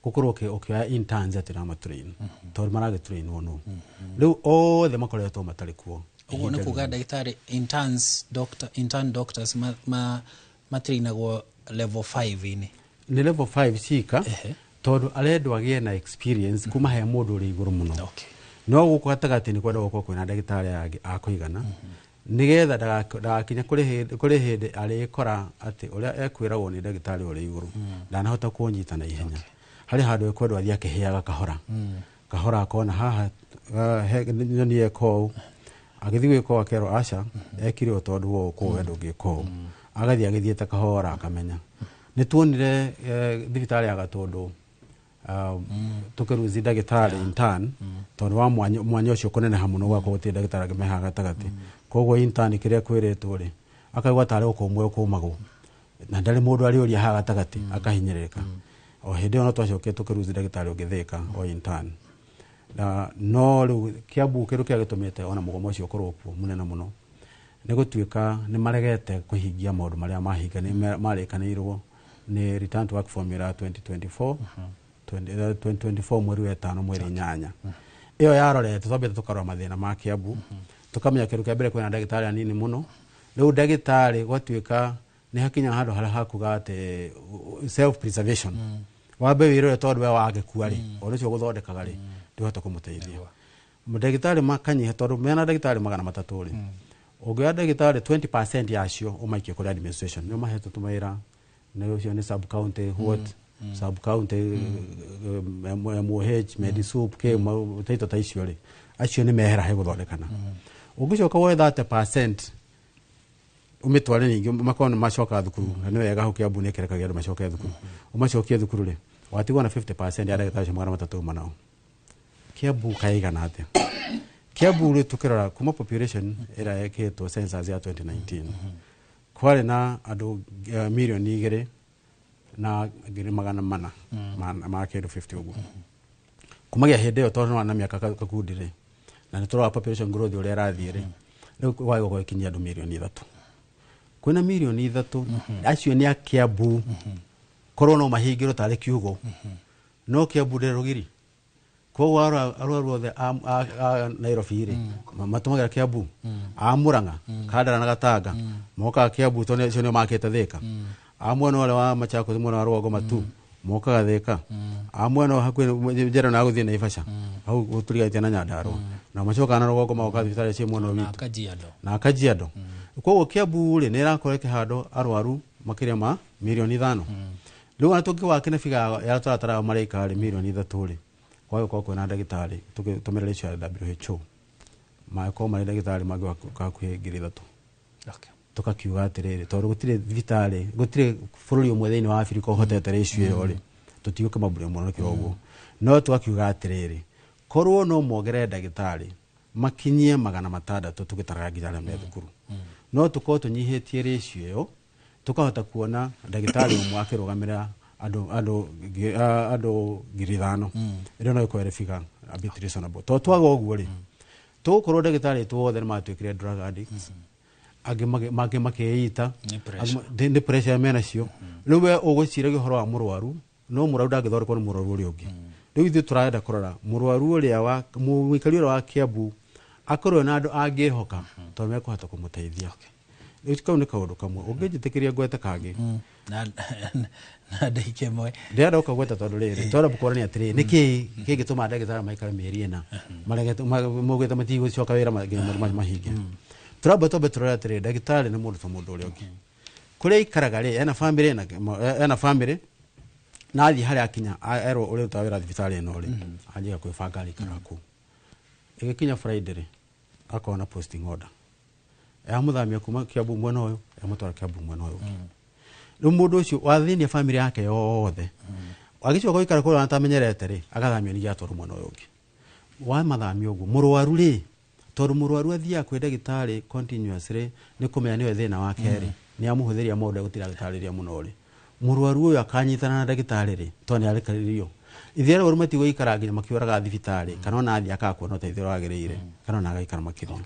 gũkorwo ũkĩoya interns atĩ no matrain, tondũ maragĩtrainwo nũ? Rĩu othe makoretwo matarĩ kuo. Ũguo nĩ kuga ndagĩtarĩ interns, doctor, intern doctors matrainagwo level 5-inĩ? Nĩ level 5 cika, tondũ arendwo agĩe na experience kuma he mũndũ ũrĩ igũrũ mũno. No gũkũ gatagatĩ nĩ kwenda gũkorwo kwĩna ndagĩtarĩ angĩ a kũigana, nĩgetha ndagakinye kũrĩ hĩndĩ arĩkora atĩ ũrĩa ekwĩragwo nĩ ndagĩtarĩ ũrĩ igũrũ ndanahota kũnyita na ihenya. Harĩ handũ ekwendwo athiĩ akĩhĩaga kahora kahora, akona haha nyoni eka ũũ, agĩthiĩ gwĩka ũũ akerwo aca, ekire ũũ tondũ wa ũũ, koguo we ndũngĩka ũũ. Agathiĩ agĩthiĩte kahora akamenya. Nĩ tuonire thibitarĩ ya Gatũndũ tũkĩruzi ndagĩtarĩ intern, tondũ wa mwanya ũcio kũneneha mũno gwakorwo gũtirĩ ndagĩtarĩ angĩ me haha gatagatĩ. Koguo intern kĩrĩa kwĩrĩtwo rĩ, akaigua tarĩ gũkũmwo ekũmagwo, na ndarĩ mũndũ arĩũria haha gatagatĩ, akahinyĩrĩrĩka. O hĩndĩ ĩyo no twacokire tũkĩruzi ndagĩtarĩ ũngĩ Thĩka o intern. Na no rĩu Kiambu kĩndũ kĩrĩa gĩtũmĩte ona mũgomo ũcio ũkorwo kuo mũnene mũno nĩ gũtuĩka nĩ maregete kũhingia maũndũ marĩa marĩkanĩirwo nĩ return to work formula 2024, 2024 mweri wa ĩtano mweri inyanya. Ĩyo yarorete twambĩte tũkarora mathĩna ma Kiambu, tũkamenya kĩndũ kĩa mbere kwĩna ndagĩtarĩ anini mũno. Rĩu ndagĩtarĩ gwatuĩka nĩ hakinya handũ harĩa hakuga atĩ self preservation, wambe wĩrore, tondũ we wangĩkua rĩ, ũndũ ũcio gũthondekaga rĩ, ndũhota kũmũteithia. Ndagĩtarĩ makanyiha, tondũ mena ndagĩtarĩ 300 rĩ, ũngĩoya ndagĩtarĩ 20% yacio ũmaikie kũrĩ administration, nĩ ũmahetwo tũmawĩra, nĩ ũcio nĩ sub county, what sub county, MOH, Medisup, k taito ta icio rĩ, acio nĩ mehera he gũthondekana. Ũngĩcoka woe 30% ũmĩtware ningĩ makorwo nĩ macoka thukuru, na nĩ wega hau Kiambu nĩ ĩkerekagia andũ macoke thukuru, ũmacokie thukuru rĩ, watigwo na 50% ya ndagĩtarĩ acio 300 uma nao. Kiambu kaigana atĩa? Kiambu rĩ, tũkĩrora kuma population ĩrĩa ĩkĩtwo census ya 2019, kwarĩ na andũ 2,400,000 ma kĩndũ 50 ũguo. Kumagia hĩndĩ ĩyo, tondũ na mĩaka kakundi rĩ, na nĩ tũrora population growth ũrĩa ĩrathiĩ rĩ, rĩu gwagĩkorwo gũkinyia andũ 3 mirioni. Kwĩna 3 mirioni, acio nĩ a Kiambu. Korwo no mahingĩrwo tarĩ kiugo, no Kiambu ndĩrĩ rũgiri, koguo arwaru othe a Nairobi rĩ, matũmagĩra Kiambu, a Murang'a, Kandara na Gatanga mokaga Kiambu, tondũ acio nĩo makĩte Thĩka, a mwena ũrĩa wa Machakos, mwena wa rũgongo matu mokaga Thĩka, a mwena wa hakuhĩ njĩra na gũthiĩ Naivasha hau gũturiganĩtie na Nyandarua, na macokaga na rũgongo magoka thibitarĩ ciĩ mwena witũ. Kajiado. Na Kajiado. Koguo Kiambu rĩ, nĩ ĩrakorwo ĩkĩhandwo arwaru makĩria ma 5 mirioni. Rĩu ona tũngĩwake na biga ya taratara marĩka rĩ, 3 mirioni rĩ, kwagĩkorwo kwĩna ndagĩtarĩ, tũgĩtũmĩra ratio ya WHO, mangĩkorwo marĩ ndagĩtarĩ mangĩgoka hakuhĩ 3,000. Tũkakiuga atĩrĩrĩ, tondũ gũtirĩ thibitarĩ, gũtirĩ bũrũri ũmwe thĩinĩ wa Afrika ũhotete ratio ĩyo rĩ, tũtigũkĩmambũria mũno nĩkĩo ũguo, no tũgakiuga atĩrĩrĩ, korwo no mongerere ndagĩtarĩ makinyie 600, tũgĩtaraga nginya arĩa me thukuru, no tũkorwo tũnyihĩtie ratio ĩyo, tũkahota kuona ndagĩtarĩ ũmwe akĩrũgamĩrĩra andũ 5,000. Ĩrĩa no ĩkorwo ĩrĩ figure a bit reasonable, tondũ twaga ũguo rĩ, tũgũkorwo ndagĩtarĩ aitũ othe nĩ matuĩkire drug addicts, angĩ mangĩ makĩita. Nĩ pressure. Nĩ pressure menacio. Rĩu we ũgwĩciragia ũhoro wa mũrwaru, no mũrwaru ndangĩthondekwo nĩ mũrwaru ũrĩa ũngĩ. Rĩu ithuĩ tũrenda kũrora mũrwaru ũrĩa wa mũikari ũrĩa wa Kiambu akorwo na andũ angĩhoka, tondũ mekũhota kũmũteithia. Rĩu kau nĩ kaũndũ kamwe ũngĩnjĩtĩkĩria ngwete kangĩ. Na ndagĩka ĩmwe. Ndĩrenda ũkagweta tondũ rĩrĩ twara kũrania atĩrĩ nĩkĩ kĩngĩtũma ndagĩtarĩ maikare mĩeri 4 maregete maugĩte matigũcoka wĩra nginya mahinge. Tũramba twambe tũrore atĩrĩ ndagĩtarĩ nĩ mũndũ ta mũndũ ũrĩa ũngĩ kũrĩa aikaraga rĩ ena family ena family na athiĩ harĩa akinya erwo ũrĩa ũrutaga wĩra thibitarĩ ĩno rĩ anjia kwĩbanga arĩikaraga kũu. Ĩgĩkinya Friday rĩ akorwo na posting order yamũthamia kuma Kiambu mwena ũyũ yamũtwara Kiambu mwena ũyũ ũngĩ. Rĩu mũndũ ũcio wathĩnia family yake yothe agĩcoka gũikara kũrĩa atamenyerete rĩ agathamio ningĩ atwarwo mwena ũyũ ũngĩ. Wamathamia ũguo mũrwaru rĩ tondũ mũrwaru athiaga kwĩ ndagĩtarĩ continuously nĩ kũmenya nĩwe thĩna wake rĩ nĩ amũhũthĩria maũndũ egũtinda agĩtarĩria mũno rĩ mũrwaru ũyũ akanyitana na ndagĩtarĩ rĩ tondũ nĩ arekereirio. Ithuĩ arwaru matigũikara nginya makĩũraga thibitarĩ kana ona athiĩ akaga kuona ũteithio ũrĩa wagĩrĩire kana ona agaikara makĩria.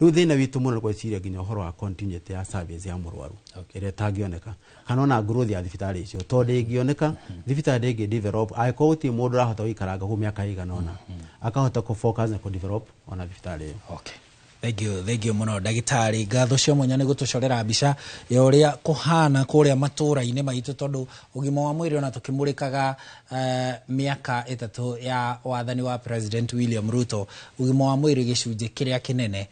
Rĩu thĩna witũ mũno nĩ gwĩciria nginya ũhoro wa continuity ya service ya mũrwaru ĩrĩa ĩtangĩoneka kana ona growth ya thibitarĩ icio tondũ ĩngĩoneka thibitarĩ ndĩngĩ develop angĩkorwo gũtirĩ mũndũ ũrahota gũikaranga kũu mĩaka ĩigana ũna akahota kũ focus na kũ develop ona thibitarĩ ĩyo. Okay. Thank you mũno ndagĩtarĩ. Ngatho cia mwanya nĩ gũtũcorera mbica ya ũrĩa kũhana kũrĩa matũũra-inĩ maitũ tondũ ũgima wa mwĩrĩ ona tũkĩmũrĩkaga mĩaka 3 ya wathani wa President William Ruto, ũgima wa mwĩrĩ gĩcunjĩ kĩrĩa kĩnene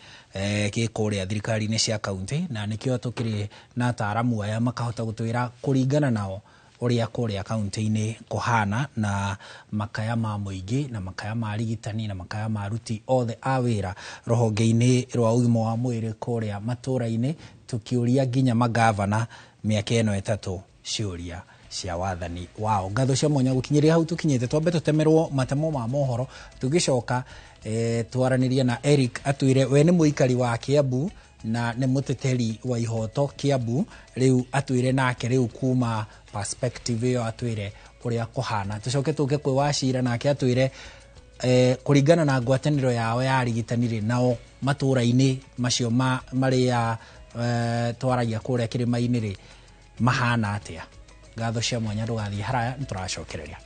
gĩ kũrĩa thirikari-inĩ cia kaunti, na nĩkĩo tũkĩrĩ na ataaramu aya makahota gũtwĩra kũringana nao ũrĩa kũrĩa kaunti-inĩ kũhana na makaya ma mũingĩ na makaya ma arigitani na makaya ma aruti othe a wĩra rũhonge-inĩ rwa ũgima wa mwĩrĩ kũrĩa matũũra-inĩ, tũkĩũria nginya magavana mĩaka ĩno 3 ciũria cia wathani wao. Ngatho cia mwanya gũkinyĩria hau tũkinyĩte, twambe tũtemerwo matemo ma mohoro tũgĩcoka twaranĩrie na Eric atwĩre we nĩ mũikari wa Kiambu na nĩ mũteteri wa ihoto Kiambu, rĩu atwĩre nake rĩu kuma perspective ĩyo atwĩre ũrĩa kũhana. Tũcoke tũke kwĩ Wachira nake atwĩre kũringana na ngwatanĩro yao ya arigitani rĩ nao matũũra-inĩ macio marĩa twaragia kũrĩa kĩrĩma-inĩ rĩ mahana atĩa. Ngatho cia mwanya ndũgathiĩ haraya nĩ tũracokereria.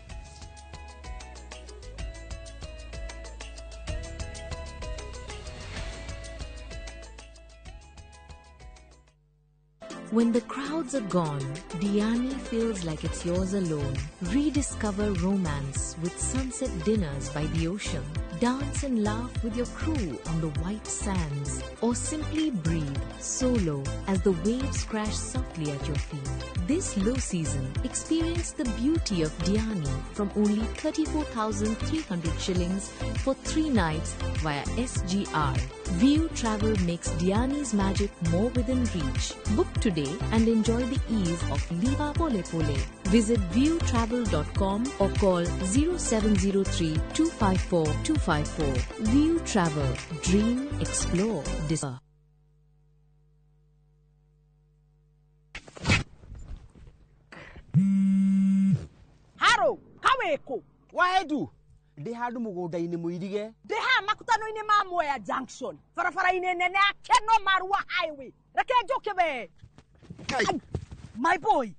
When the crowds are gone, Diani feels like it's yours alone. Rediscover romance with sunset dinners by the ocean. Dance and laugh with your crew on the white sands. Or simply breathe solo as the waves crash softly at your feet. This low season, experience the beauty of Diani from only 34,300 shillings for 3 nights via SGR. View Travel makes Diani's magic more within reach. Book today and enjoy the ease of Liva Pole Pole. Visit viewtravel.com or call 0703 254 254. View Travel. Dream, explore, discover. Haro, kaweko. Waedu. Ndi handu mugunda-ini muirige. Ndi haha makutano-ini ma Mwea Junction. Barabara-ini nene ya Keno Marua Highway. Reke njoke we. My boy,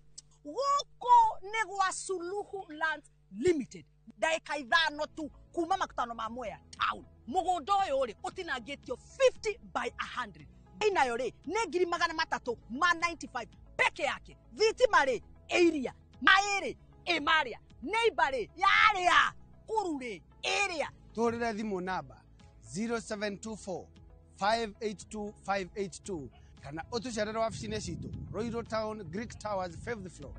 gũkũ nĩ gwa Suluhu Land Limited. Ndagĩka 5 tu kuma makutano ma Mwea town. Mũgũnda ũyũ rĩ ũtinangĩtio 50 by 100. Inayo rĩ nĩ 395 peke yake. Thitima rĩ ĩiria, maĩ rĩ ĩ marĩa, neighbor rĩ yarĩa, kuru rĩ ĩrĩa. Tũhũrĩre thimũ namba 0724 582 582 kana ũtũcerere wabici-inĩ citũ Royal Town, Greek Towers, 5th floor.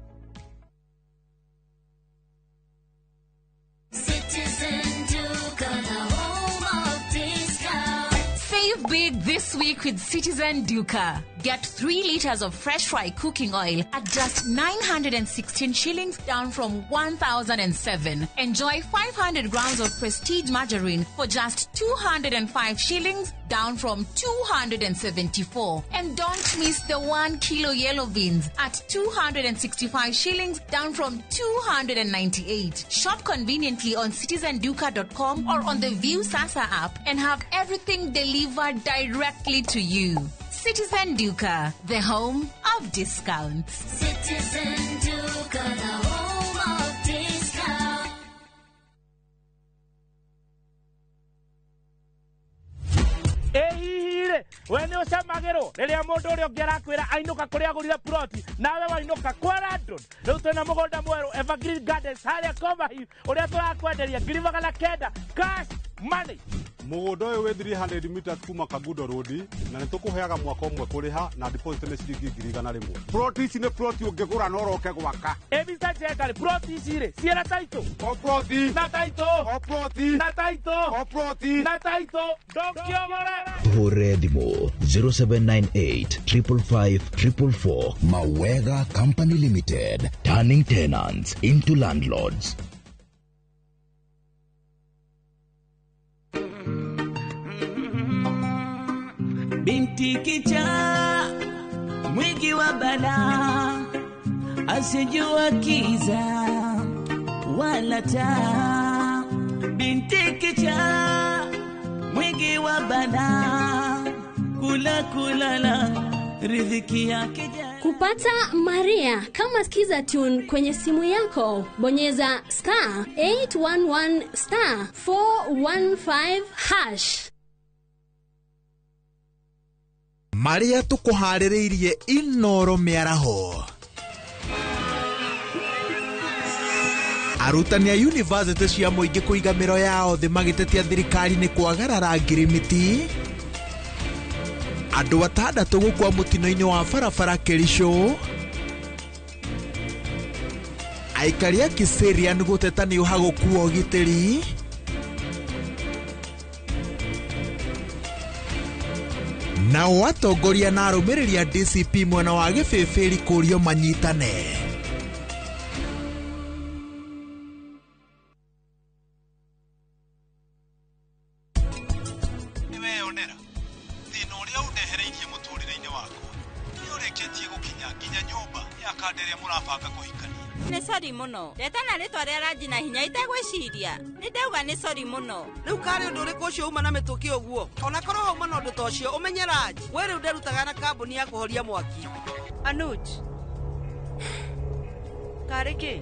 Citizen Duka, the home of discount. Save big this week with Citizen Duka. Get 3 liters of fresh fry cooking oil at just 916 shillings, down from 1,007. Enjoy 500 grams of Prestige margarine for just 205 shillings, down from 274. And don't miss the 1 kilo yellow beans at 265 shillings, down from 298. Shop conveniently on citizenduka.com or on the View Sasa app and have everything delivered directly to you. Citizen Duka, the home of discounts. Citizen Duka, the home of discounts. Ehire, We nĩ ũcamagĩrwo rĩrĩa mũndũ ũrĩa ũngĩ arakwĩra ainũka kũrĩa agũrire ploti, nawe wainũka kwa landlord. Rĩu twĩna mũgũnda mwerũ Evergreen Gardens harĩa Komahi, ũrĩa tũrakwenderia 900,000 cash money. Mũgũnda ũyũ wĩ 300 meters kuma Kangundo Road, na nĩ tũkũheaga mwaka ũmwe kũrĩha na deposit nĩ ciringi 100,000. Plot ici nĩ plot ũngĩgũra na ũroke gwaka. Ĩ Mr. Njenga rĩ, plot ici rĩ ciĩna title? O plot. Na title. O plot. Na title. O plot. Na title. Ndũngĩogore. Hũre thimũ 0798 555 444. Mawega Company Limited, turning tenants into landlords. Binti kichaa mwingi wa balaa, asijua kiza wala taa. Binti kichaa mwingi wa balaa, kula kulala riziki yake. Kupata Maria kama Skiza Tune kwenye simu yako, bonyeza star 811 star 415 hash. Maria tukuharĩrĩirie Inoro mĩaraho. Arutani a yunivasĩtĩ cia mũingĩ kũiga mĩro yao thĩ magĩtetia thirikari nĩ kwagarara ngirimiti. Andũ 6 gũkua mũtino-inĩ wa barabara Kericho. Aikari a Kiserian gũteta nĩ ũhagũku wa ũgitĩri. Nao atongoria na arũmĩrĩri a DCP mwena wa Gĩbĩbĩri kũrio manyitane. Nĩweyonera thĩna ũrĩa ũndehereirie mũtũrĩre-inĩ wakwa, nĩ ũrĩkĩtie gũkinya nginya nyũmba ya kanda ĩrĩa mũrabanga kũhikania. Nĩ sori mũno, ndeta na rĩtwa rĩa ranji na hinya itegwĩciria. Nĩ ndauga nĩ sori mũno. Rĩu karĩ ũndũ ũrĩkũ ũcio uma na mĩtũkĩ ũguo? Ona korwo hauma na ũndũ ta ũcio, ũmenye Raj, we rĩu nderutaga na kambuni ya kũhoria mwaki. Anuj, karĩ kĩ?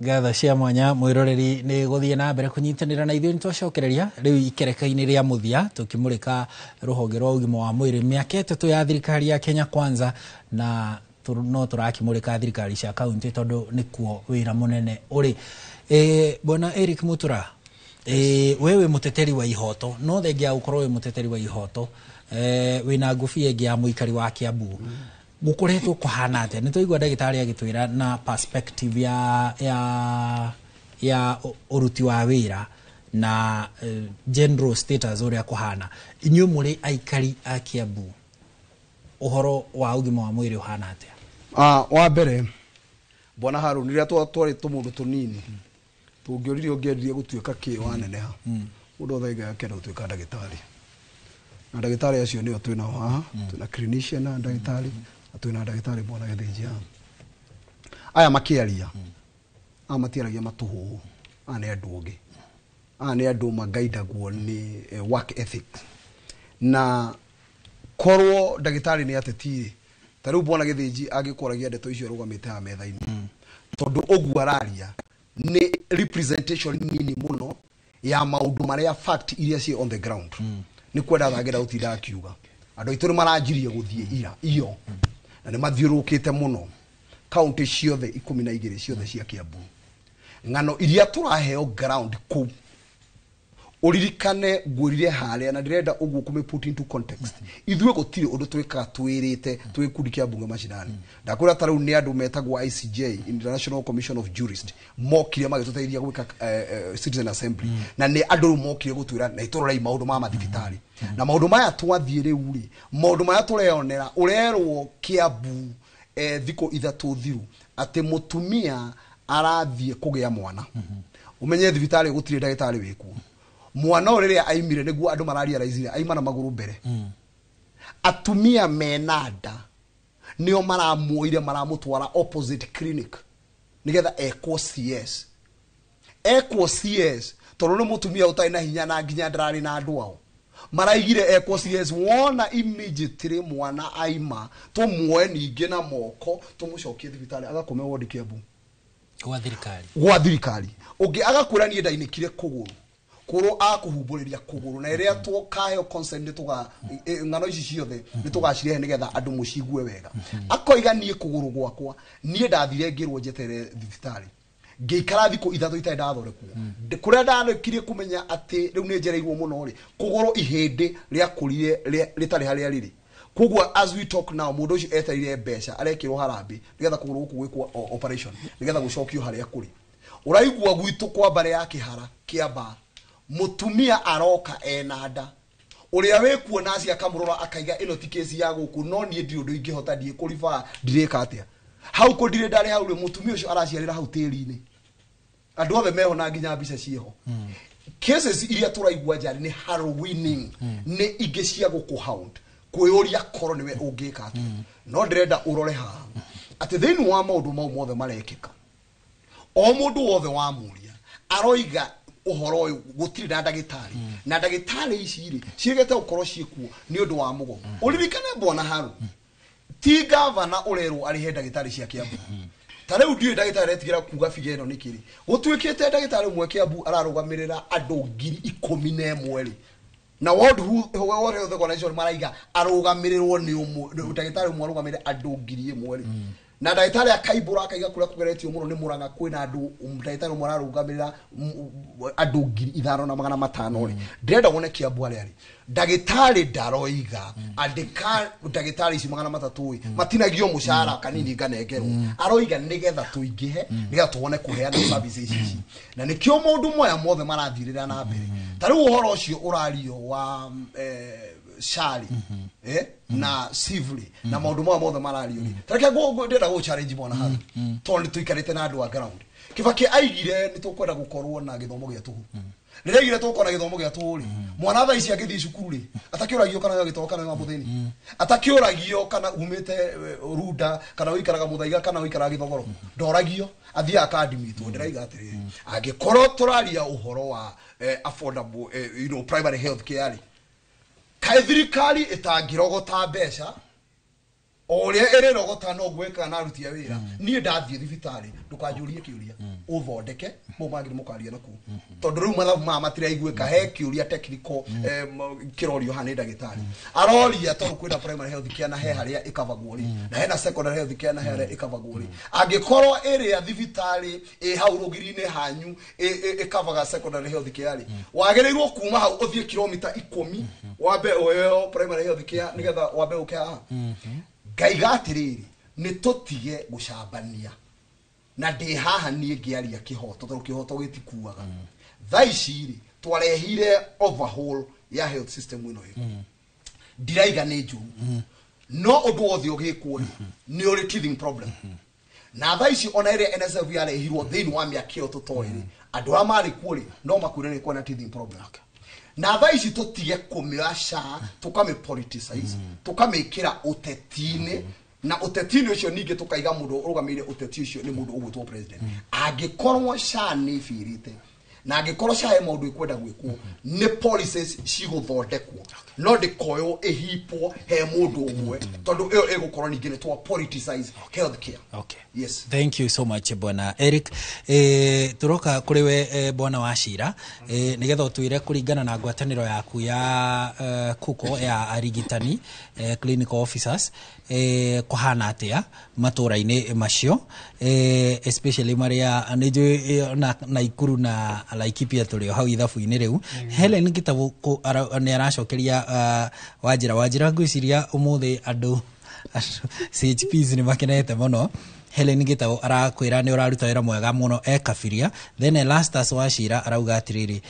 Ngatho cia mwanya mwiroreri ni guthie na mbere kunyitanira na ithuĩ. Nĩtwacokereria rĩu ikereka-inĩ rĩa mũthia tũkĩmũrĩka rũhonge rwa ũgima wa mwĩrĩ mĩaka 3 ya thirikari ya Kenya Kwanza, na no tũrakĩmũrĩka thirikari cia kaunti tondũ nĩkuo wĩra mũnene ũrĩ. Bwana Eric Mutura, wewe mũteteri wa ihoto, no thengia gũkorwo wĩ mũteteri wa ihoto, wĩna ngũbia ĩngĩ ya mũikari wa Kiambu. Gukoretwo kuhana atia? Nĩ twaigua ndagĩtarĩ agĩtwĩra na perspective ya ũruti wa wĩra na general status ũrĩa kũhana. Inyuĩ mũrĩ aikari a Kiambu, ũhoro wa ũgima wa mwĩrĩ ũhana atĩa? Wa mbere bwana Harun, rĩrĩa twarĩ tũmũndũ tũnini tũngĩoririe ũngĩendirie gũtuĩka kĩ waneneha, mũndũ othe akenda gũtuĩka ndagĩtarĩ, na ndagĩtarĩ acio nĩo twĩnao haha. Twĩna clinician na ndagĩtarĩ, na twĩna ndagĩtarĩ bwana Gĩthĩnji haha. Aya makĩaria, aya matiaragia matũhũhũ, aya nĩ andũ ũngĩ, aya nĩ andũ magaidagwo nĩ work ethics. Na korwo ndagĩtarĩ nĩ atetirĩ, ta rĩu bwana Gĩthĩnji angĩkwaragia ndeto icio arũgamĩte haha metha-inĩ, tondũ ũguo araria nĩ representation nini mũno ya maũndũ marĩa fact iria ciĩ on the ground. Nĩ kwenda thangĩra gũtinda akiuga andũ aitũ nĩ maranjirie gũthiĩ ira iyo, na nĩ mathiũrũrũkĩte mũno kaunti ciothe 12 ciothe cia Kiambu. Ng'ano iria tũraheo ground kũu, ũririkane ngwĩrire harĩa, na ndĩrenda ũguo kũmĩ put into context. Ithuĩ gũtirĩ ũndũ twĩkaga twĩrĩte twĩ gĩkundi kĩa mbunge macinani. Ndakwĩra ta rĩu nĩ andũ metagwo ICJ, International Commission of Jurists, mokire magĩtũteithia gwĩka Citizen Assembly, na nĩ andũ rĩu mokire gũtwĩra na itũrorei maũndũ ma mathibitarĩ. Na maũndũ maya twathiĩ rĩu rĩ, maũndũ maya tũreyonera, ũrerwo Kiambu thikũ 3 thiru atĩ mũtumia arathiĩ kũgĩa mwana. Ũmenye thibitarĩ gũtirĩ ndagĩtarĩ wĩkuo. Mwana ũyũ rĩrĩa aimire nĩguo andũ mararealize aima na magũrũ mbere. Atumia mena nda nĩo maramuoire maramũtwara opposite clinic nĩgetha ekwo CS. Ekwo CS tondũ nĩ mũtumia ũtarĩ na hinya na nginya ndararĩ na andũ ao. Maraigire ekwo CS wona immediately mwana aima tumuoe ningĩ na moko tumucokie thibitarĩ agakome wodi Kiambu gwa thirikari. Gwa thirikari. Ũngĩ agakwĩra niĩ ndainĩkire kũgũrũ kũrũ akũhumbũrĩria kũgũrũ na ĩrĩa tũkaheo consent nĩ tũga ng'ano ici ciothe nĩ tũgacirehe nĩgetha andũ mũcigue wega. Akoiga niĩ kũgũrũ gwakwa niĩ ndathire ngĩrwo njeterere thibitarĩ ngĩikara thikũ 3 itarĩ ndathondekwo. Kũrĩa ndarĩkirie kũmenya atĩ rĩu nĩ njereirwo mũno rĩ, kũgũrũ ihĩndĩ rĩakũrire rĩtarĩ harĩa rĩrĩ. Koguo as we talk now mũndũ ũcio etereire mbeca arekĩrwo harambĩ nĩgetha kũgũrũ gũkũ gwĩkwo operation nĩgetha gũcokio harĩa kũrĩ. Ũraigua gwitũ kwa mbarĩ ya Kĩhara Kĩambaa mũtumia aroka ena nda ũrĩa wĩkuo naci akamũrora akaiga ĩno ti kesi ya gũkũ no niĩ ndirĩ ũndũ ingĩhota ndiĩ kũribaa ndirĩka atĩa hau kũndirĩ ndarĩ hau rĩ mũtumia ũcio araciarĩra hau tĩri-inĩ andũ othe meho na nginya mbica ciĩho. Cases iria tũraigua njarĩ nĩ harrowing nĩ ingĩ cia gũkũhound kwĩyũria korwo nĩwe ũngĩka atĩa. No ndĩrenda ũrore haha atĩ thĩinĩ wa maũndũ mau mothe marekĩka o mũndũ wothe wamũria aroiga ũhoro ũyũ gũtirĩ na ndagĩtarĩ na ndagĩtarĩ ici rĩ ciĩgete gũkorwo ciĩkuo nĩ ũndũ wa mũgomo. Ũririkane bwana Haru ti gavana ũrerwo arĩhe ndagĩtarĩ cia Kiambu. Ta rĩu ndiũĩ ndagĩtarĩ aretigĩra kuga biga ĩno nĩkĩ rĩ gũtuĩkĩte ndagĩtarĩ ũmwe Kiambu ararũgamĩrĩra andũ 11,000 rĩ na World Health Organization maraiga arũgamĩrĩrwo nĩ ũmwe ndagĩtarĩ ũmwe arũgamĩrĩre andũ 1,000 rĩ na ndagĩtarĩ akaimbũra akaiga kũrĩa kũgeretio mũno nĩ Mũrang'a kwĩna andũ ndagĩtarĩ ũmwe ararũgamĩrĩra andũ 5,500 rĩ. Ndĩrenda wone Kiambu harĩa rĩ ndagĩtarĩ ndaroiga andĩka ndagĩtarĩ ici 300 ĩ matinagio mũcara kanini nganengerwo aroiga nĩgetha tũingĩhe nĩgetha tuone kũheana services ici na nĩkĩo maũndũ maya mothe marathirĩra na mbere. Ta rĩu ũhoro ũcio ũrario wa shari na civil na maũndũ maya mothe marario rĩ ta reke ndĩrenda gũ challenge mwana Haru tondũ nĩtũikarĩte na andũ a ground. Kibaki aigire nĩ tũkwenda gũkorwo na gĩthomo gĩa tũhũ. Rĩrĩa aigire tũgũkorwo na gĩthomo gĩa tũhũ rĩ mwana thaa ici angĩthiĩ cukuru rĩ atakĩũragio kana wĩ gĩtonga kana wĩ wa mũthĩni atakĩũragio kana umĩte Runda kana ũikaraga Mũthaiga kana ũikaraga Gĩthogoro ndoragio athiaga akadimitwo. Ndĩraiga atĩrĩrĩ angĩkorwo tũraria ũhoro wa affordable you know, primary health care rĩ kaĩ thirikari ĩtangĩrogota mbeca o ũrĩa ĩrĩrogota no gwĩka na aruti a wĩra. Niĩ ndathiĩ thibitarĩ ndũkanjũrie kĩũria ũthondeke mau mangĩ nĩmũkaria nakuo tondũ rĩu mathabu maya matiraiguĩka he kĩũria technical kĩrorio haha nĩ ndagĩtarĩ aroria tondũ kwĩna primary health care na he harĩa ĩkavagwo rĩ na hena secondary health care na he harĩa ĩkavagwo rĩ angĩkorwo ĩrĩa thibitarĩ ĩ hau rũgiri-inĩ hanyu ĩkavaga secondary health care rĩ wagĩrĩirwo kuma hau ũthiĩ kilomita 10 wambe ũheo primary health care nĩgetha wambe ũke haha. Ngaiga atĩrĩrĩ nĩ tũtige gũcambania na ndĩ haha niĩ ngĩaria kĩhoto tondũ kĩhoto gĩtikuaga. Thaa ici rĩ twarehire overhaul ya health system ĩno ĩ ndiraiga nĩ njũru no ũndũ wothe ũgĩkwo rĩ nĩ ũrĩ teething problem. Na thaa ici ona ĩrĩa NSF yarehirwo thĩinĩ wa mĩaka ĩyo tũtoĩ rĩ andũ arĩa marĩ kuo rĩ no makwĩre nĩ kwĩna teething problem. Na thaa ici tũtige kũmĩoya SHA tũkamĩ politicize tũkamĩkĩra ũteti-inĩ na ũteti-inĩ ũcio ningĩ tũkaiga mũndũ ũrũgamĩrĩire ũteti ũcio nĩ mũndũ ũgwĩtwo president. Angĩkorwo SHA nĩ ĩbĩrĩte na angĩkorwo SHA he maũndũ ĩkwenda gwĩkwo nĩ policies cigũthondekwo no ndĩkoywo ĩhipwo he mũndũ ũmwe tondũ ĩyo ĩgũkorwo ningĩ nĩ twa politicize health care. Okay. Yes. Thank you so much bwana Eric. Turoka kũrĩ we bwana Wachira nĩgetha ũtwĩre kũringana na ngwatanĩro yaku ya kuko ya arigitani clinical officers kũhana atĩa matũra-inĩ macio especially marĩa nĩ njũĩ na Naikuru na Laikipia tũrĩ o hau ithabu-inĩ rĩu. Helen Gĩtabu nĩ aracokeria Wanjira ngwĩciria ũmũthĩ andũ CHPs nĩ makenete mũno. Helen Gitau arakwĩra nĩ ũraruta wĩra mwega mũno e Kabiria. Then Erastus Wachira arauga atĩrĩrĩ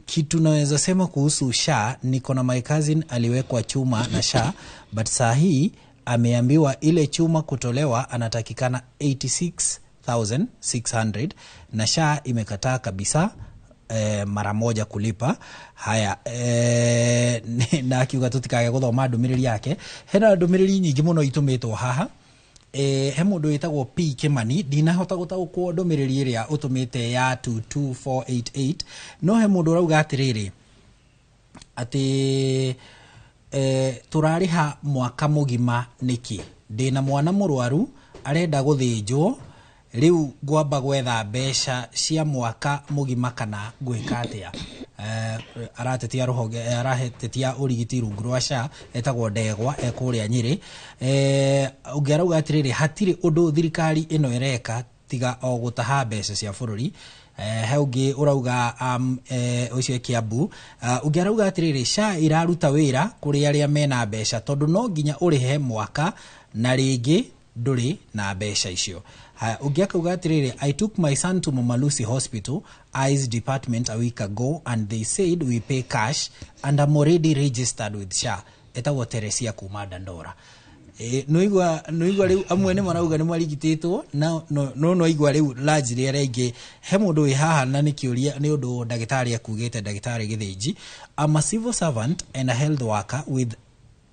kitu naweza sema kuhusu SHA, niko na my cousin aliwekwa chuma na SHA but saa hii ameambiwa ile chuma kutolewa anatakikana 86,600 na SHA imekataa kabisa mara moja kulipa. Haya na akiuga tutikage guthoma ndumiriri yake. Hena ndumiriri nyingi muno itumitwo haha. He mundu witagwo P Kimani ndinahota gutaukwo ndumiriri iria utumite ya 22488 no he mundu urauga atiriri Atĩ tũrarĩha mwaka mũgima nĩkĩ? Ndĩna mwana mũrwaru arenda gũthĩnjwo, rĩu ngwamba gwetha mbeca cia mwaka mũgima kana ngwĩka atĩa? Aratetia rũhonge, aratetia ũrigiti rungu rwa SHA, etagwo Ndegwa, ekũrĩa Nyĩrĩ. Ũngĩ arauga atĩrĩrĩ, hatirĩ ũndũ thirikari ĩno ĩreka tiga o gũtaha mbeca cia bũrũri. He ũngĩ ũrauga ũcio e Kiambu. Ũngĩ arauga atĩrĩrĩ, SHA iraruta wĩra kũrĩ arĩa mena mbeca tondũ no nginya ũrĩhe mwaka na rĩngĩ ndũrĩ na mbeca icio. Ũngĩ akauga atĩrĩrĩ, I took my son to Mama Lucy Hospital eyes department a week ago and they said we pay cash and I'm already registered with SHA. Etagwo Teresia kuma Dandora. Nĩwaigua rĩu amwe nĩ marauga nĩ marigitĩtwo no no nĩwaigua rĩu largely arĩa aingĩ. He mũndũ wĩ haha na nĩ kĩũria nĩ ũndũ ndagĩtarĩ akugĩte, ndagĩtarĩ Gĩthĩnji, I'm a civil servant and a health worker with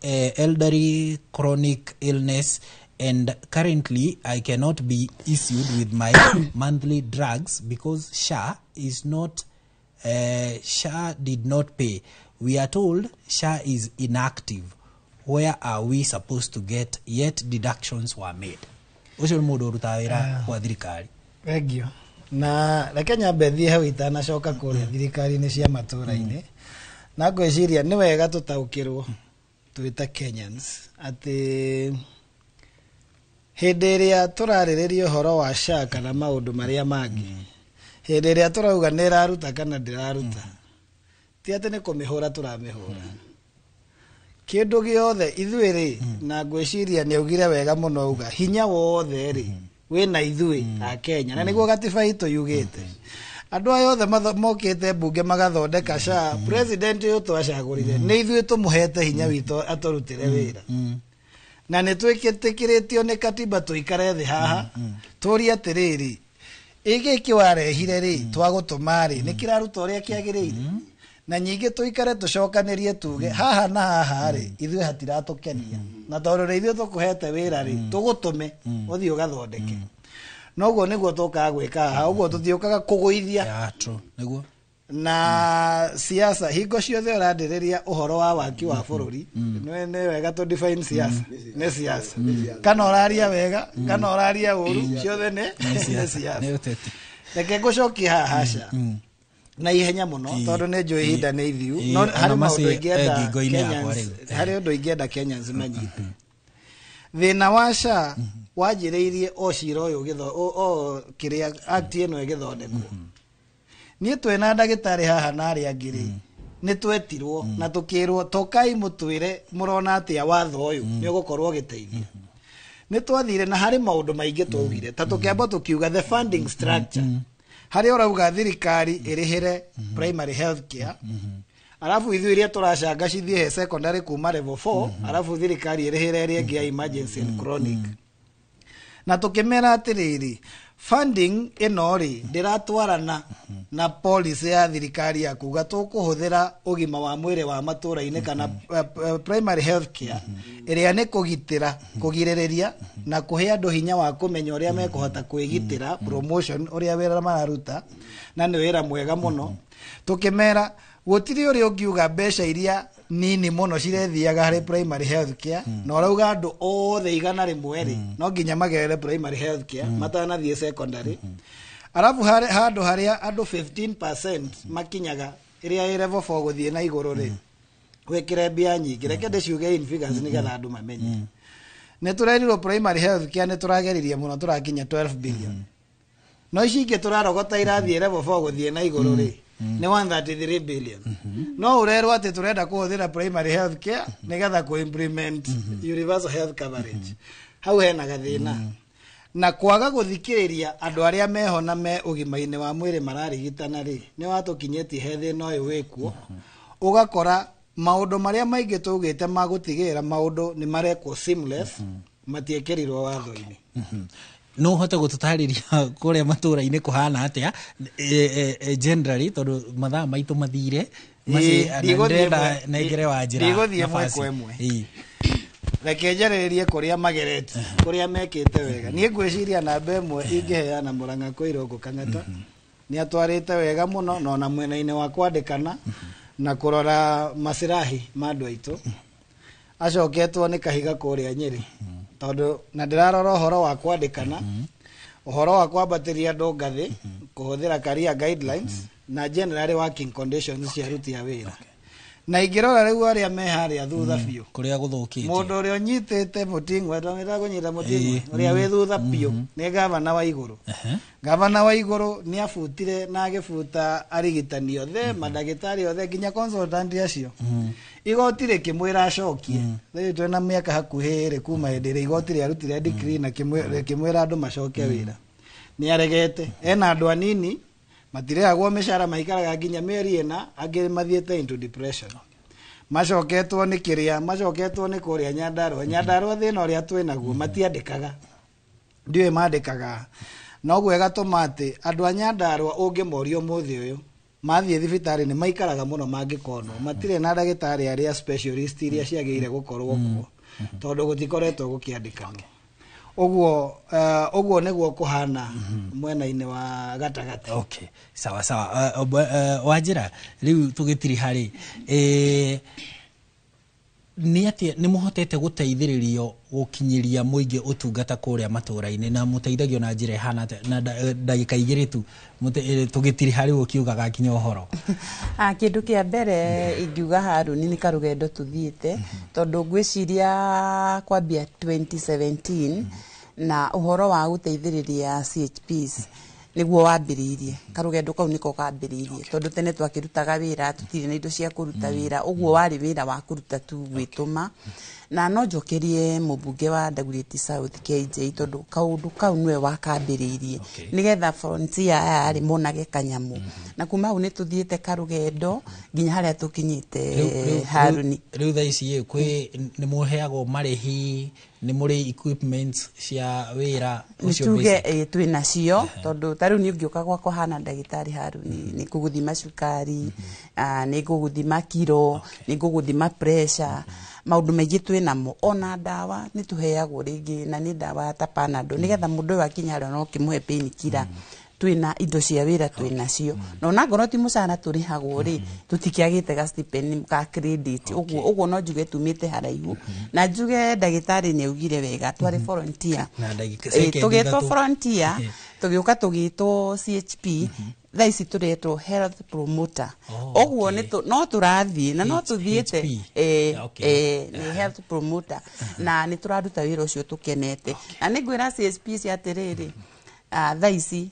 elderly chronic illness and currently I cannot be issued with my monthly drugs because SHA is not SHA did not pay. We are told SHA is inactive. Where are we supposed to get yet deductions were made? Ũcio nĩ mũndũ ũrutaga wĩra kwa thirikari. Thank you. Na reke nyambe thiĩ hau itanacoka kũrĩa thirikari-inĩ cia matũra-inĩ. Na ngwĩciria nĩ wega tũtaũkĩrwo twĩ ta Kenyans atĩ hĩndĩ ĩrĩa tũrarĩrĩria ũhoro wa SHA kana maũndũ marĩa mangĩ, hĩndĩ ĩrĩa tũrauga nĩ ĩraruta kana ndĩraruta, ti atĩ nĩ kũmĩhũra tũramĩhũra. Kĩndũ gĩothe ithuĩ rĩ, na ngwĩciria nĩ augire wega mũno auga hinya wothe rĩ wĩna ithuĩ a Kenya, na nĩguo gatiba itũ yugĩte. Andũ aya othe mokĩte mbunge magathondeka SHA, president ũyũ twacagũrire nĩ ithuĩ tũmũhete hinya witũ atũrutĩre wĩra, na nĩ twĩtĩkĩrĩtio nĩ katiba tũikare thĩ haha tũrie atĩrĩrĩ, ĩ gĩkĩ warehire rĩ twagũtũma rĩ nĩ kĩraruta ũrĩa kĩagĩrĩire, na nyingĩ tũikare tũcokanĩrie tuge haha na haha rĩ ithuĩ hatiratũkenia, na tondũ nĩ ithuĩ tũkũhete wĩra rĩ tũgũtũme ũthiĩ ũgathondeke. Noguo nĩguo tũkaga gwĩka haha, ũguo tũtiũkaga kũgũithia. Nĩguo. Na siasa hingo ciothe ũrandĩrĩria ũhoro wa waki wa bũrũri, nĩ wega tũ define siasa nĩ siasa, kana ũraria wega kana ũraria ũru, ciothe nĩ siasa. Reke ngũcokie haha SHA na ihenya mũno tondũ nĩ njũĩ ihinda nĩ ithiu, no harĩ maũndũ ingĩenda Kenyans, harĩ ũndũ ingĩenda Kenyans manyite. Thĩna wa SHA wanjĩrĩirie o cira ũyũ o kĩrĩa act ĩno ĩgĩthondekwo. Niĩ twĩna ndagĩtarĩ haha na arĩa angĩ rĩ, nĩ twetirwo na tũkĩrwo tokai mũtwĩre mũrona atĩa watho ũyũ nĩ ũgũkorwo ũgĩteithia. Nĩ twathire na harĩ maũndũ maingĩ twaugire, ta tũkĩamba tũkiuga the funding structure, harĩa ũrauga thirikari ĩrĩhĩre primary health care, arabu ithuĩ iria tũracanga cithiĩ he secondary kuma level 4, arabu thirikari ĩrĩhĩre ĩrĩa ĩngĩ ya emergency and chronic. Na tũkĩmera atĩrĩrĩ, funding ĩno rĩ ndĩratwarana na policy ya thirikari ya kuga tũkũhũthĩra ũgima wa mwĩrĩ wa matũra-inĩ kana primary health care, ĩrĩa nĩ kũgitĩra, kũgirĩrĩria na kũhe andũ hinya wa kũmenya ũrĩa mekũhota kwĩgitĩra, promotion ũrĩa wĩra mararuta, na nĩ wĩra mwega mũno. Tũkĩmera gũtirĩ ũrĩa ũngiuga mbeca iria nini mũno cirethiaga harĩ primary health care, na ũrauga andũ othe 100 rĩ no nginya magerere primary health care matanathiĩ secondary. Arabu handũ harĩa andũ 15% makinyaga ĩrĩa ĩ level 4 gũthiĩ na igũrũ rĩ, wĩkĩre mbia nyingĩ. Reke ndĩciuge in figures nĩgetha andũ mamenye. Nĩ tũrerirwo primary health care nĩ tũrageririe mũno tũrakinya 12 billion, no ici ingĩ tũrarogota irathiĩ level 4 gũthiĩ na igũrũ rĩ nĩ 133 billion. No ũrerwo atĩ tũrenda kũhũthĩra primary health care nĩgetha kũ implement universal health coverage. Hau hena gathĩna. Na kwaga gũthikĩrĩria andũ arĩa meho na me ũgima-inĩ wa mwĩrĩ mararigitana rĩ, nĩ watũkinyĩtie he thĩna ũyũ wĩkuo. Ũgakora maũndũ marĩa maingĩ tũgĩte ma gũtigĩrĩra maũndũ nĩ marekwo seamless, matiĩkĩrirwo watho-inĩ. No ũhote gũtũtarĩria kũrĩa matũra-inĩ kũhana atĩa generally, tondũ mathaa maitũ mathire, nengere wa njĩra ndigũthiĩ ĩmwe kwa ĩmwe. Reke njarĩrĩrie kũrĩa magerete, kũrĩa mekĩte wega. Niĩ ngwĩciria namba ĩmwe ingĩheana Mũrang'a kwĩ Irũngũ Kang'ata, nĩ atwarĩte wega mũno, na ona mwena-inĩ wa kwandĩkana Na kũrora masirahi ma andũ aitũ. Acoketwo nĩ kahiga kũrĩa Nyĩrĩ, tondũ na ndĩrarora ũhoro wa kwandĩkana, ũhoro wa kwambatĩria andũ ngathĩ, kũhũthĩra career guidelines na generally working conditions cia aruti a wĩra. Na ingĩrora rĩu arĩa me harĩa thutha biũ, kũrĩa gũthũkĩtie, mũndũ ũrĩa ũnyitĩte mũting'we, twamĩtaga kũnyita mũting'we, ũrĩa wĩ thutha biũ nĩ gavana wa igũrũ. Gavana wa igũrũ nĩ abutire na agĩbuta arigitani othe, mandagĩtarĩ othe, nginya consultant acio. Igoti rĩkĩmwĩra acokie. Rĩu twĩna mĩaka hakuhĩ ĩrĩ kuma hĩndĩ ĩrĩa igoti rĩarutire decree na rĩkĩmwĩra andũ macoke wĩra. Nĩ aregete. Ena andũ anini matirĩhagwo mĩcara, maikaraga nginya mĩeri 4, angĩ mathiĩte into depression. Macoketwo nĩ kĩrĩa, macoketwo nĩ kũrĩa Nyandarũa. Nyandarũa thĩna ũrĩa twĩnaguo, matiandĩkaga, ndiũĩ mandĩkaga, noguo ĩgatũma atĩ andũ a Nyandarũa ũngĩmoria ũmũthĩ ũyũ mathiĩ thibitarĩ nĩ maikaraga mũno mangĩkonwo, matirĩ na ndagĩtarĩ arĩa specialist iria ciagĩrĩire gũkorwo kuo, tondũ gũtikoretwo gũkĩandĩkanwo. Ũguo ũguo nĩguo kũhana mwena-inĩ wa gatagatĩ. Okay, sawa sawa. Wanjĩra rĩu tũgĩtiriha rĩ, nĩ atĩa nĩ mũhotete gũteithĩrĩrio gũkinyĩria mũingĩ ũtungata kũrĩa matũũra-inĩ, na mũteithagio na njĩra ĩhana atĩa? Na ndagĩka 2 tu tũgĩtiriha rĩu ũkiugaga nginya ũhoro. Kĩndũ kĩa mbere ingiuga Haruni nĩ karũgendo tũthiĩte, tondũ ngwĩciria kwambia 2017 na ũhoro wa gũteithĩrĩria CHPs nĩguo wambĩrĩirie. Karũgendo kau nĩko kambĩrĩirie, tondũ tene twakĩrutaga wĩra tũtirĩ na indo cia kũruta wĩra, ũguo warĩ wĩra wa kũruta tu gwĩtũma. Na no njokerie mũmbunge wa Dagoretti South KJ, tondũ kaũndũ kau nĩwe wakambĩrĩirie nĩgetha frontier aya rĩ monage kanyamũ, na kuma hau nĩ tũthiĩte karũgendo nginya harĩa tũkinyĩte Haruni. Rĩu thaa ici kwĩ nĩ mũheagwo marĩhi, nĩ mũrĩ equipment cia wĩra ũcio? Tuge twĩ nacio, tondũ ta rĩu niĩ ũngĩũka gwakwa hana ndagĩtarĩ Haruni, nĩ ngũgũthima cukari, nĩ ngũgũthima kiro, nĩ ngũgũthima pressure, maũndũ maingĩ twĩ namo. Ona ndawa nĩ tũheagwo rĩngĩ, na nĩ ndawa ta Panadol, nĩgetha mũndũ ũyũ akinya harĩa no ũkĩmũhe pain killer. Twĩna indo cia wĩra, twĩ nacio, na ona ngorwo ti mũcara tũrĩhagwo rĩ, tũtikĩagĩte ga stipend ka credit. Ũguo no njuge tumĩte haraihu, na njuge ndagĩtarĩ nĩ augire wega, twarĩ volunteer, tũgĩtwo volunteer, tũgĩũka tũgĩtwo CHP, thaa ici tũretwo health promoter. Ũguo no tũrathiĩ na no tũthiĩte nĩ health promoter, na nĩ tũraruta wĩra ũcio tũkenete. Na nĩ ngwĩra CHP cia atĩrĩrĩ, thaa ici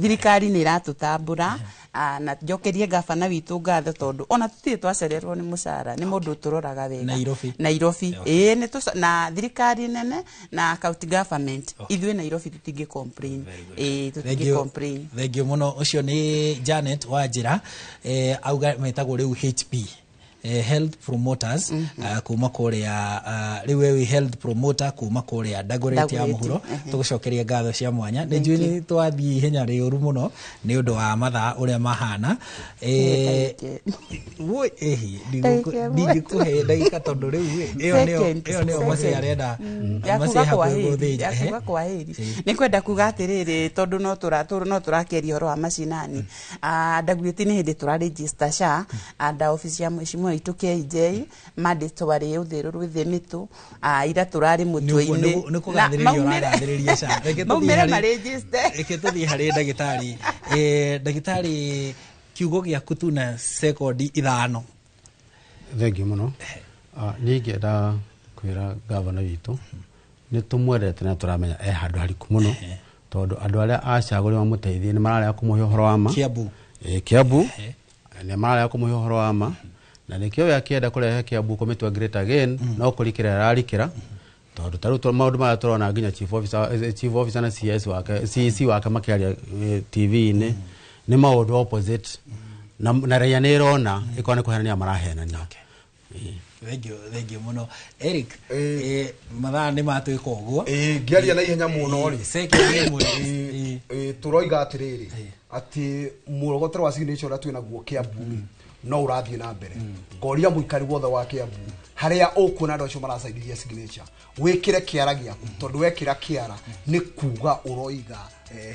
thirikari nĩ ĩratũtambũra, na njokerie gabana witũ ngatho, tondũ ona tũtirĩ twacererwo nĩ mũcara, nĩ mũndũ ũtũroraga wega Nairobi. Na thirikari nene na county government, ithuĩ Nairobi tũtingĩ complain. Tũtingĩ complain. Thank you mũno. Ũcio nĩ Janet Wanjĩra, auga metagwo rĩu HP, health promoters, kuma kũrĩa rĩu we health promoter kuma kũrĩa Dagoretti ya mũhuro. Tũgũcokeria ngatho cia mwanya. Nĩ njũĩ nĩ twathiĩ ihenya rĩũru mũno nĩ ũndũ wa mathaa ũrĩa mahana. Ndingĩkũhe ndagĩka tondũ rĩu ĩyo nĩyo Masai arenda. Masai hakuhĩ gũthĩnja. Kwaheri. Nĩ kwenda kuga atĩrĩrĩ, tondũ no tũrakĩaria ũhoro wa macinani, Dagoretti nĩ hĩndĩ tũra SHA anda office ya mheshimiwa witũ KJ mandate warĩ ũthĩrũ rwĩthĩ mĩtũ ira tũrarĩ mũtwe-inĩ. Nĩ kũgathĩrĩria ũragathĩrĩria SHA. Maumĩre marĩnjĩste. Reke tũthiĩ harĩ ndagĩtarĩ. Ndagĩtarĩ, kiugo gĩaku tu na sekondi 5. Thengiũ mũno. Niĩ ingĩenda kwĩra gavana witũ nĩ tũmwendete na tũramenya e handũ hariku mũno, tondũ andũ arĩa acagũre mamũteithie nĩ mararega kũmũhe ũhoro wa ma. Kiambu. Kiambu nĩ mararega kũmũhe ũhoro wa ma, na nĩkĩo we akĩenda kũrehe Kiambu kũmĩtua great again, no kũrikĩra ararikĩra, tondũ ta rĩu maũndũ maya tũrona nginya chief officer na CS wake, CEC wake makĩaria TV-inĩ nĩ maũndũ opposite, na raia nĩ ĩrona ĩkorwo nĩ kũhenania marahenania. Thank you mũno Eric. Mathaa nĩ matwĩka ũguo. Ngĩaria na ihenya mũno rĩ, tũroiga atĩrĩrĩ, atĩ mũrogotero wa signature ũrĩa twĩnaguo Kiambu rĩ, No ũrathiĩ na mbere. Ngoria mũikari wothe wa Kiambu harĩa ũkuona andũ acio maracainithia signature, wĩkĩre kĩara gĩaku, tondũ wekĩra kĩara nĩ kuga ũroiga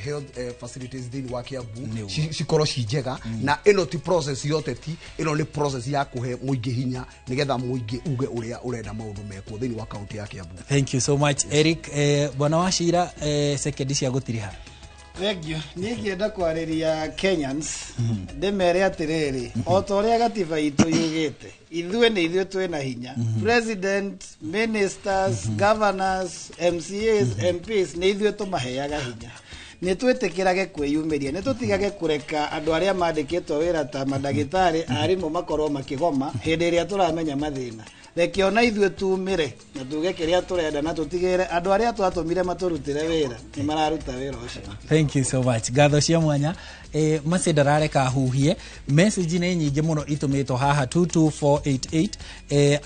health facilities thĩinĩ wa Kiambu cikorwo ci njega. Na ĩno ti process ya ũteti, ĩno nĩ process ya kũhe mũingĩ hinya nĩgetha mũingĩ uge ũrĩa ũrenda maũndũ mekwo thĩinĩ wa kaunti ya Kiambu. Thank you so much, Eric. Bwana Wachira, sekendi cia gũtiriha. Thank you. Niĩ ingĩenda kwarĩria Kenyans, ndĩmere atĩrĩrĩ, o ta ũrĩa gatiba itũ yugĩte, ithuĩ nĩ ithuĩ twĩna hinya. President, ministers, governors, MCAs, MPs, nĩ ithuĩ tũmaheaga hinya. Nĩ twĩtĩkĩrage kwĩyumĩria, nĩ tũtigage kũreka andũ arĩa mandĩkĩtwo wĩra ta mandagĩtarĩ, arimũ makorwo makĩgoma hĩndĩ ĩrĩa tũramenya mathĩna. Reke ona ithuĩ tumĩre na tuge kĩrĩa tũrenda na tũtigĩre andũ arĩa twatũmire matũrutĩre wĩra nĩ mararuta wĩra ũcio. Thank you so much. Ngatho cia mwanya. Maci ndarareka huhie. Message nĩ nyingĩ mũno itũmĩtwo haha 22488,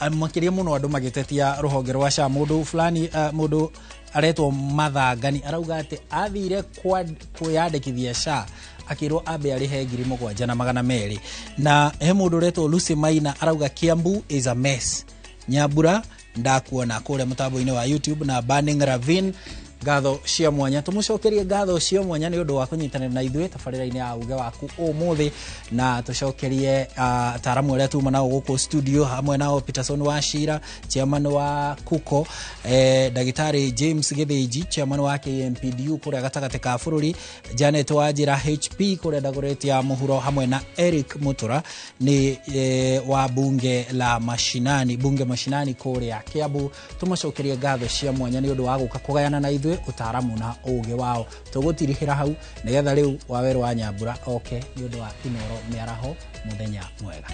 makĩria mũno andũ magĩtetia rũhonge rwa SHA. Mũndũ fulani, mũndũ aretwo Mathangani arauga atĩ athire kwĩyandĩkithia SHA akĩrwo ambe arĩhe 7,200. Na he mũndũ ũretwo Lucy Maina arauga Kiambu is a mess. Nyambura ndakuona kũrĩa mũtambo-inĩ wa YouTube na Burning Ravine, ngatho cia mwanya. Tũmũcokerie ngatho cia mwanya nĩ ũndũ wa kũnyitanĩra na ithuĩ tabarĩra-inĩ ya uge waku ũmũthĩ, na tũcokerie ataaramu arĩa tuma nao gũkũ studio, hamwe nao Peterson Wachira, chairman wa KUKO, ndagĩtarĩ James Gĩthĩnji, chairman wa KMPDU kũrĩa gatagatĩ ka bũrũri, Janet Wanjĩra HP kũrĩa Dagoretti ya mũhuro, hamwe na Eric Mutura nĩ wa bunge la mashinani, bunge mashinani kũrĩa Kiambu. Tũmacokerie ngatho cia mwanya nĩ ũndũ wa gũka kũgayana na ithuĩ ũtaaramu na ũgĩ wao. Tũgũtirihĩra hau nĩgetha rĩu Wawerũ wa Nyambura oke nĩ ũndũ wa Inoro mĩaraho. Mũthenya mwega.